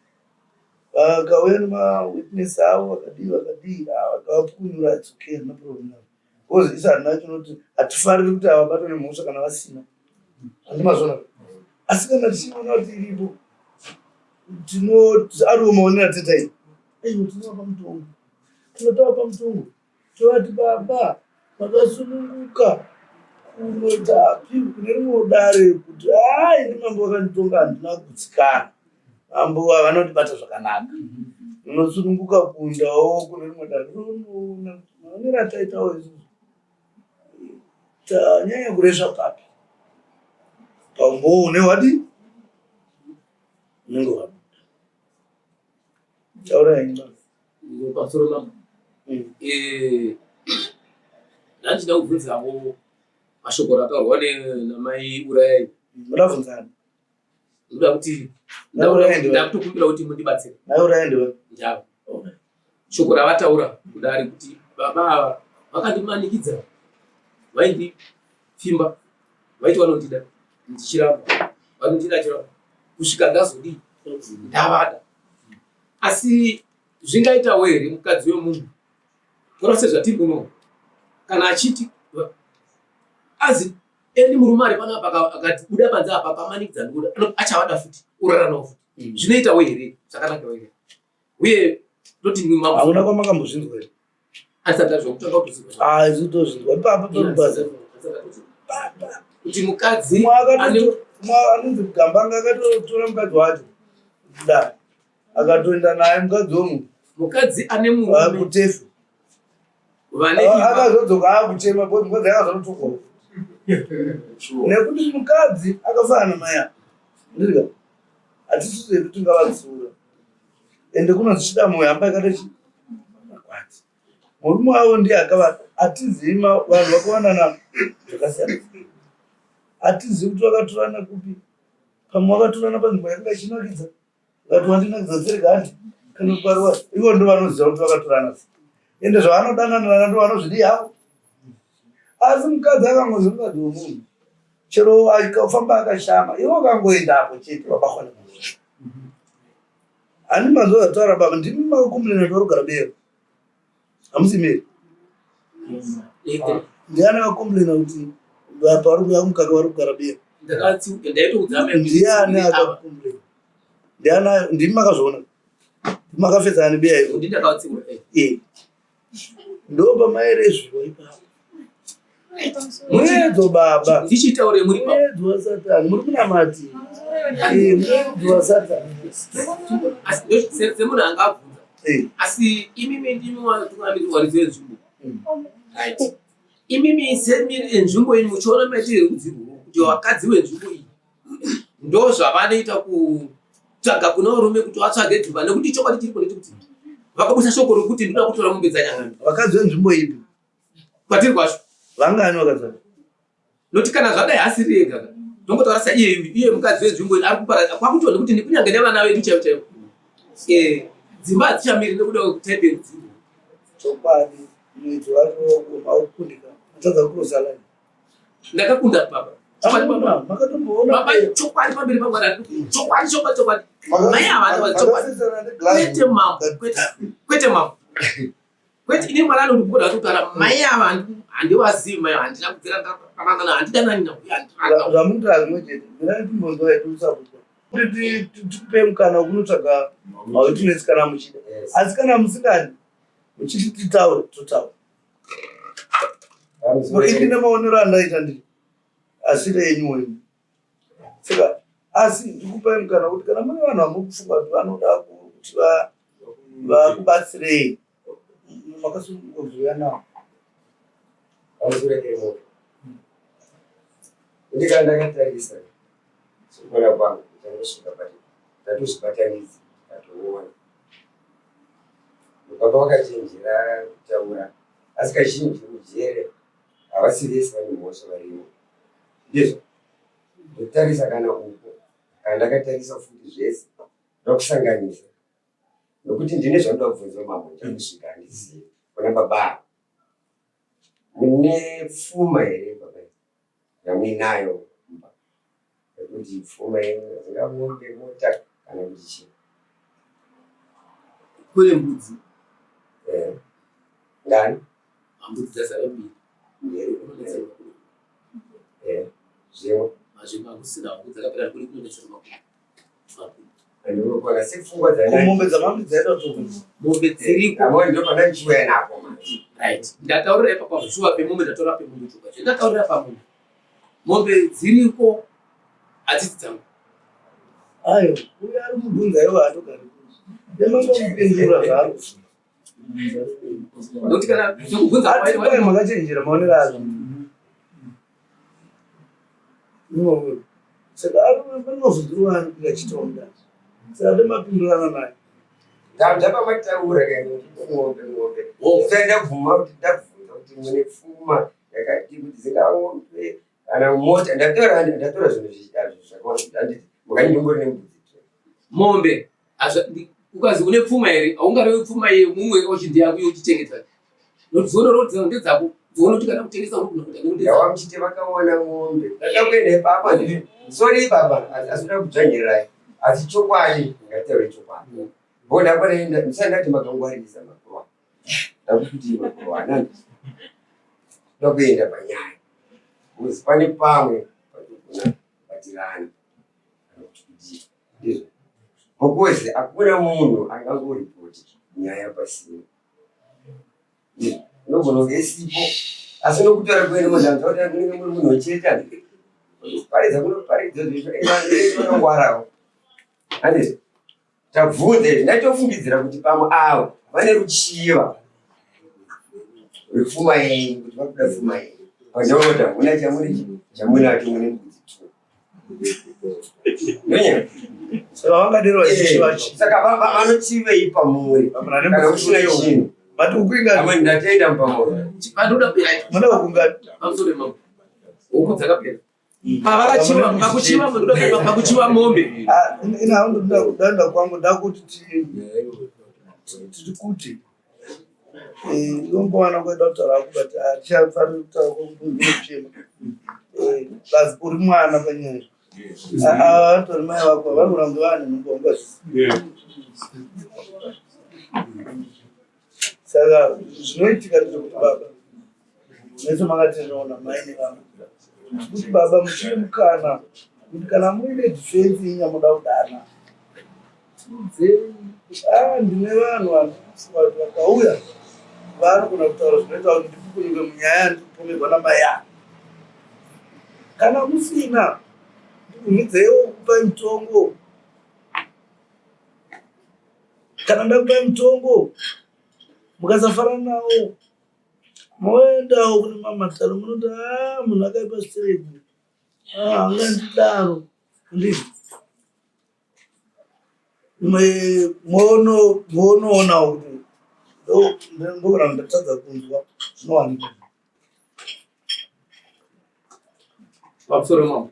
vakauya nemawitness avo vakadii vakadii vakavapukunyura its okay no problem because isu hatina chinoti hatifariri kuti ava vabatwe nemhosva kana vasina handimazviona asi kana tichiona kuti iripo tino ariwo maonero atetaii aiwa tinovapa mutongo tinotavapa mutongo Tovati baba makasununguka kunoita appeal kune rimwe dare kuti haa ini mambo vakanditonga handina kugutsikana. Mambo havana kundibata zvakanaka. Munosununguka kuendawo kune rimwe dare ronoona kuti maonero ataitawo isusu tanyanya kuresva papi. Paumbowo une wadii? Unenge wabuda. Taura henyu baba. Pamusoro mambo. Eh, ndandida kubvunzawo mashoko rataurwa namai Urayai. Muda bvunzani? Ndoda kuti ndakutokumbira kuti mundibatsire. Mai Urayai ndiwe? Ndavo. Shoko ravataura kudari kuti baba ava vakandimanikidza vaindipfimba vaiti vanondida ndichiramba vanondida chiramba kusvika ndazodii ndavada asi zvingaitawo here mukadzi wemunhu tora sezvatiri kuno kana achiti azi endi murume ari panapa akati buda panze apa akamanikidza ndikuda achavada futi urara navo futi mm. zvinoitawo here zvakanakawo here uye toti hauna kwamakambozvinzwa here asati azvokutanga kutoziva ah isu tozvinzwa ipapo torubasa kuti mukadzi anonzi gambanga akatotora mukadzi wacho da akatoenda naye mukadzi wemunhu mukadzi ane murume kutefu akazodzoka akuchema because mukadzi akazonotukwa nekuti mukadzi akafanana namai apa ndirika hatisi zvedu tingavatsiura ende kunonzi chidamoyo hamba yakatochi makwati murume wavo ndiye akava hatizivi vanhu vakawanana zvakasiyana hatizivi kuti vakatorana kupi pamwe vakatorana panzvimbo yakanga ichinakidza vakati wandinakidza dzirega handi kana kuparwa ivo ndo vanoziva kuti vakatorana sei ende zvavanodananana ndo vanozvidii havo asi mukadzi akangozi mukadzi wemunhu chero akafamba akashama iwe ukangoendapo chete wabatwa nemhosva Ani manzwa zvataura baba ndimi makakomplena kuti varikugara bero. Hamusi meri. Ndiani akakomplena kuti pavari kuuya kumukaka vari kugara bero? Ndiani akakomplena? Ndiani ndimi makazviona? Ndimi makafedzana nebeya iro. Eh. Ndopamairezviwa ipapo. Muedzo baba. Ndichitaure muri pa. Muedzo wasatani muri kunamati. Eh, muedzo wasatani. Asi semunhu anga abvunza. Eh. Asi imimi ndimi watungamiriri waridzi wenzvimbo. Right. Imimi semiri enzvimbo iyi muchiona maitiro erudzi rwurwu kuti vakadzi venzvimbo iyi ndozvavanoita kutsvaga kuna varume kuti vatsvage dzimba nekuti chokwadi chiripo ndechekuti vakabusa shoko rokuti ndinoda kutora mombe dzanyangani. Vakadzi venzvimbo ipi? Kwatiri kwacho. Vangani vakadzi vacho? Noti kana zvadai asiri ega ka. Tongotaura sa iye iye mukadzi wenzvimbo ino ari kuparadza kwakutoona nekuti kunyange nevana vedu chaivo chaivo. Eh, dzimba hadzichamiri nekuda kwekutype yerudziro. Chokwadi muidzo wacho waukundika. Atadza kurosa line. Ndakakunda baba. Chokwadi baba. Makatomboona Baba chokwadi pamberi paMwari. Chokwadi chokwadi chokwadi. Mai ava vanhu chokwadi. Kwete mambo, kwete. Kwete mambo. Kwete ini Mwari anondikuda kutaura mai ava handivazivi mai handina kubvira ndakanana handidanani navo handidanani. Zvamunotaura zvimwe chete. Mirai timbonzwa hedu usabvunza. Kuti tikupe mukana wekunotsvaga mawitness kana muchida. Asi kana musingadi muchiti titaure totaura. Ini nemaonero andaita ndiri asi renyu wenyu. Saka asi ndikupai mukana wekuti kana mune vanhu vamukufunga kuti vanoda kuti vakubatsirei makasununguka kuzouya navo. Ndikana ndakatarisa sekuona kwangu ndangosvika pati ndatozvibatanidza ndatoona baba vakachenjera kutaura asi kazhinji mujere havasi vese vane mhosva varimo ndizvo ndotarisa kana uko kana ndakatarisa futi zvese ndokusanganisa nokuti ndine zvandoda kubvunza mambo ndichakusvika handizivi kuna baba mune pfuma here baba yamuinayo mumba yekuti pfuma yenyu dzingava mombe mota kana kuti chii Kune mbudzi. Eh. Ngani? Mbudzi dzasara mbiri. Mbiri. Eh. Zvimwe. Mazvimwe akusina huku dzakapera kuri kunonetsera makuru. Andinokuona sepfungwa dzana. Mombe dzamambi dzaida kutokuti. Mombe dziriko. Amwe ndo pana ndichiuya napo manje. Right. Ndataurira ipapo zvishuwa pemombe ndataura pemombe chokwadi. Ndataurira pamombe. Mombe dziriko hadzisi dzangu. Ayo, uyo ari kubvunza iwo haatogari kuno. Demangomupindura zvaari kufunga. Nokuti kana zvekubvunza Ati kwai makachenjera maonero azvo. Iwo saka ari panozodhurwa ari kuita chitonga. Saka demapindurana naye. Ndabva mataura kana ng'ombe ng'ombe. Ndisati ndabvuma kuti ndabvunza kuti mune pfuma yakadii kuti dzingava ng'ombe kana mota ndatora ndatora zvinhu zvakawanda handiti mukanyi ndongori nembudzi Mombe ukazi une pfuma here haungarevi pfuma yemumwe uchindi yako uchichengeta. Nokuti dziona road ndedzako dziona kuti kana kutengesa unogona kuita nekuti ndedzako. Yawa muchiti vakawana ng'ombe ndada kuenda ipapo handiti sorry baba asi kuda kudzvanyirai asi chokwadi ngataure chokwadi mbona pane ndisati ndati makangwarisa makuva ndakuti makuva nandi ndoda kuenda panyaya because pane pamwe patogona kubatirana kana kuti kudii ndizvo because hakuna munhu angangoripoti nyaya pasina ndizvo unogona kunge isipo asi nokutaura kwenu munhu anotaura kunenge muri munhu wecheta paridza kunoparidza zvezvo handizvo Tabvunza izvi ndaitofungidzira kuti pamwe avo vane ruchiva rwepfuma yenyu kuti vakuda pfuma yenyu. Pandaona hamuna chamuri chamunacho mune mbudzi two. Ndonyaya. Saka vangadero vachichiva chi. Saka vanochivei pamuri kana usina chinhu. But ukuinga. Amwe ndatenda mupamuri. Vanoda Munoda kukungani. Pamusoro mambo. Huku dzakapera. Pavakachiva pakuchiva pakuchiva mombe. Ah, ina hangu ndanda kwangu ndakuti tiri kuti ikombowana kuenda kutaura hako but hatichafaniri kutaura kwokuchema plus uri mwana panyaya atori mai vako vanogona kunge vane nhumbu vangazvisi saka zvinoitika ndezvekuti baba mese makatinoona mai nevamwe kuti baba muchine mukana kuti kana muine defense yenyu yamuda kudana tiudzei kuti a ndine vanhu vanhu vakauya vanogona kutaura zvinoita kuti ndipukunyuke munyaya yandikupomerwa namai ava kana musina ndibvumidzeiwo kupai mutongo. Kana ndakupai mutongo mukasafara nawo moendawo kune mamatare munoti ah, munhu akaipa sitereki ah, angandidaro ndizvo Moonoonawo kuti ndogona ndatadza kunzwa zvinowanikwa. Pamusoro mambo.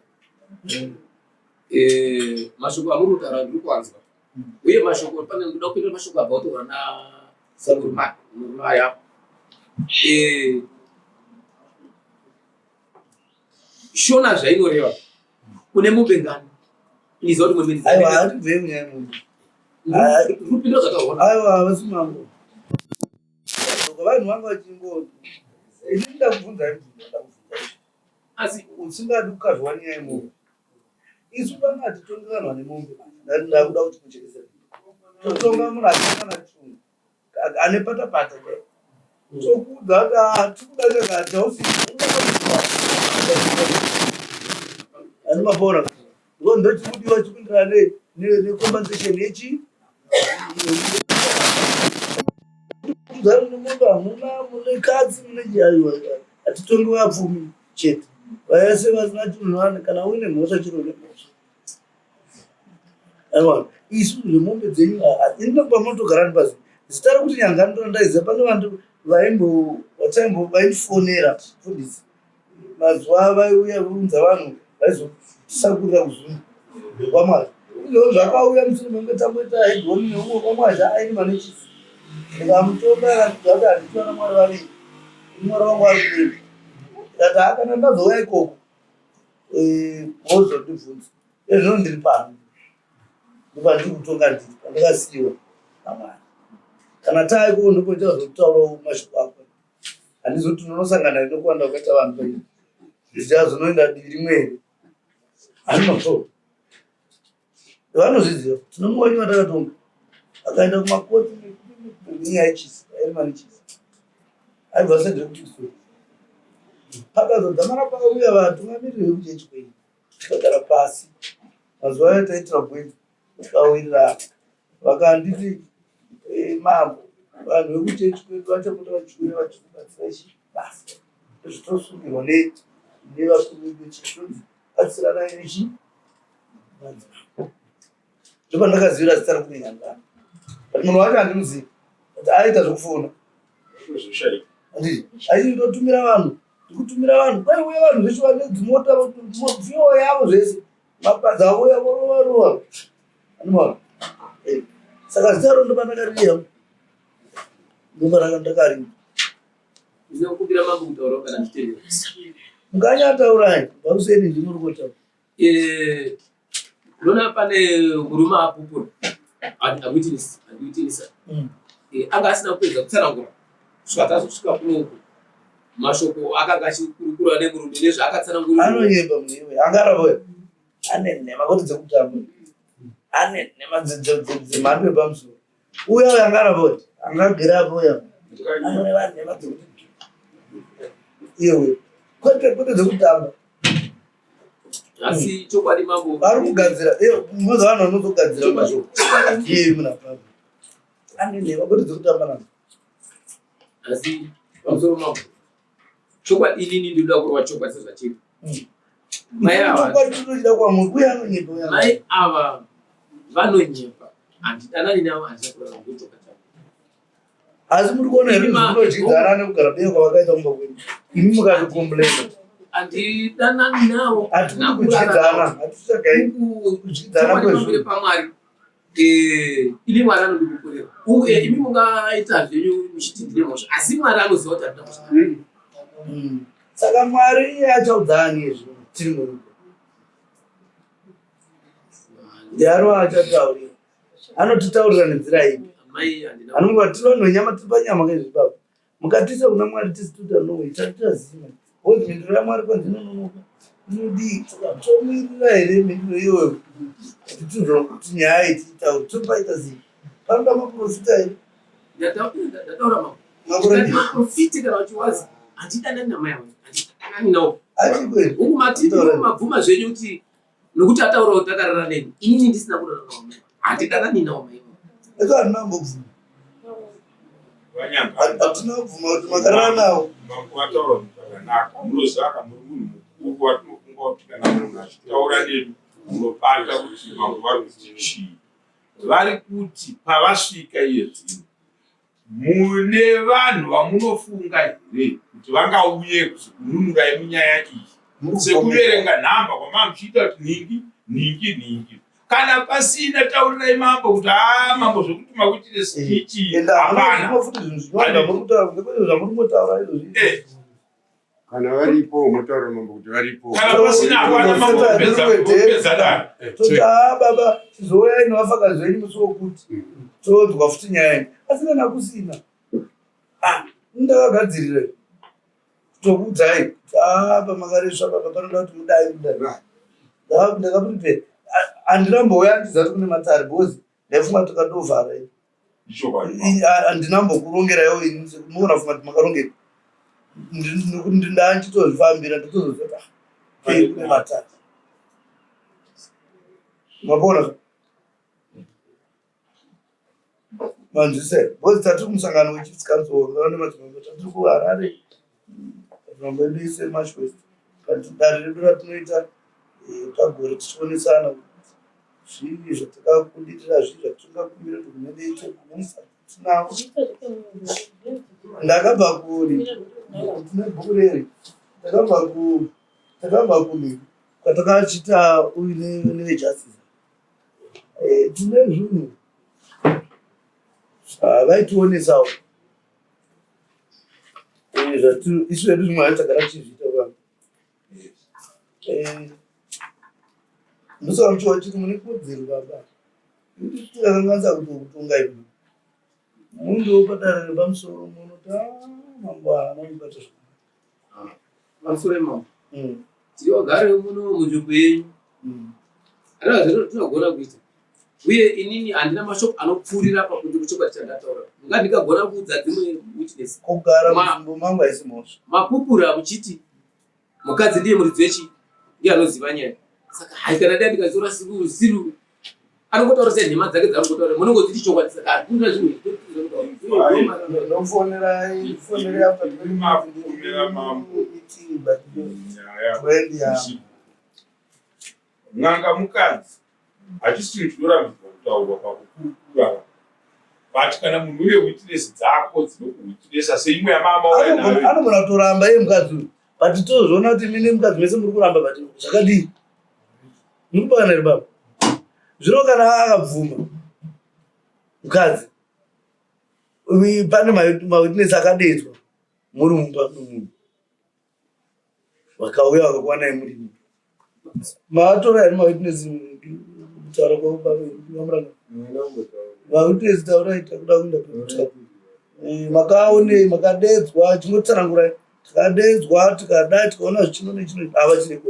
Eh, mashoko amuri kutaura ndiri kuanzwa uye mashoko pane ndoda kupinda mashoko abva kutaura na sekuru murume aya eh, shona zvainoreva une mombe ngani Izo kuti mombe Aiwa hatibvei munyaya yemombe. Rupinda zvataona. Aiwa havasi mambo. Vanhu vanga vachingo ini ndakubvunza mubvunzo ndakubvunza. Asi usingadi kukazwa nyaya yemombe. Isu pano hatitongi vanhu vane mombe. Ndakuda kuti kuchekesera. Totonga munhu asina kana chunhu. Ane pata pata chaiyo. Tokuudza kuti ah, tikuda chakati hausi ani mapora. Ngo ndochikudiwa chikuenderana necompensation yechi mune hamuna mune katsi mune chiaiwa hatitongi vapfumi chete vese vasina chinhu kana uine mhosva chiro une mhosva Aiwa isu zvemombe dzenyu ini pamunotogara ndipazi zita rekuti nyanga ndorandaiziva pane vanhu vaimbo vataimbo vaindifonera mufundisi mazuva vaiuya vounza vanhu vaizotisakurira kuzungu kwamwazha izvozvo zvakauya mushure menge tamboita hedhoni neumwe kwamwazha aine manechisi ndikamutonga akatidza kuti handiti vana mwari vaviri mwari wangu ari kudenga ndikati hakana ndazouya ikoko eh, wozondibvunza ezvino ndiri pano ndopandiri kutonga ndiri pandakasiiwa namwari kana taiko ndopoita zvotaurawo mashoko ako handizoti unonosangana nekuwanda kwakaita vanhu panyika zvichazonoenda divi rimwe here handinoto vanozviziva tinomuwanyi watakatonga akaenda kumakoti nenyaya yechisi airimanechisi aibva sendrekuti pakazodzamara pauya vatungamiriri vekuchechi kwenyu tikagara pasi mazuva ayo taitira bwenzi tikawirirana vakanditi eh, mambo vanhu vekuchechi kwedu vachapota vachiuya vachikubatsira ichi basa zvitosungirwa nevakuru vechechi tonzi batsiranai nechi ndopandakazivira zita rekuti nyangana but munhu wacho handimuzivi but aita zvekufona aiti ndotumira vanhu ndikutumira vanhu kwaiuya vanhu zvese vane dzimota fiwo yavo zvese mapadza auya vorova rova anomaona eh, saka zita ro ndopandakariya ndopandakariya ndinokumbira mambo kutaura kana nditendera mukanya taurai vauseni ndimuri kutaura Eh, unoona pane murume apupura awitness andiwitnessa mm. eh, anga asina kupedza kutsanangura kusvika tazosvika kunoku mashoko akanga achikurukura nemurume nezvaakatsanangura anonyepa munhu angaravo ane nhema kwete dzekutamba ane nhema dzemhando yepamusoro uya uya angaravo angagere apo uya anoreva nhema dzekuti iwe kwete kwete dzekutamba asi chokwadi mambo vari kugadzira moza vanhu vanozogadzira mashoko iye muna baba ane nhema kwete dzekutamba nadzo asi pamusoro mambo chokwadi inini ndinoda kurova chokwadi sezvachiri hmm. mai ava chokwadi tinochida kwamuri uye anonyepa mai ava vanonyepa handidanani navo handina kurara ndochoka chavo Asi muri kuona here zvinodyidzana nekugara dei kwavakaita kumba kwenyu imi mukatikomplaina handidanani nawo hatikuti kudyidzana hatitsvagai kudyidzana kwezvinhu pamwari eh, ini mwari anondikukurira uye imi mungaita zvenyu muchiti ndine mhosva asi mwari anoziva kuti handina mhosva hmm. saka mwari iye achaudzani izvi tiri murudo ndiaro achataurira anotitaurira nenzira ipi anonga tiri vanhu venyama tiri panyama kaizvi baba mukatiisa kuna mwari tisi tuta nowe tatitaziva bcause mhinduro yamwari kwanzi inononoka inodii saka tomirira here mhinduro iyoyo kuti tinzwa kuti nyaya iyi tiitaure topaita sei panoda maprofita here ndataura maprofita kana uchiwazi handidanani namai avo handidanani nawo achikwe matiti mabvuma zvenyu kuti nokuti ataura kuti akarara neni inini ndisina kurara nawo mai handidanani nawo mai Eko hatina kumbobvuma. Hatina kubvuma kuti makarara nawo. Mambo vataura zvakanaka. Munoziva ka muri munhu mukuru watinofunga kuti kana munhu achitaura nemi munobata kuti mambo vari kuti chii. Vari kuti pavasvika iye zvino mune vanhu vamunofunga here kuti vangauye kuzokununurai munyaya iyi sekuverenga nhamba kwamava muchiita kuti nhingi nhingi nhingi kana pasina taurirai mambo kuti haa mambo zvekuti makuitire sichichi hapana Kana varipo motaura mambo kuti varipo. Kana pasina hapana mambo kupedza kupedza dare. Toti haa baba chizouyai nevafakazi venyu musi wokuti tonzwa futi nyaya yenyu. Asi kana kusina ah ndakagadzirira kutokuudzai kuti haa pamakaresva baba panoda kuti mudai mudai. Ndakaprepare handina mbouya handizati kune matare because ndaifunga tikadovhara handina mbokurongera iwo muona funga kuti makarongeka nekuti ndanchitozvifambira ndotozozvota ah, kune matatu mapona manzwise because tatiri kumusangano wechiefs council wangava nemadzimambo tatiri kuharare madzimambo edu ise march west but dare redu ratinoita eh, pagore tichionesana zvii zvatakabudirira zvii zvatingakumbira kuti hurumende iite maminista tinawo ndakabva kuri tine bhuku reri takabva ku takabva kuri kwatakachita uyu nevejustice eh, tine zvinhu zvavaitionesawo eh, isu vedu zvimwe hayo tagara tichizviita vanhu Eh, ndosaka muchiwa chiti mune kodzero baba tikakanganisa kuti kutonga imi mundiwo padare repamusoro munoti ah, mambo haana kubata zvakanaka pamusoro imambo hmm. tiri vagari muno munzvimbo yenyu hmm. Hana zvino tinogona kuita uye inini handina mashoko anopfuurira pakunze kwechokwadi chandataura munga ndikagona kuudza dzimwe witness kugara munzvimbo mangu haisi mhosva mapupura muchiti mukadzi ndiye muridzi wechi ndiye anoziva nyaya saka hai kana dai ndikaziora siru siru anongotaura sei nhema dzake dzaanongotaura munongodziti chokwadi saka hakuna zvinhu ndofonerai fonerai after meeting but friend ya N'anga mukadzi hachisi chinhu chinorambidzwa kutaurwa pakukurukura but kana munhu une witness dzako dzinokuwitnessa seimwe yamama anogona kutoramba iye mukadzi uyu but tozviona kuti mine mukadzi mese muri kuramba but zvakadii muri kupakana here baba zvino kana akabvuma mukadzi pane mawitness akadeedzwa muri mumba memunhu vakauya vakakwanai murimo maatora here mawitness kutaura kwamuranga mawitness taurai takuda kuenda pekutaura eh, makaonei makadedzwa chingotsanangurai tikadedzwa tikadai tikaona zvichino nechino ava chireko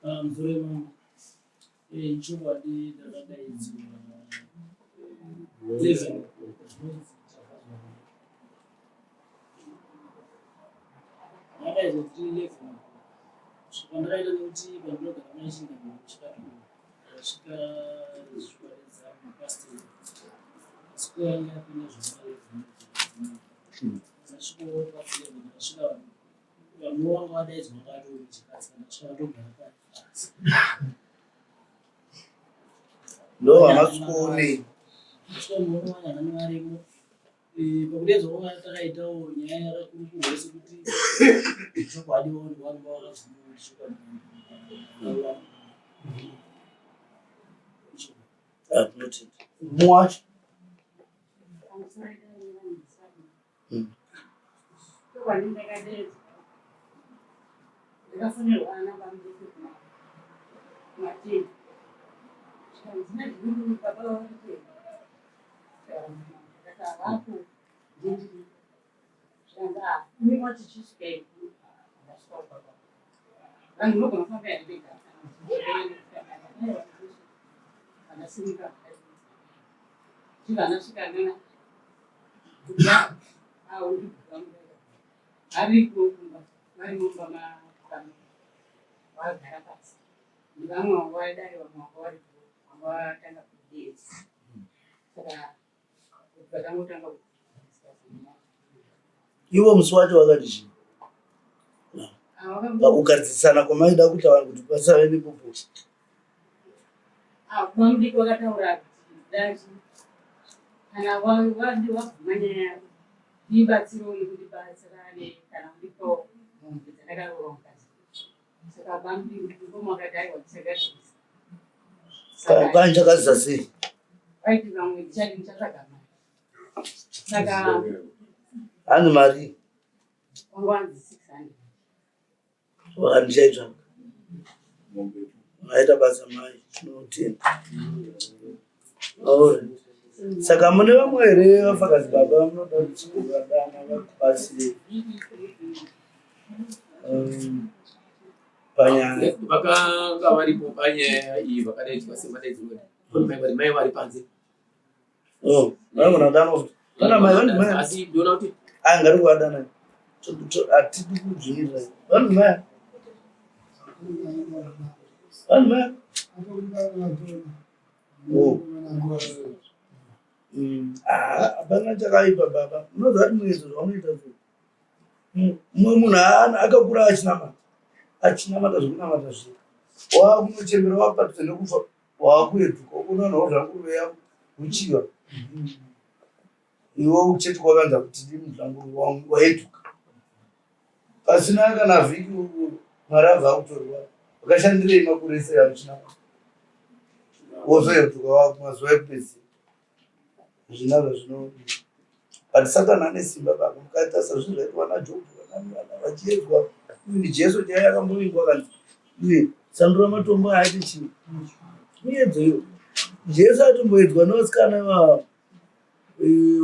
ah, eh, chokwadi ndakadaidzwa 11 ndakadaidzwa kuti 11 kusvika ndakaita nekuti pandinogara muna chingano chikatu ndakasvika zvikwaridza mapastor siku yanga yapinda zvema 11 ndasvikawo pa 11 ndakasvika vanhu vanga vadaidzwa vanga vatori chikadzi ndasvika vatogara pasi ndo hamasikuonei varimo pakudedzwa kwanga takaitawo nyaya yakakurukurwa sekuti chokwadi vanhu vanhu vakabvuma kuti chokwadi muwacho Ariko kumba vari mumba mavagara pasi nevamwe vanga vadai vamwe vanga varipo vanga vatanga kudeedza. Saka vakangotanga Ivo musi wacho vakati chii? Pakugadzisana kwamaida kuita vanhu kuti pasave nepopoti. Ah, bamudiki vakataura kuti dati kana wabvuma nyaya yako ndibatsirewo nekundibatsira kana kundipawo mombe dzandakaroora mukadzi. Saka bamudiki ndipo makati aiwa tichagadzirisa. Kwani chakazisa sei? Vaiti vamwe ndichati ndichatsvaga mari. Saka hanzi mari wangu wanzi 600. Wakandichaitsvaga. Maita basa mai, tinotenda. Alright. Saka mune vamwe here vafakazi baba munoda kuti vadana vakubatsire panyaya? Vakanga varipo panyaya iyi vakadaidzwa semadaidzirwa mai vari mai vari panze. Oh, vanogona kudana futi. Vana mai vanzi mai. Asi ndoona kuti Ah, ngari kuvadana. Hatidi kudzvinyirira. Vanzi mai. Vanzi mai. Oh. Ah, hapana chakaipa baba. Munoziva kuti muedzo zvaunoita so. Mumwe munhu akakura achinamata. Achinamata zvekunamata zviya. Wakunochembera wapadhuze nekufa wakueduka ukuona vanhu vazvanguruve yavo uchiva. Iwe ucheti kwakanza kuti ndi muzvanguru waeduka. Pasina kana vhiki Mwari abva akutorwa. Wakashandirei makore ese amuchinamata? Wozoeduka wakumazuva ekupedzisira. Hazvina zvazvino but Satan ane simba baba mukaita sazvinhu zvaitwa naJobho vana vachiedzwa even Jesu chaiye akambovingwa kanzi iwe sandura matombo aya aite chii miedzo iyo Jesu atomboedzwa nevasikana ivava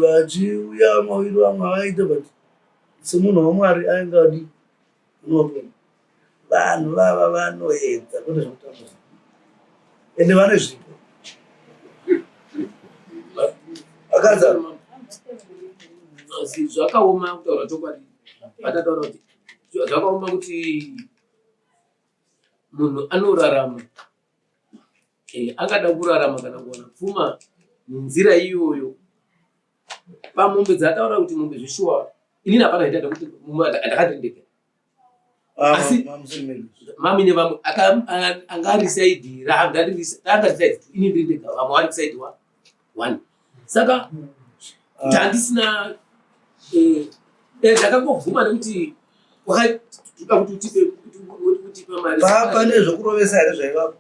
vachiuya maviri vamwe avaita but semunhu waMwari ainge adi unopona Vanhu vava vanoedza kwete zvekutamba ende vane zvipo. Akaza Asi zvakaoma kutaura chokwadi patataura kuti zvakaoma kuti munhu anorarama eh, angada kurarama kana kuwana pfuma nenzira iyoyo pamombe dzataura kuti mombe zveshuwa inini hapana zvitaita kuti ndakati ndega Ah, Asi- mami nevamwe anga ari saidi ranga anga ari saidi ini ndiri ndega vamwe vari kusaidi wa one saka ah. ndandisina eh, eh, ndakangobvuma nekuti wakatoda kuti utipe utipe mari pane zvekurovesa here zvaivapo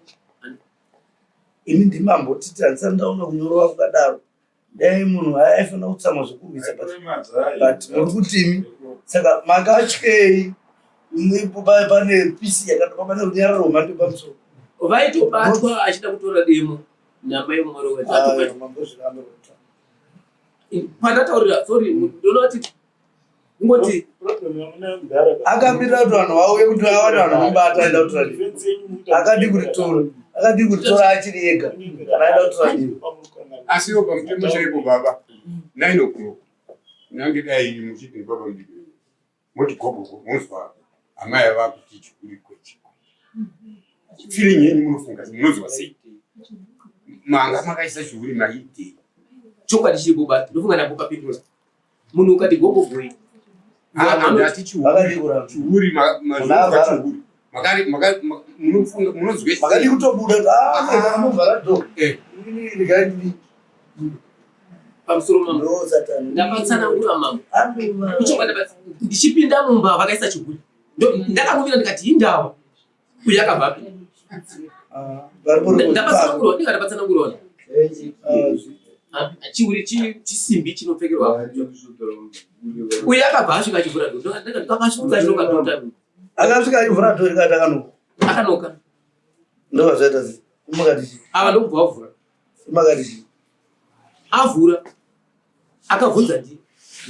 ini ndimambotiti handisati ndaona kunyorova kwakadaro dai munhu aifanira kutsamwa zvekurwisa but muri kutimi saka makatyei pane pisi yakatopa pane runyararo rwemhando yepamusoro vaitobatwa achida kutora demo namai mumwe sorry ndinoona kuti kungoti akamirira kuti vanhu vauye kuti vawane vanhu vamubata aida kutora demo akadii kuritora akadii kuritora achiri ega kana aida kutora demo asi iwo pamutemo chaipo baba 9 o'clock kunyange dai muchiti baba mudiki moti gogogo monzwa amai vakuti chikuri kwechiko feeling yenyu munofunga munonzwa sei manga makaisa chihuri maitei chokwadi chiripo ba ndofunga napo papindura munhu ukati gogogoi ndati chihuri mazvachihuri munofunga munonzwa makadii kutobuda anovhara do pamusoro mambo ndapatsanangura mambo ichokwadi ndichipinda mumba vakaisa chihuri ndakamuvira ndikati hindawa uyu akabva api ndapatsanangura ndinga ndapatsanangura chihuri chisimbi chinopfekerwa uyu akabva asvika achivhura do akasvika achinoka dota akasvika achivhura do rikati akanoka akanoka ndovazvaita makati ava ndokubva wavhura makati avhura akabvunza ndi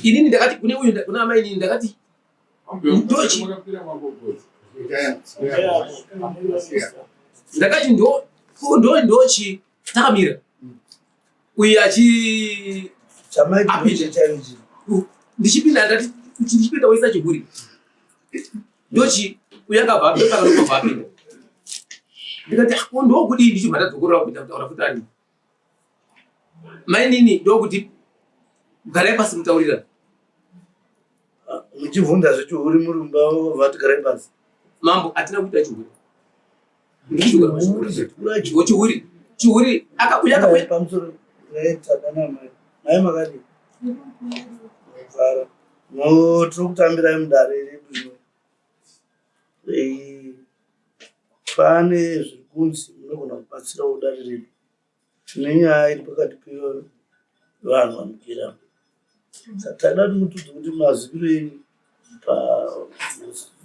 inini ndakati kune uyu kuna amai inini ndakati ndochi ndakati ndo ndo ndochi takamira uyu achi apinda ndichipinda ndati ndichipinda woisa chihuri ndochi uyu akabva apinda akabva apinda ndikati ah, ndokudii ndichibva ndadzokorora kupinda kutaura futi ani. Mainini ndokuti garai pasi mutaurirana. Ah, muchibvunza zvechihuri muri mumba vati garai pasi. Mambo hatina kuita chihuri. Chihuri. Chihuri akakuya akakuya. Pamusoro tadana mai. Mai makadii? Mufara. No tiri kutambirai mudare redu rino. Eh, pane zviri kunzi munogona kubatsirawo dare redu. Tine nyaya iri pakati pevanhu vanogera. Saka taida kuti mutiudze kuti maziviro enyu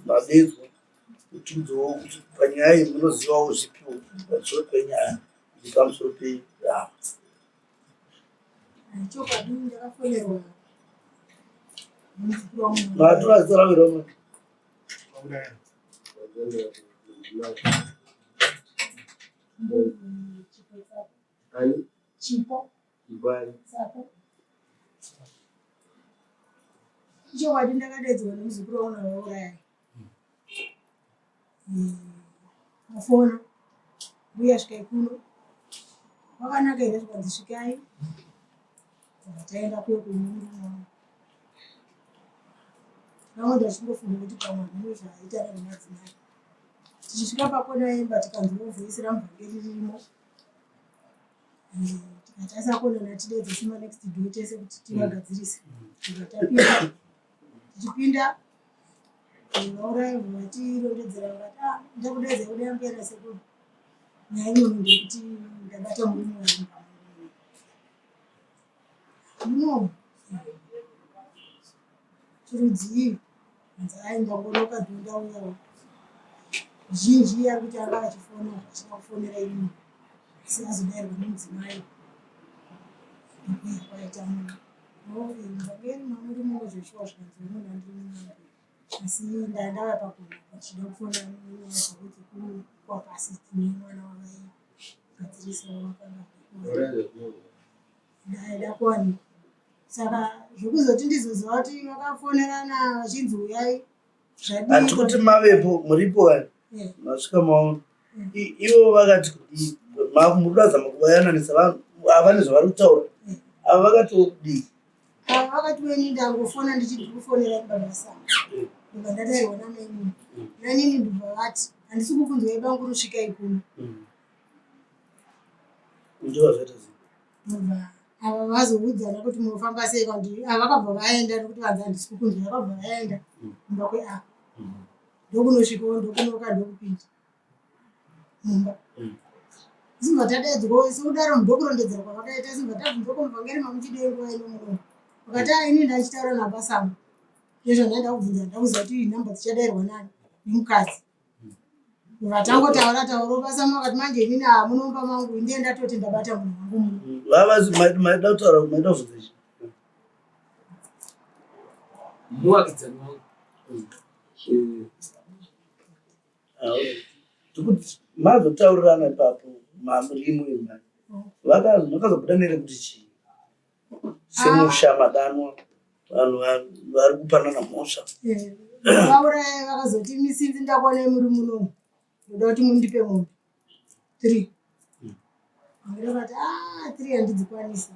pamabedzwa mutiudzewo kuti panyaya iyi munozivawo zvipiwo pamusoro penyaya iri pamusoro peava. Chokwadi ndakafonerwa nemuzukuru wangu. Matura zita ravo here? Ani? Chipo. Chipo Sapo. Chokwadi ndakadaidzwa nemuzukuru wangu navauraya. Mafona. Mbuya svikai kuno. Kwakanaka here zvikanzi svikai. Taenda kuyo kumurume wangu. Vamwe ndachingofunga kuti pamwe hameno zvaaita nemadzimai. Tichisvika pakona yemba tikanzwa voice ramuvhangeri ririmo. Tikatarisa kona natideedza sema next door tese kuti tivagadzirise. Tikatapinda tichipinda vauraya vatirondedzera vakati ah ndakudaidza kuda mbuya nasekuru. Nyaya inono ndeyekuti ndabata murume wangu. No. Chirudzii? Hanzi ai ndangonoka dho ndauyawo. Zhinji ari kuti anga achifona achida kufonera inini. Asi azodairwa nemudzimai. Ndokuya kwaita munhu. Oh, ndangeri mamuri muno zveshuwa zvikanzi munhu andiri munhu. Asi ndandauya pagona ndichida kufona nenyaya dzekuti kuwa pasi tine mwana wavai gadzirisawo wakanga ndaida kuwanikwa saka zvekuzoti ndizoziva kuti vakafonerana vachinzi uyai Handiti kuti mavepo muripo kani Eh. masvika maona ivo vakati kudii muri kuzama kuvayananisa vanhu ava nezvavari kutaura ava vakatiwo kudii Ava vakati weni ndangofona ndichiti kufonera baba sangu ndobva ndatairwa namainini mainini ndobva vati handisi kukunzwai banguru svikai kuno Ndova zvaita sei? Ndobva ava vazoudzana kuti munofamba sei kandi ava vakabva vaenda nekuti vanzi handisi kukunzwa vakabva vaenda kumba kweava ndokunosvikawo ndokunoka ndokupinda mumba isimba tadaidzwa sekudaro ndokurondedzera kwavakaita isimba tabvunzwa ko muvhangeri mamuchidei nguva ino muno vakati a ini ndachitaura nabasamu ndizvo ndaida kubvunza ndakuziva kuti nhamba dzichadairwa nani nemukadzi vatangotaura taura basamu vakati manje inini haa munomba mangu ndiye ndatoti ndabata munhu wangu muno Vavazi maida kutaura maida kubvunza chii? Muvakidzani wangu. Ndikuti mazotaurirana ipapo mamurimo imba. Vakazi makazobuda nere kuti chii? Semusha madanwa vanhu vari kupanana mhosva. Vauraya vakazoti misinzi ndakuonai muri munomu ndoda kuti mundipe mombe three. Ndakati ah three handidzikwanisi.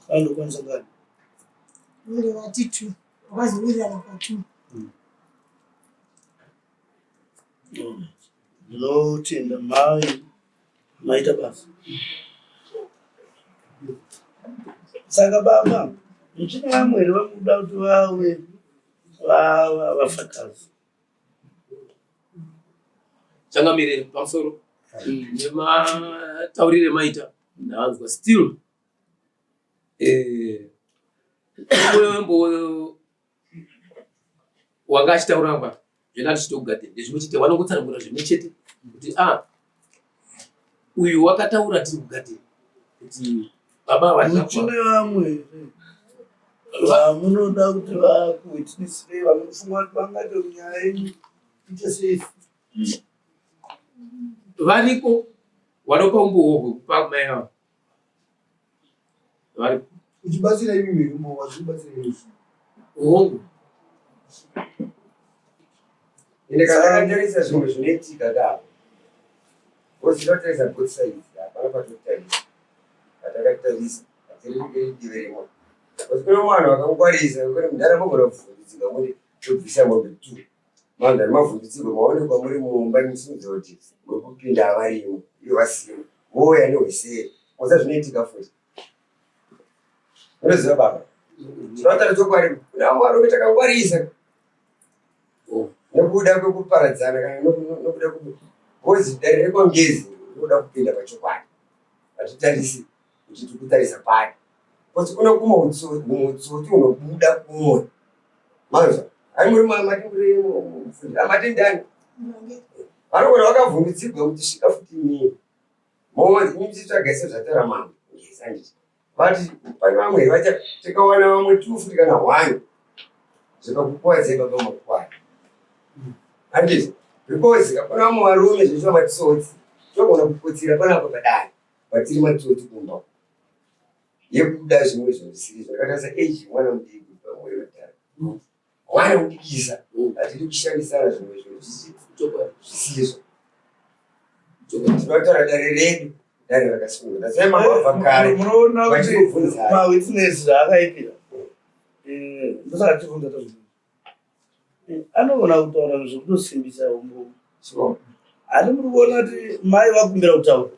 Vanokwanisa ngani? Vanenge vati two vakazowirirana pa two. Ndinotenda mai maita basa. Saka baba muchine vamwe here vamuda kuti vave vafakazi? Changamire pamusoro nemataurire maita ndanzwa still eh, umwe wanga achitaura apa zvena tichitogadhe ndezvimwe chete vanongotsanangura zvimwe chete kuti a ah, uyu wakataura tiri kugadhe kuti baba vachine vamwe vamunoda kuti vakuwitnesirei vanofunga kuti vangaite nyaya yenyu ite sei variko vanopa umbowo hwekupa mai avo vari uchibatsira imimi umbowo wazvibatsira imimi hongu Ende kana takatarisa zvimwe zvinoitika ka ozi totarisa both sides hapana patotarisa. Patakatarisa hatiriri divi rimwe. Because kune vanhu vakangwarisa kune mudhara mogona kuvhundutsika muri tobvisa mombe tu. Vanhu vari mavhundutsirwa maonekwa muri mumba muchifungidzira kuti muri kupinda varimo ivo vasimo. Vouya nehweseri. Moza zvinoitika futi. Unoziva baba. Tinotaura chokwadi kune vamwe varume takangwarisa. Nekuda kwekuparadzana kana nokuda because dare rekwangezi rinoda kupinda pachokwadi. Hatitarisi kuti tiri kutarisa pari. Because kune kumwe utsotsi hunobuda kumwe. Manzwa? Ari muri mati muri mufundisi. Amati ndani? Vanogona vakavhundutsirwa kuti svika futi mii. Mozi muchitsvaga sezvataura mambo. Yes, handiti. But pane vamwe vacha tikawana vamwe two futi kana one zvikakukuwadzai baba makuwara. Handiti? Because hakuna vamwe varume zvichiva matsotsi. Togona kukotsira panapa padare. But tiri matsotsi kumba. Yekuda zvimwe zvinhu zvisiri zvakaita sa age mwana mudiki pamwe madhara. Mwana mudikisa hatidi kushandisana zvimwe zvinhu zvisizvo. Tinotaura dare redu dare rakasunga. That's why mambo abva kare. Munoona kuti vachikubvunzai. mawitness zvaakaipira eh, ndosaka tichibvunza tozvibvunza eh, anogona kutaura zvekutosimbisa umbowo Ani muri kuona kuti mai vakumbira kutaura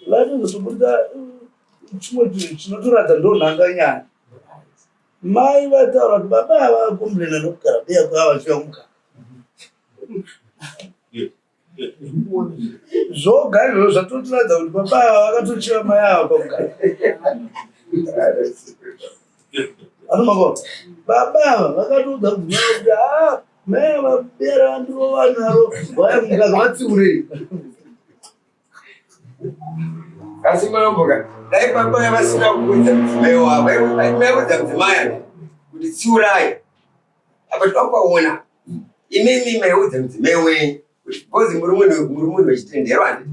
vatozotoburitsa eh, chimwe chinhu chinotoratidza ndonhanga nyaya. Mai vataura kuti baba ava vakomburena nokugara beya kwava vachiuya kumukaka. Zvoga izvozvo zvatotiratidza kuti baba ava vakatochiva mai ava pamukaka. Anomakona baba ava vakatoudza mudzimai kuti haa ah, mai ava bera ndirova naro vaya mukaka vatsiurei. Asi mambo ka dai baba vasina kuudza mudzimai wavo vaiudza mudzimai ani kuti tsiurai apa toda kupaona imimi maiudza mudzimai wenyu kuti because muri munhu wechitendero handiti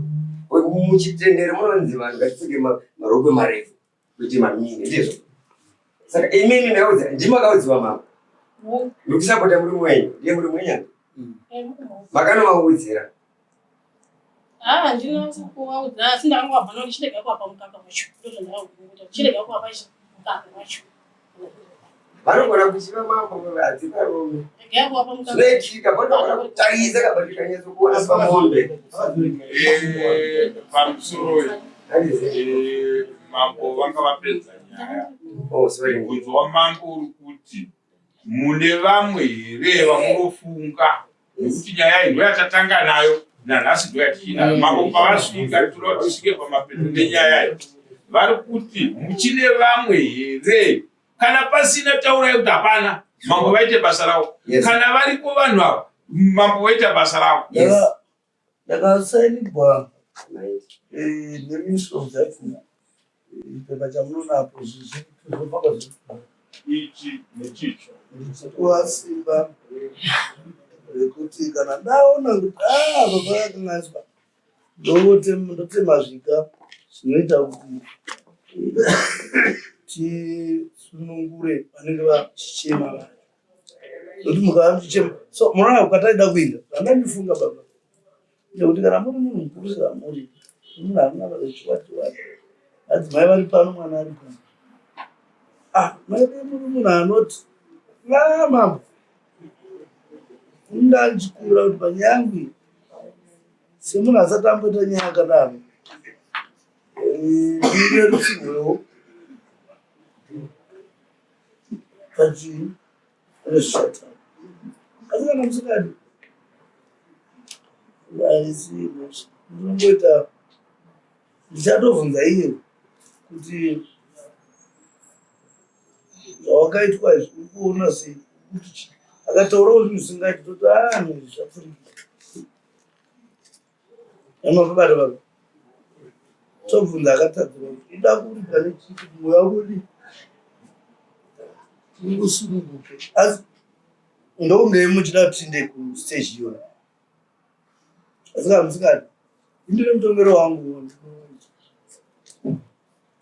muchitendero munonzi vanhu ngatipfeke marokwe marefu kuite mamini ndizvo saka imimi maudza ndimi makaudziwa mama mukusapota murume wenyu ndiye murume wenyu ani makanomaudzira Ah, handina kuvaudza asi ndakangowabva noti chirega kuwapa mukaka wacho ndozvandakakuita chirega kuwapa mukaka wacho vanogona kuchiva mambo hadzivarume zvinoitika vanogona kutarisa kabatikanyatso kuona pamombe eh, pamusoro eh, mambo vanga vapedza nyaya oh, mubvunzo wamambo uri kuti mune vamwe here vamunofunga nekuti nyaya iyi ndoyatatanga nayo nanhasi ndoyatiinayo mm. mambo pavasvika tinoda kuti tisvike pamapeto nenyaya iyi vari kuti muchine vamwe here kana pasina taurai kuti hapana mambo vaite basa ravo kana variko vanhu ava mambo vaita basa ravo ndakasainigwa eh, neministry of health chipepa chamunoona apo zvinofamba ichi nechicho ndichipuwa simba rekuti kana ndaona kuti ah, baba vakanganiswa ndotema zviga zvinoita kuti tisunungure vanenge vachichema vacho nokuti mukava muchichema so munoona kwataida kuenda zvandandifunga baba Nekuti kana muri munhu mukuru sezvamuri, munhu anonamata zvechiwati-wati, madzimai vari pano, mwana ari pano. Ah, maide muri munhu anoti, ah, mambo, ndandichikumbira kuti panyaya yangu iyi, semunhu asati amboita nyaya yakadaro, eh, ndirerusirwewo pachii Zvishata. Asi kana musingadi haisi mhosva. Ndinongoita ndichatobvunza iye kuti zvawakaitwa izvi uri kuona sei kuti chii akataurawo zvinhu zvisingaiti toti aa ah, zvapfurikidza Amabata baba. Tobvunza akatadzirwa kuti uda kuripa nechii kuti mweya wako udii? Usununguke. Asi ndokunge muchida kuti tiende kustage iyona. Asi kana musikadi, indine mutongero wangu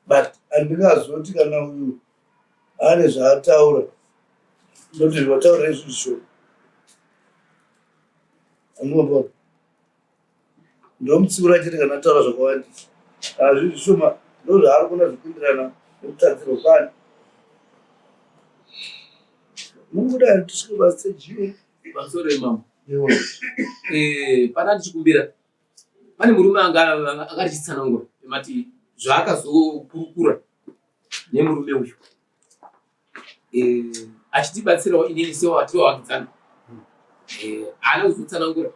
but handingazoti kana uyu ane zvaataura ndoti zvataura izvi zvishoma. Andinoona. Ndomutsiura chete kana ataura zvakawandisa. Hazvi zvishoma. Ndozvaari kuona zvikuenderana nekutadzirwa kwani. Munguda here tisvike pastage iyo? Pamusoro imamo. Eh, pana ndichikumbira pane murume anga anga achitsanangura mati zvaakazokurukura nemurume uyu eh, achitibatsirawo inini sewatinovakidzana eh, haana kuzotsanangura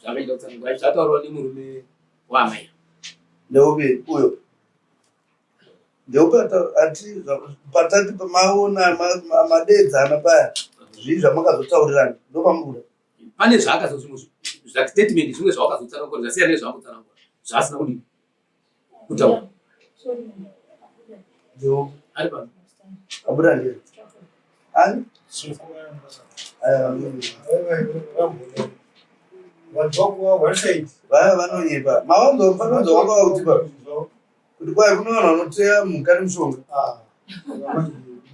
zvaakaita kutsanangura zvataurawo nemurume waamai ndeupi uyo ndeupi ati patati maona madeedzana paya zvii zvamakazotaurirana ndopamubuda pane zvaakazostatement zvimwe zvawakazotsanangura zvasiyana nezvaakutsanangura zvaasina kudii kutaura ari pano abuda ndiye ani vaya vanonyepa mawanzo mufananidzo wanga wakutipa kuti kwai kune vanhu vanoteya mhuka nemushonga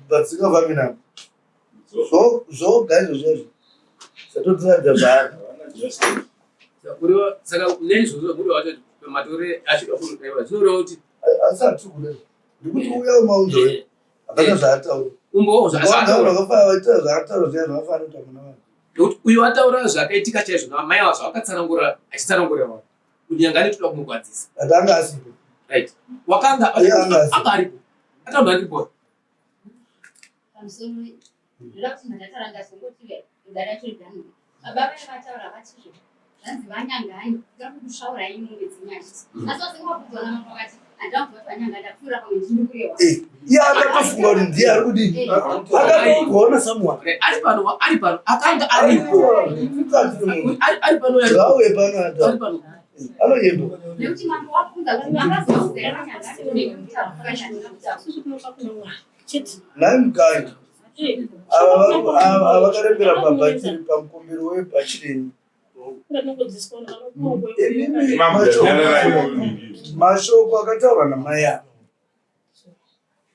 vasinga navo zvoga izvo zvezvo zvatotiratidza zvaari kureva saka neizvozvo kureva wacho matore achida kunodaiwa zvinoreva kuti asi hatiri kureva ndikuti uya umaunzo eh. hapana zvaataura umbowo zvaataura vaita zvaataura zviya zvakafanira kuti hamuna vanhu nekuti uyu ataura zvakaitika chaizvo namai ava zvavakatsanangura achitsanangurira vanhu kuti nyanga ane toda kumugwadzisa anga asipo right wakanga anga aripo ataura ndiripo Pamusoro ndoda kuti ndataura ndazongoti dare racho riganure. Baba vaya vataura vatizvo zvanzi vanyangani ndoda kukusvaurai mombe dzenyati. Asi vasinga vabvunzwa namambo vakati handina kubva kuti vanyanga ndapfuura pamwe ndini kurehwa. Eh, iye akatofunga kuti ndiye ari kudii Eh. akatougona someone ari pano ari pano akanga aripo ari pano ngauye pano ari pano anonyemba Nekuti mambo wabvunza kuti makazoudzera vanyangani unenge mutaura handina kutaura. Isusu tinofa kuna Mwari chete. Nhai Mugayi, ava vakarembera pabhachiri pamukombero webhachireni. Imimi mashoko akataurwa namai ava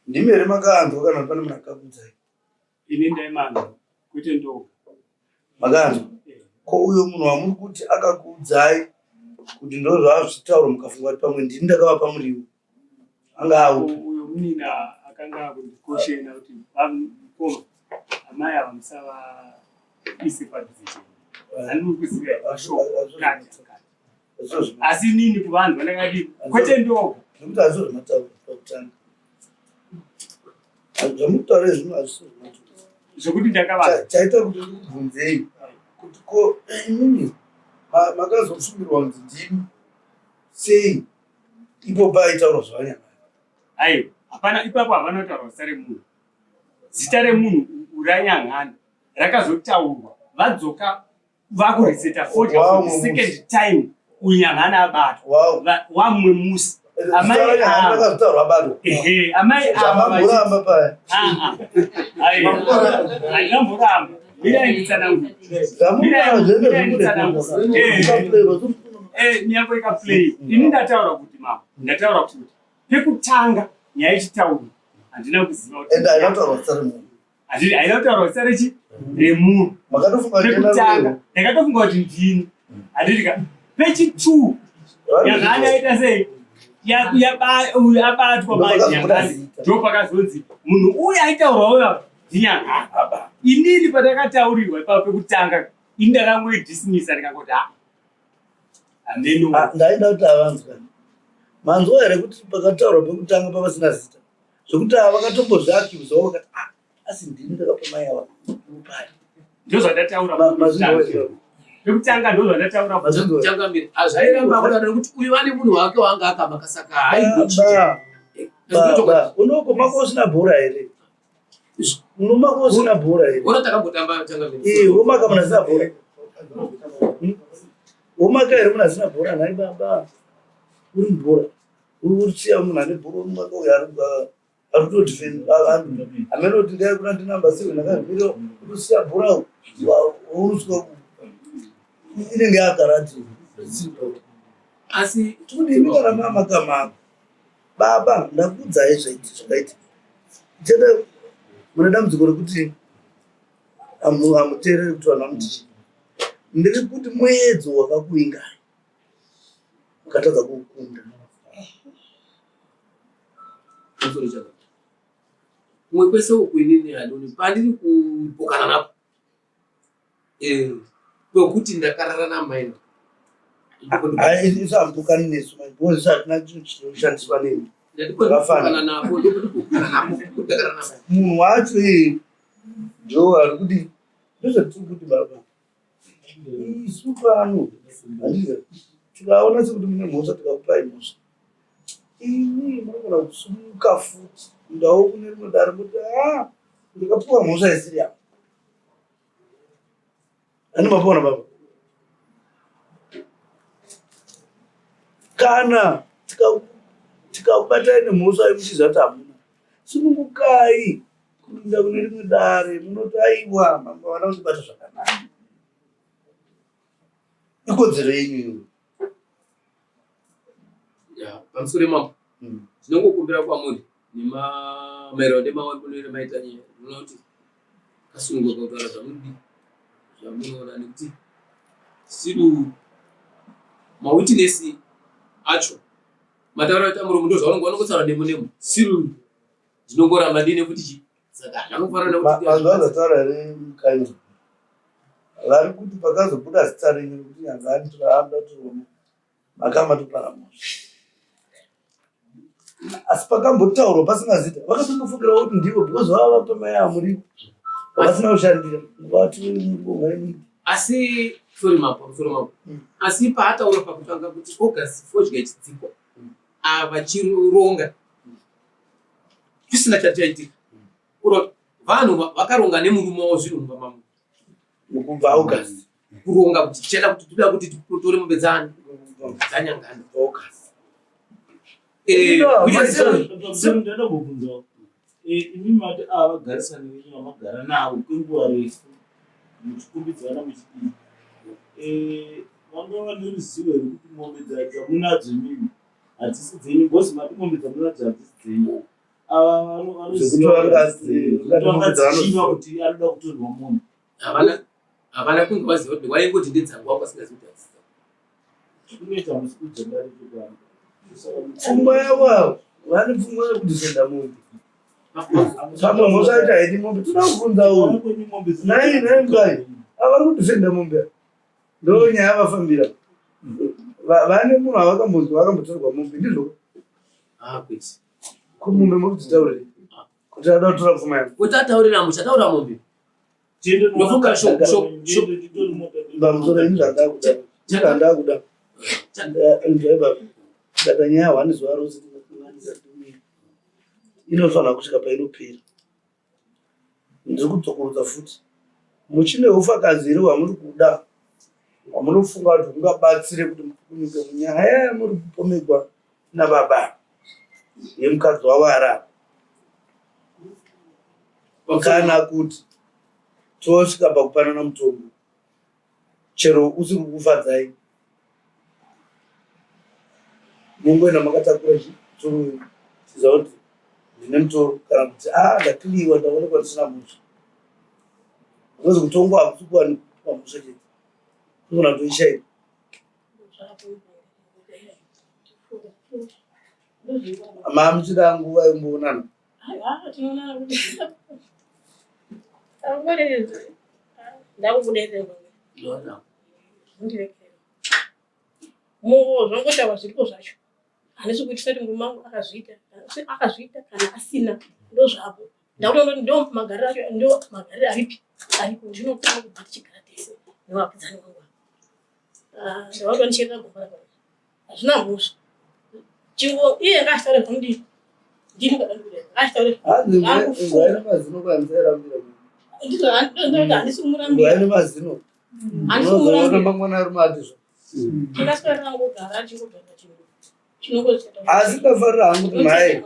ndimi here makaanzwa kana pane munhu akakuudzai? Ini ndaimanzwa kwete ndoga. Makanzwa? Ko uyo munhu wamuri kuti akakuudzai kuti ndozvaazvitaura mukafunga kuti pamwe ndini ndakavapa muriwo anga aupi? Uyo munina akanga akundikoshena kuti mukoma amai ava musavaise padhuze chete. Handiri kuziva mashoko kati kati. Asi inini kuvanhu vandakati kwete ndoga. Nekuti hazvo zvamataura pakutanga. Zvamukutaura izvi hazvisi zvamataura. Zvekuti ndakava. Chaita kuti ndikubvunzei kuti ko imimi makazofumirwa kunzi ndimi sei ipo paitaurwa zvavanyama. Aiwa, hapana ipapo hapana kutaurwa zita remunhu. Zita remunhu uranyan'ana rakazotaurwa vadzoka vakureseta fodya for the second time uyu nyanhana abatwa wamumwe musi amai ava ehe amai ava andinamboramba mirai nditsanangure mirai nditsanangure miyambo ikaplay ini ndataura kuti mama ndataura kuti pekutanga nyaya ichitaurwa handina kuziva kuti ende haina kutaurwa zita remunhu Hazvidi haina kutaurwa zita rechi remunhu. Pekutanga ndakatofunga kuti ndini. Handiti ka pechi2 yakanga yaita sei? Uyu abatwa manje nyangani ndopakazonzi munhu uyu aitaurwa uyu ndinyangani. Inini patakataurirwa ipapo pekutanga ini ndakangoidismisa ndikangoti ha hameno. Ah, ndaida kuti avanzwa. Manzwa here kuti pakataurwa pekutanga pavasina zita? Zvekuti ava vakatombozviakiuzawo vakati ah, asi ndini ndakapa mai ava mupari. Ndozvandataura pekutanga ndozvandataura changamire azvairamba kudaro nekuti uyu ane munhu wake waanga akamaka saka haigochita Baba, unoko mako usina bhora here? Unomaka usina bhora here? Bhora takambotamba changamire. Eh, womaka munhu asina bhora. Womaka here munhu asina bhora nhai baba? Uri mubhora. Urikusiya munhu ane bhora womaka uyo ari ari kutodefend hameno kuti ndai kuna ndinamba seven akazvimira kutosiya bhora unosvika inenge yakarati asi tikuti imi kana mamakamaka baba ndakuudzai zvaiti zvakaitika chete mune dambudziko rekuti hamuteereri kuti vanhu vamuti chii ndiri kuti muedzo wakakuingai ukatadza kuukunda. Pamusoro chaka. Kumwe kwese uku inini handioni pandiri kupokana napo. Eh, kwekuti ndakarara namai. Hayi isu hamupokani nesu manje because isu hatina chinhu chinoshandiswa nemi. Zvakafanana. Napo ndopokana napo kuti ndakarara namai. Munhu wacho iye ndo ari kuti ndozvatiri kuti baba. Isu pano handiti tikaona sekuti mune mhosva tikakupai mhosva. Imi munogona kusumuka futi ndawo kune rimwe dare moti ah ndikapiwa mhosva isiri yangu. Ani mapona baba. Kana tikakubatai nemhosva yemuchiziva kuti hamuna sunungukai kuenda kune rimwe dare munoti aiwa mambo havana kundibata zvakanaka. Ikodzero yenyu iyoyo. Ya, pamusoro mambo. Tinongokumbira kwamuri nemaererano nemaonero maita nyaya munoti kasununguka kutaura zvamunodi zvamunoona nekuti siru mawitness acho mataura aita muromo ndozvaunongo vanongotaura nemo nemo siru ndinongoramba ndine kuti chi saka ndanofanira nekuti Manzwa zvataura here Mukanyi? Vari kuti pakazobuda zita renyu rekuti Nyangani toramba tiriona makama topara mhosva. Asi pakambotaurwa pasina zita vakatondofungira kuti ndivo because vava vapa mai ava muriwo vasina kushandira vati muriwo wainini. Asi sorry mambo, sorry mambo. Asi paataura pakutanga kuti August fodya ichidzikwa ava chironga kusina chati chaitika kuroti vanhu vakaronga nemurume wavo zvinhu mumba mamo kubva August kuronga kuti tichada kuti toda kuti titore mombe dzani dzanyangana August Ndoda kubvunzawo imi mati ava vagarisani venyu vamagara navo kwenguva refu muchikumbidzana muchidii vanga vane ruzivo here kuti mombe dzamunadzo imimi hadzisi dzenyu because mati mombe dzamunadzo hadzisi dzenyu ava vanoziva kuti anoda kutorwa munhu havana havana kunge vaziva kuti waingoti ndedzangu wako asingazivi kuti hadzisi kunoita musi kudza dare chokwadi Pfungwa yavo avo vane pfungwa yekudefenda mombe. Pamwe mhosva yacho haidi mombe. Toda kubvunza uyu. Nhai nhai mkai. Ava vari kudefenda mombe ava. Ndo nyaya yavafambira. Vane munhu avakambonzwa vakambotorerwa mombe ndizvo? Ah, kwete. Ko mombe muri kudzitaurira? Kuti ada kutora pfuma yangu. Kuti ataurira muchataura mombe. Ndofunga sho sho sho. Pamusoro ini zvandakuda. Zvandakuda. Nzwai baba. Data nyaya hwani zuva rose tinokanganisa tumira. Inofanira kusvika painopera. Ndiri kudzokorodza futi. Muchine hufakazi here hwamuri kuda hwamunofunga kuti hungabatsire kuti mupukunyuke munyaya yamuri kupomegwa nababa yemukadzi wavo ari apa kana kuti tosvika pakupanana mutongo chero usiri kukufadzai mungoenda makatakura chitoro chiziva kuti ndine mutoro kana kuti a ah, ndakiliwa ndaonekwa ndisina mhosva because kutongwa hakusi kuwanikwa mhosva chete kunogona kutoishaika Mamuchida nguva yomboonana. Zvongotaura zviripo zvacho handisi kuitisa kuti murume wangu akazviita akazviita kana asina ndozvapo ndakutoona kuti ndo magariro acho ndo magariro aripi aripo ndinotanga kubva tichigara tese nevakidzani vangu Ah, ndavakanicherera gomba rako hazvina mhosva chingo iye ngaachitaure zvamudii ndini kadandikuda ngaachitaure Hanzi mazino kwanzerambira. ndizvo ndoti handisi kumurambira Ngwaine mazino. Handisi Unozoona kumurambira. mangwana arume atizvo. Ndingaswera ndakangogara achingogara chingo chinongoita Asi ndafarira hangu kuti mai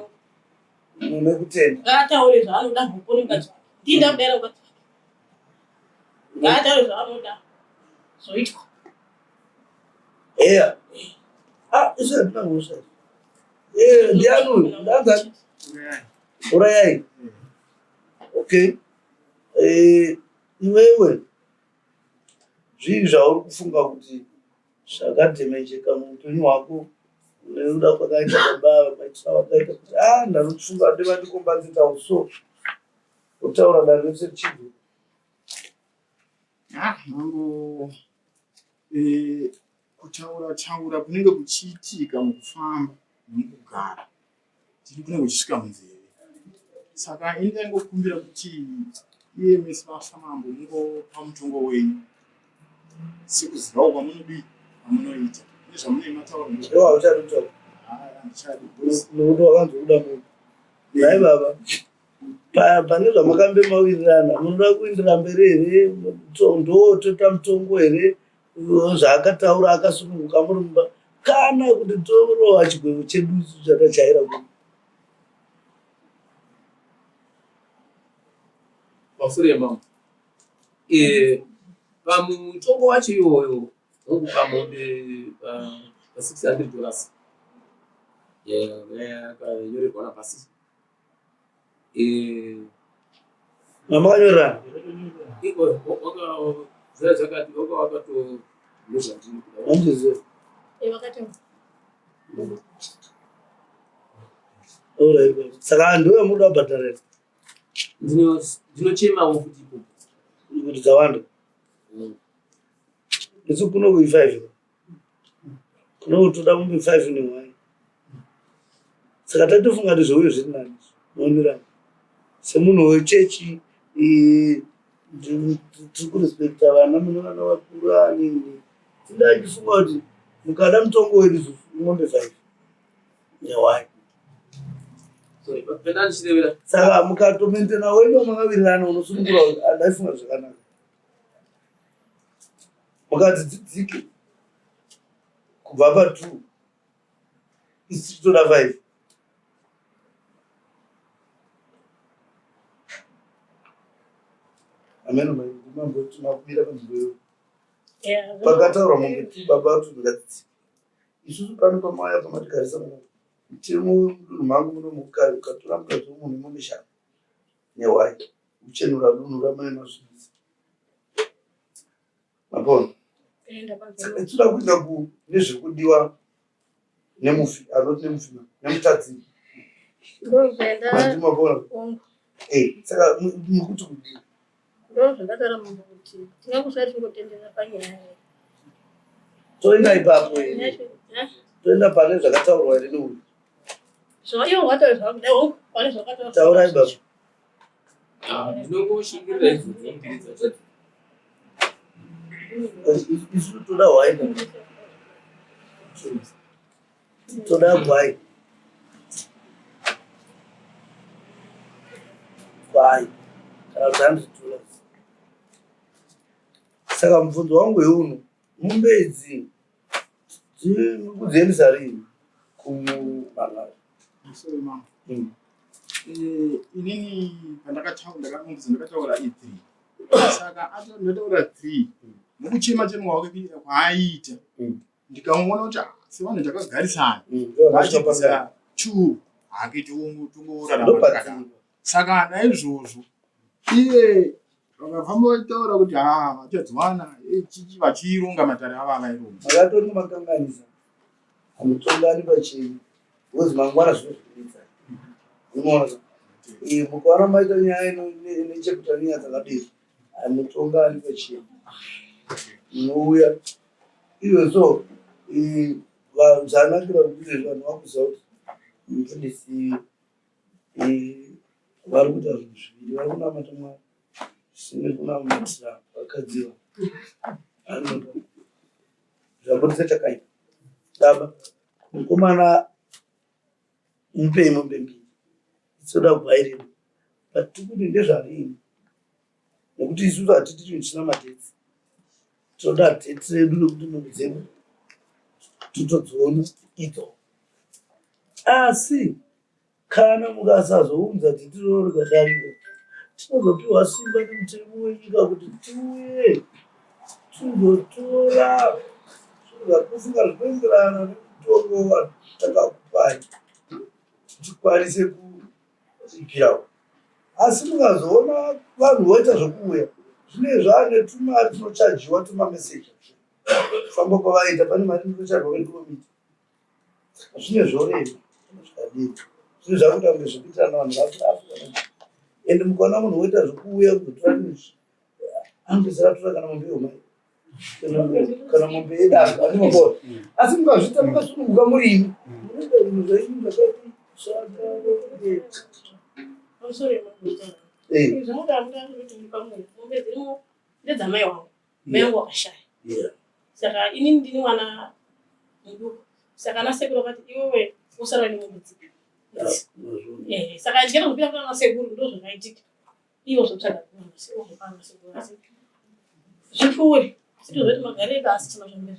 mune kutenda. ngaataure zvaanoda mhupo nemukadzi wake ndini ndakudaira mukadzi wake ngaataure zvaanoda zvoitwa Eya. Ah, isu hatina mhosva. Eh, ndiani uyu? Ndanza. Urayai. Okay. Eh, iwewe zvii zvauri kufunga kuti zvakadhemejeka muupenyu hwako Nekuda kwakaita baba ava maitiro avakaita kuti a ah, ndanofunga ndevandikombadzitawo so kutaura dare rese richinzwa. Ah, mambo eh, kutaura taura kunenge kuchiitika mukufamba nemukugara tiri kunenge kuchisvika munzeve saka ini ndaingokumbira kuti iye mese vasamambo mungopa mutongo wenyu sekuzivawo kwamunodii kwamunoita nezvamunei mataura Iwe hauchadi kutaura handichadi nokuti wakanzwa kuda munhu nhai baba Pane zvamakambe mawirirana munoda kuindira mberi here ndo toita mutongo here zvaakataura akasununguka muri mumba kana kuti torova chigwevo chedu isu chatajaira ku Pamusoro yemambo eh, pamutongo wacho iwoyo wokupa mombe pa 600 dollars yakanyorerwa napasi Eh, Mamakanyorerana? Handizivi. Alright. Saka ndiwe muda kubhadhara here? Ndinochemawo futi ipopo. Kuti dzawanda. Isu kuno kui 5. Kuno toda mombe 5 nehwai. Saka tatofunga kuti zveuyo zviri nani. Maonerani. Semunhu wechechi tiri kurespekta vana mune vana vakura nini. Tindachifunga kuti mukada mutongo wedu isusu mombe 5 nehwai. Saka mukatomentena wenyu wamakawirirana unosunungura andaifunga zvakanaka. Mukadzi dzidzike kubva pa 2 isu tichitoda 5. Ameno mambo tinakubira panzvimbo iyoyo. Pakataurwa mombe 2 baba vati ngadzidzike. Isusu pano pamauya pamatigarisa muno tiri mudunhu mangu muno ukatora mukadzi wemunhu mombe shanu nehwai kuchenura dunhu ramai masvibisa mapona saka tinoda kuenda nezviri kudiwa nemufi anoti nemufi nemutadzi andi mapona eh, saka mukuti kudii ndozvandataura mambo kuti tingakusvika tichingotenderera panyaya toenda ipapo here toenda pane zvakataurwa here neuyu taurai baba Ah, ndinongoshingirira idzodzo mbiri dzacho isu toda hwai toda gwai gwai kana kuti hanzi dollars saka mubvunzo wangu heuno mombe idzi Kudziendesa rini kumangara? Sorry mama. Eh, inini pandakataura ndakamuudza ndakataura i3. Saka ato ndataura 3. Mukuchema chema kwake kwaaiita. Ndikamuona kuti ah, sevanhu takagarisana. Vachibvisa 2 hake tongorarama takadaro. Saka naizvozvo iye vakafamba vachitaura kuti haa vachadziwana eh, chichi vachironga matare avo avaironga. Makatori makanganisa hamutongani pachenyu because mangwana zvinozvinetsa. Unoona? Eh, mukaona maita nyaya ine chekuita nenyaya dzakadii hamutongani pachenyu. Munouya izvo so eh, zvanakira kuti izvezvi vanhu vakuziva kuti mufundisi Vari kuita zvinhu zviviri, vari kunamata Mwari zvisina kunamatira vakadzi ava. Anoda zvabudisa chakaipa. Baba, mukomana mupei mombe mbiri dzoda gwai redu but tikuti ndezvarini nekuti isusu hatiti chinhu chisina matetsi tinoda tetsi redu nekuti mombe dzedu totodziona idzo Asi kana mukasazounza dziti iroro rikadarika, tinozopiwa simba nemutemo wenyika kuti tiuye tizotora zvinhu zvatinofunga zvinoenderana nemutongo watakakupai tikwanise kuripirawo. Asi mukazoona vanhu voita zvekuuya, zvinenge zvaane tumari tunochajiwa tumameseji kufamba kwavaita pane mari inotochajwa nekilomita. Zvine zvorema zvikadii zvine zvakuita kunge zvekuitirana vanhu vakuafu and mukaona munhu woita zvekuuya kuzotora izvi anopedzisira atora kana mombe yehumai kana mombe yedanga andimabona asi mukazviita makasununguka murimi munoita zvinhu zvenyu zvakati zvakarongeka. Ndedzamai wangu mai wangu wakashaya saka inini ndini mwana muduku saka ana sekuru vakati iwewe usara nemombe dzipi eh, saka ndikada kupira kuna sekuru ndo zvakaitika ivo zvotsvaga pana sekuru asi zvipfuuri asi tozoti magare edu asi chima zvambe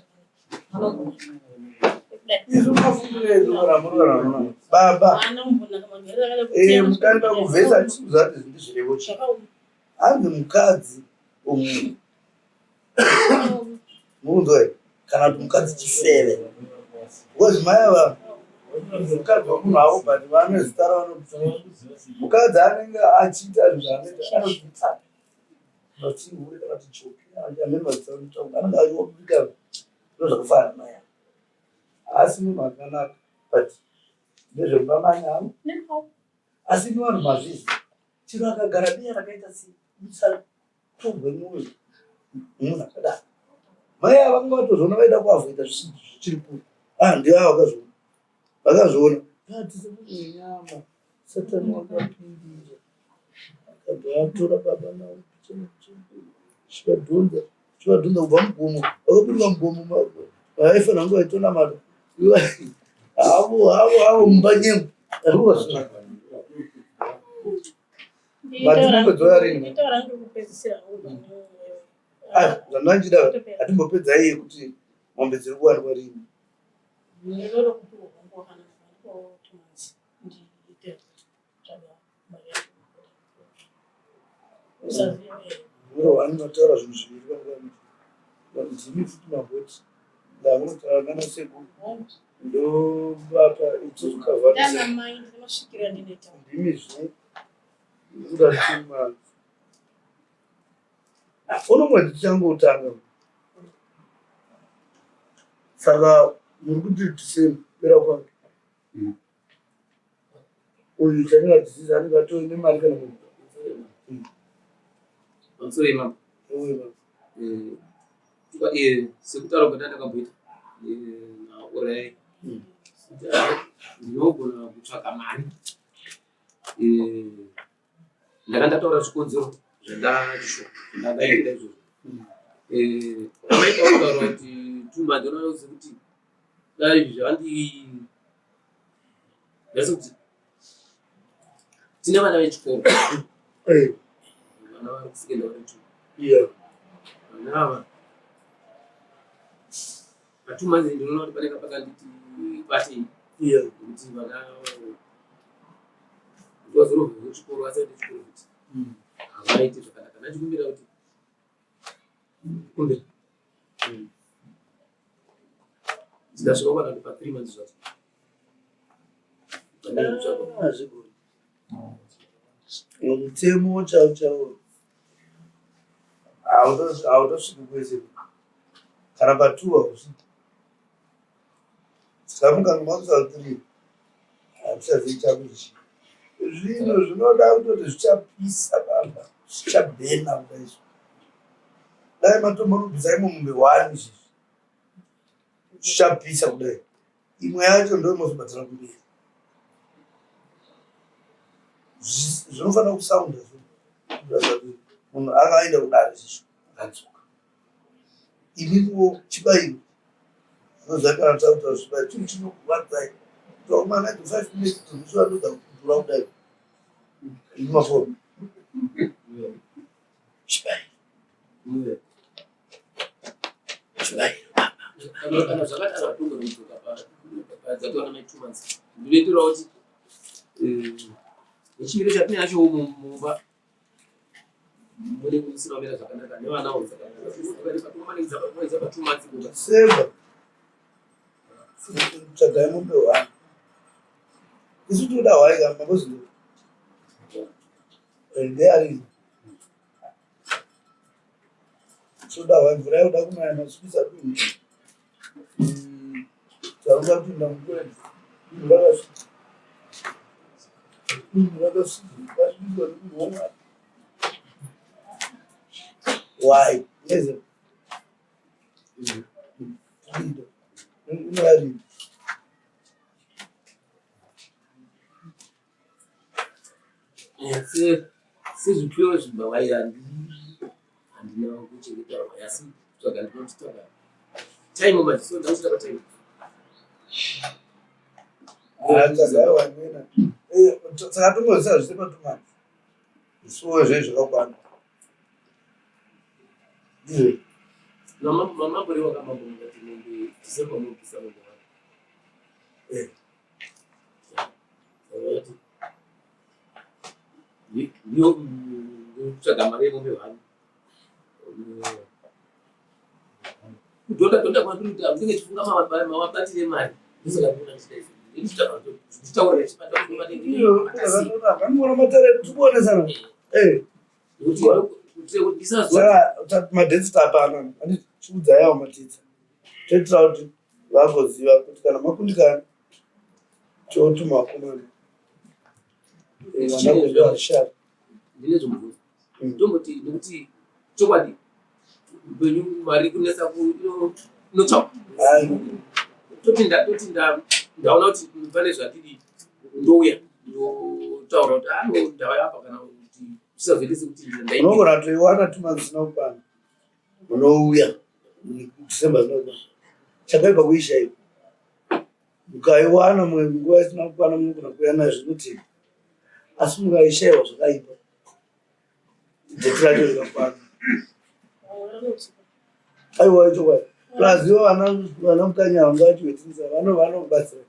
baba eh, mukaenda kuvhesa handisi kuziva kuti ndizvirevo chii hanzi mukadzi wemunhu mukunzwa here kana kuti mukadzi chifeve because mai ava mukadzi wemunhu avo but vane zita ravanokuti mukadzi anenge achiita zvinhu zvaanoita anozvita kuti hure kana kuti chopi amene mazita anotaura anenge achiobika zviro zvakafanana mai ava haasi munhu akanaka but ndezvemumba manyama asi imi vanhu mazvizi Chero akagara beya rakaita sei musatorwe mwoyo nemunhu akadaro. Mai ava vanga vatozviona vaida kuavoida zvichiri kure. Ah, ndivo ava vakazviona. Vakazviona. Ngatise munhu wenyama. Satani wakapindira. Akabva atora baba navo chivadhonza chivadhonza kubva mugomo. Vakaburuka mugomo vaifanira kunge vaitonamata. Havo havo havo mumba nyengo. Zvandanga hatimbopedza iye kuti mombe dziri kuwanikwa rini. Vanotaura zvinhu zviviri panguva ndimi futi mavhoti ndakunotaura nana sekuru ndovapa itsozokavhandimi zve kuda 2 months uno mwedzi tichangotanga saka muri kuti December pera kwake uyu chanenge achiziza anenge atori nemari kana munhu. Pamusoro imambo. Sekutaura kwenda ndakamboita naUrai ndinogona kutsvaka mari. Ndanga ndataura zvikonzero zvandaita izvozvo. Amai pautaura kuti 2 months unoona sekuti dai zvandi ndasekuti tine vana vechikoro vana vari kusekendari two vana ava pa 2 months ndinoona kuti panenge pakanditi batei kuti vana vazorovhe vechikoro vasaende chikoro kuti havaiti zvakanaka. Ndachikumbira kuti kumbira dzikasvika kana kuti pa 3 months zvacho. Hazvigoni. Mutemo chaiwo chaiwo hautosviki kwese kana pa2 hausviki. Saka mukange makusa 3 hatichazivi chakuti zvinhu zvinoda kutoti zvichapisa baba zvichabhena kudai izvo. Dai matombonobvisa imwe mombe one izvizvi zvichapisa kudai. Imwe yacho ndo inozobatsira kumberi. Zvinofanira kusaunda munhu akaenda kudare izvizvi akadzoka. Imimiwo chibayiro unoziva kana takuta zvibayiro chinhu chinokurwadzai. Taumana 5 minutes zvichivandoda kudhura kudai. Imi mafoni. Chibayiro. Chibayiro baba. Kana zvakadaro hatogona kudzoka padzataura mai 2 months. Ndinoitirawo kuti nechimiro chatinacho mumba munenge musina kumira zvakanaka nevanawo saka pa 2 months kuka December. Tsvagai mombe one. Isu tinoda hwai ka makozi ndeari. Tinoda hwai mvura yakuda kunaya masukisa dunhu. Unoziva kuti ndamukwenzi rakasvika munhu rakasvika vasvikirwa nemunhu wamwari. Why? Yes. Unovarida. Sezvipfuyo zvimba handina kuchengeta hwai asi kutsvaga ndinotsvaga time manje so ndakuchita patime. Saka tongozisa zvese patumani zvisuwo zve zvakakwana. Mambo rewakamambo mukati mombe December munobvisa mombe wani. Ndinotsvaga mari yemombe hwani kudhonda dhonda kwandinoita ndinge chifunga mawabatire mari ndosaka ndinoona ndichida ndichitaura chibataanoona matare tikuonesana saka madhesi tapana chiudzai awo matitsa toitira kuti vagoziva kuti kana makundikana totuma vakomana vanagoashara ndine zvomubvunzo ndomboti nekuti chokwadi upenyu mari kunetsa inotsvakwa toti toti ndaona kuti pane zvandiri ndouya ndotaura kuti ano ndava apa kana kuti zvisazoite sekuti unogona toiwana tuma zvisina kukwana unouya December zvisina kukwana chakaipa kuishaiwa mukaiwana mumwe nguva isina kukwana munogona kuuya nayo zvinoti asi mukaishaiwa zvakaipa dheti racho rikakwana aiwa ichokwadi plus ivo vana mukanya vanga vachiwetinisa vanobatsira.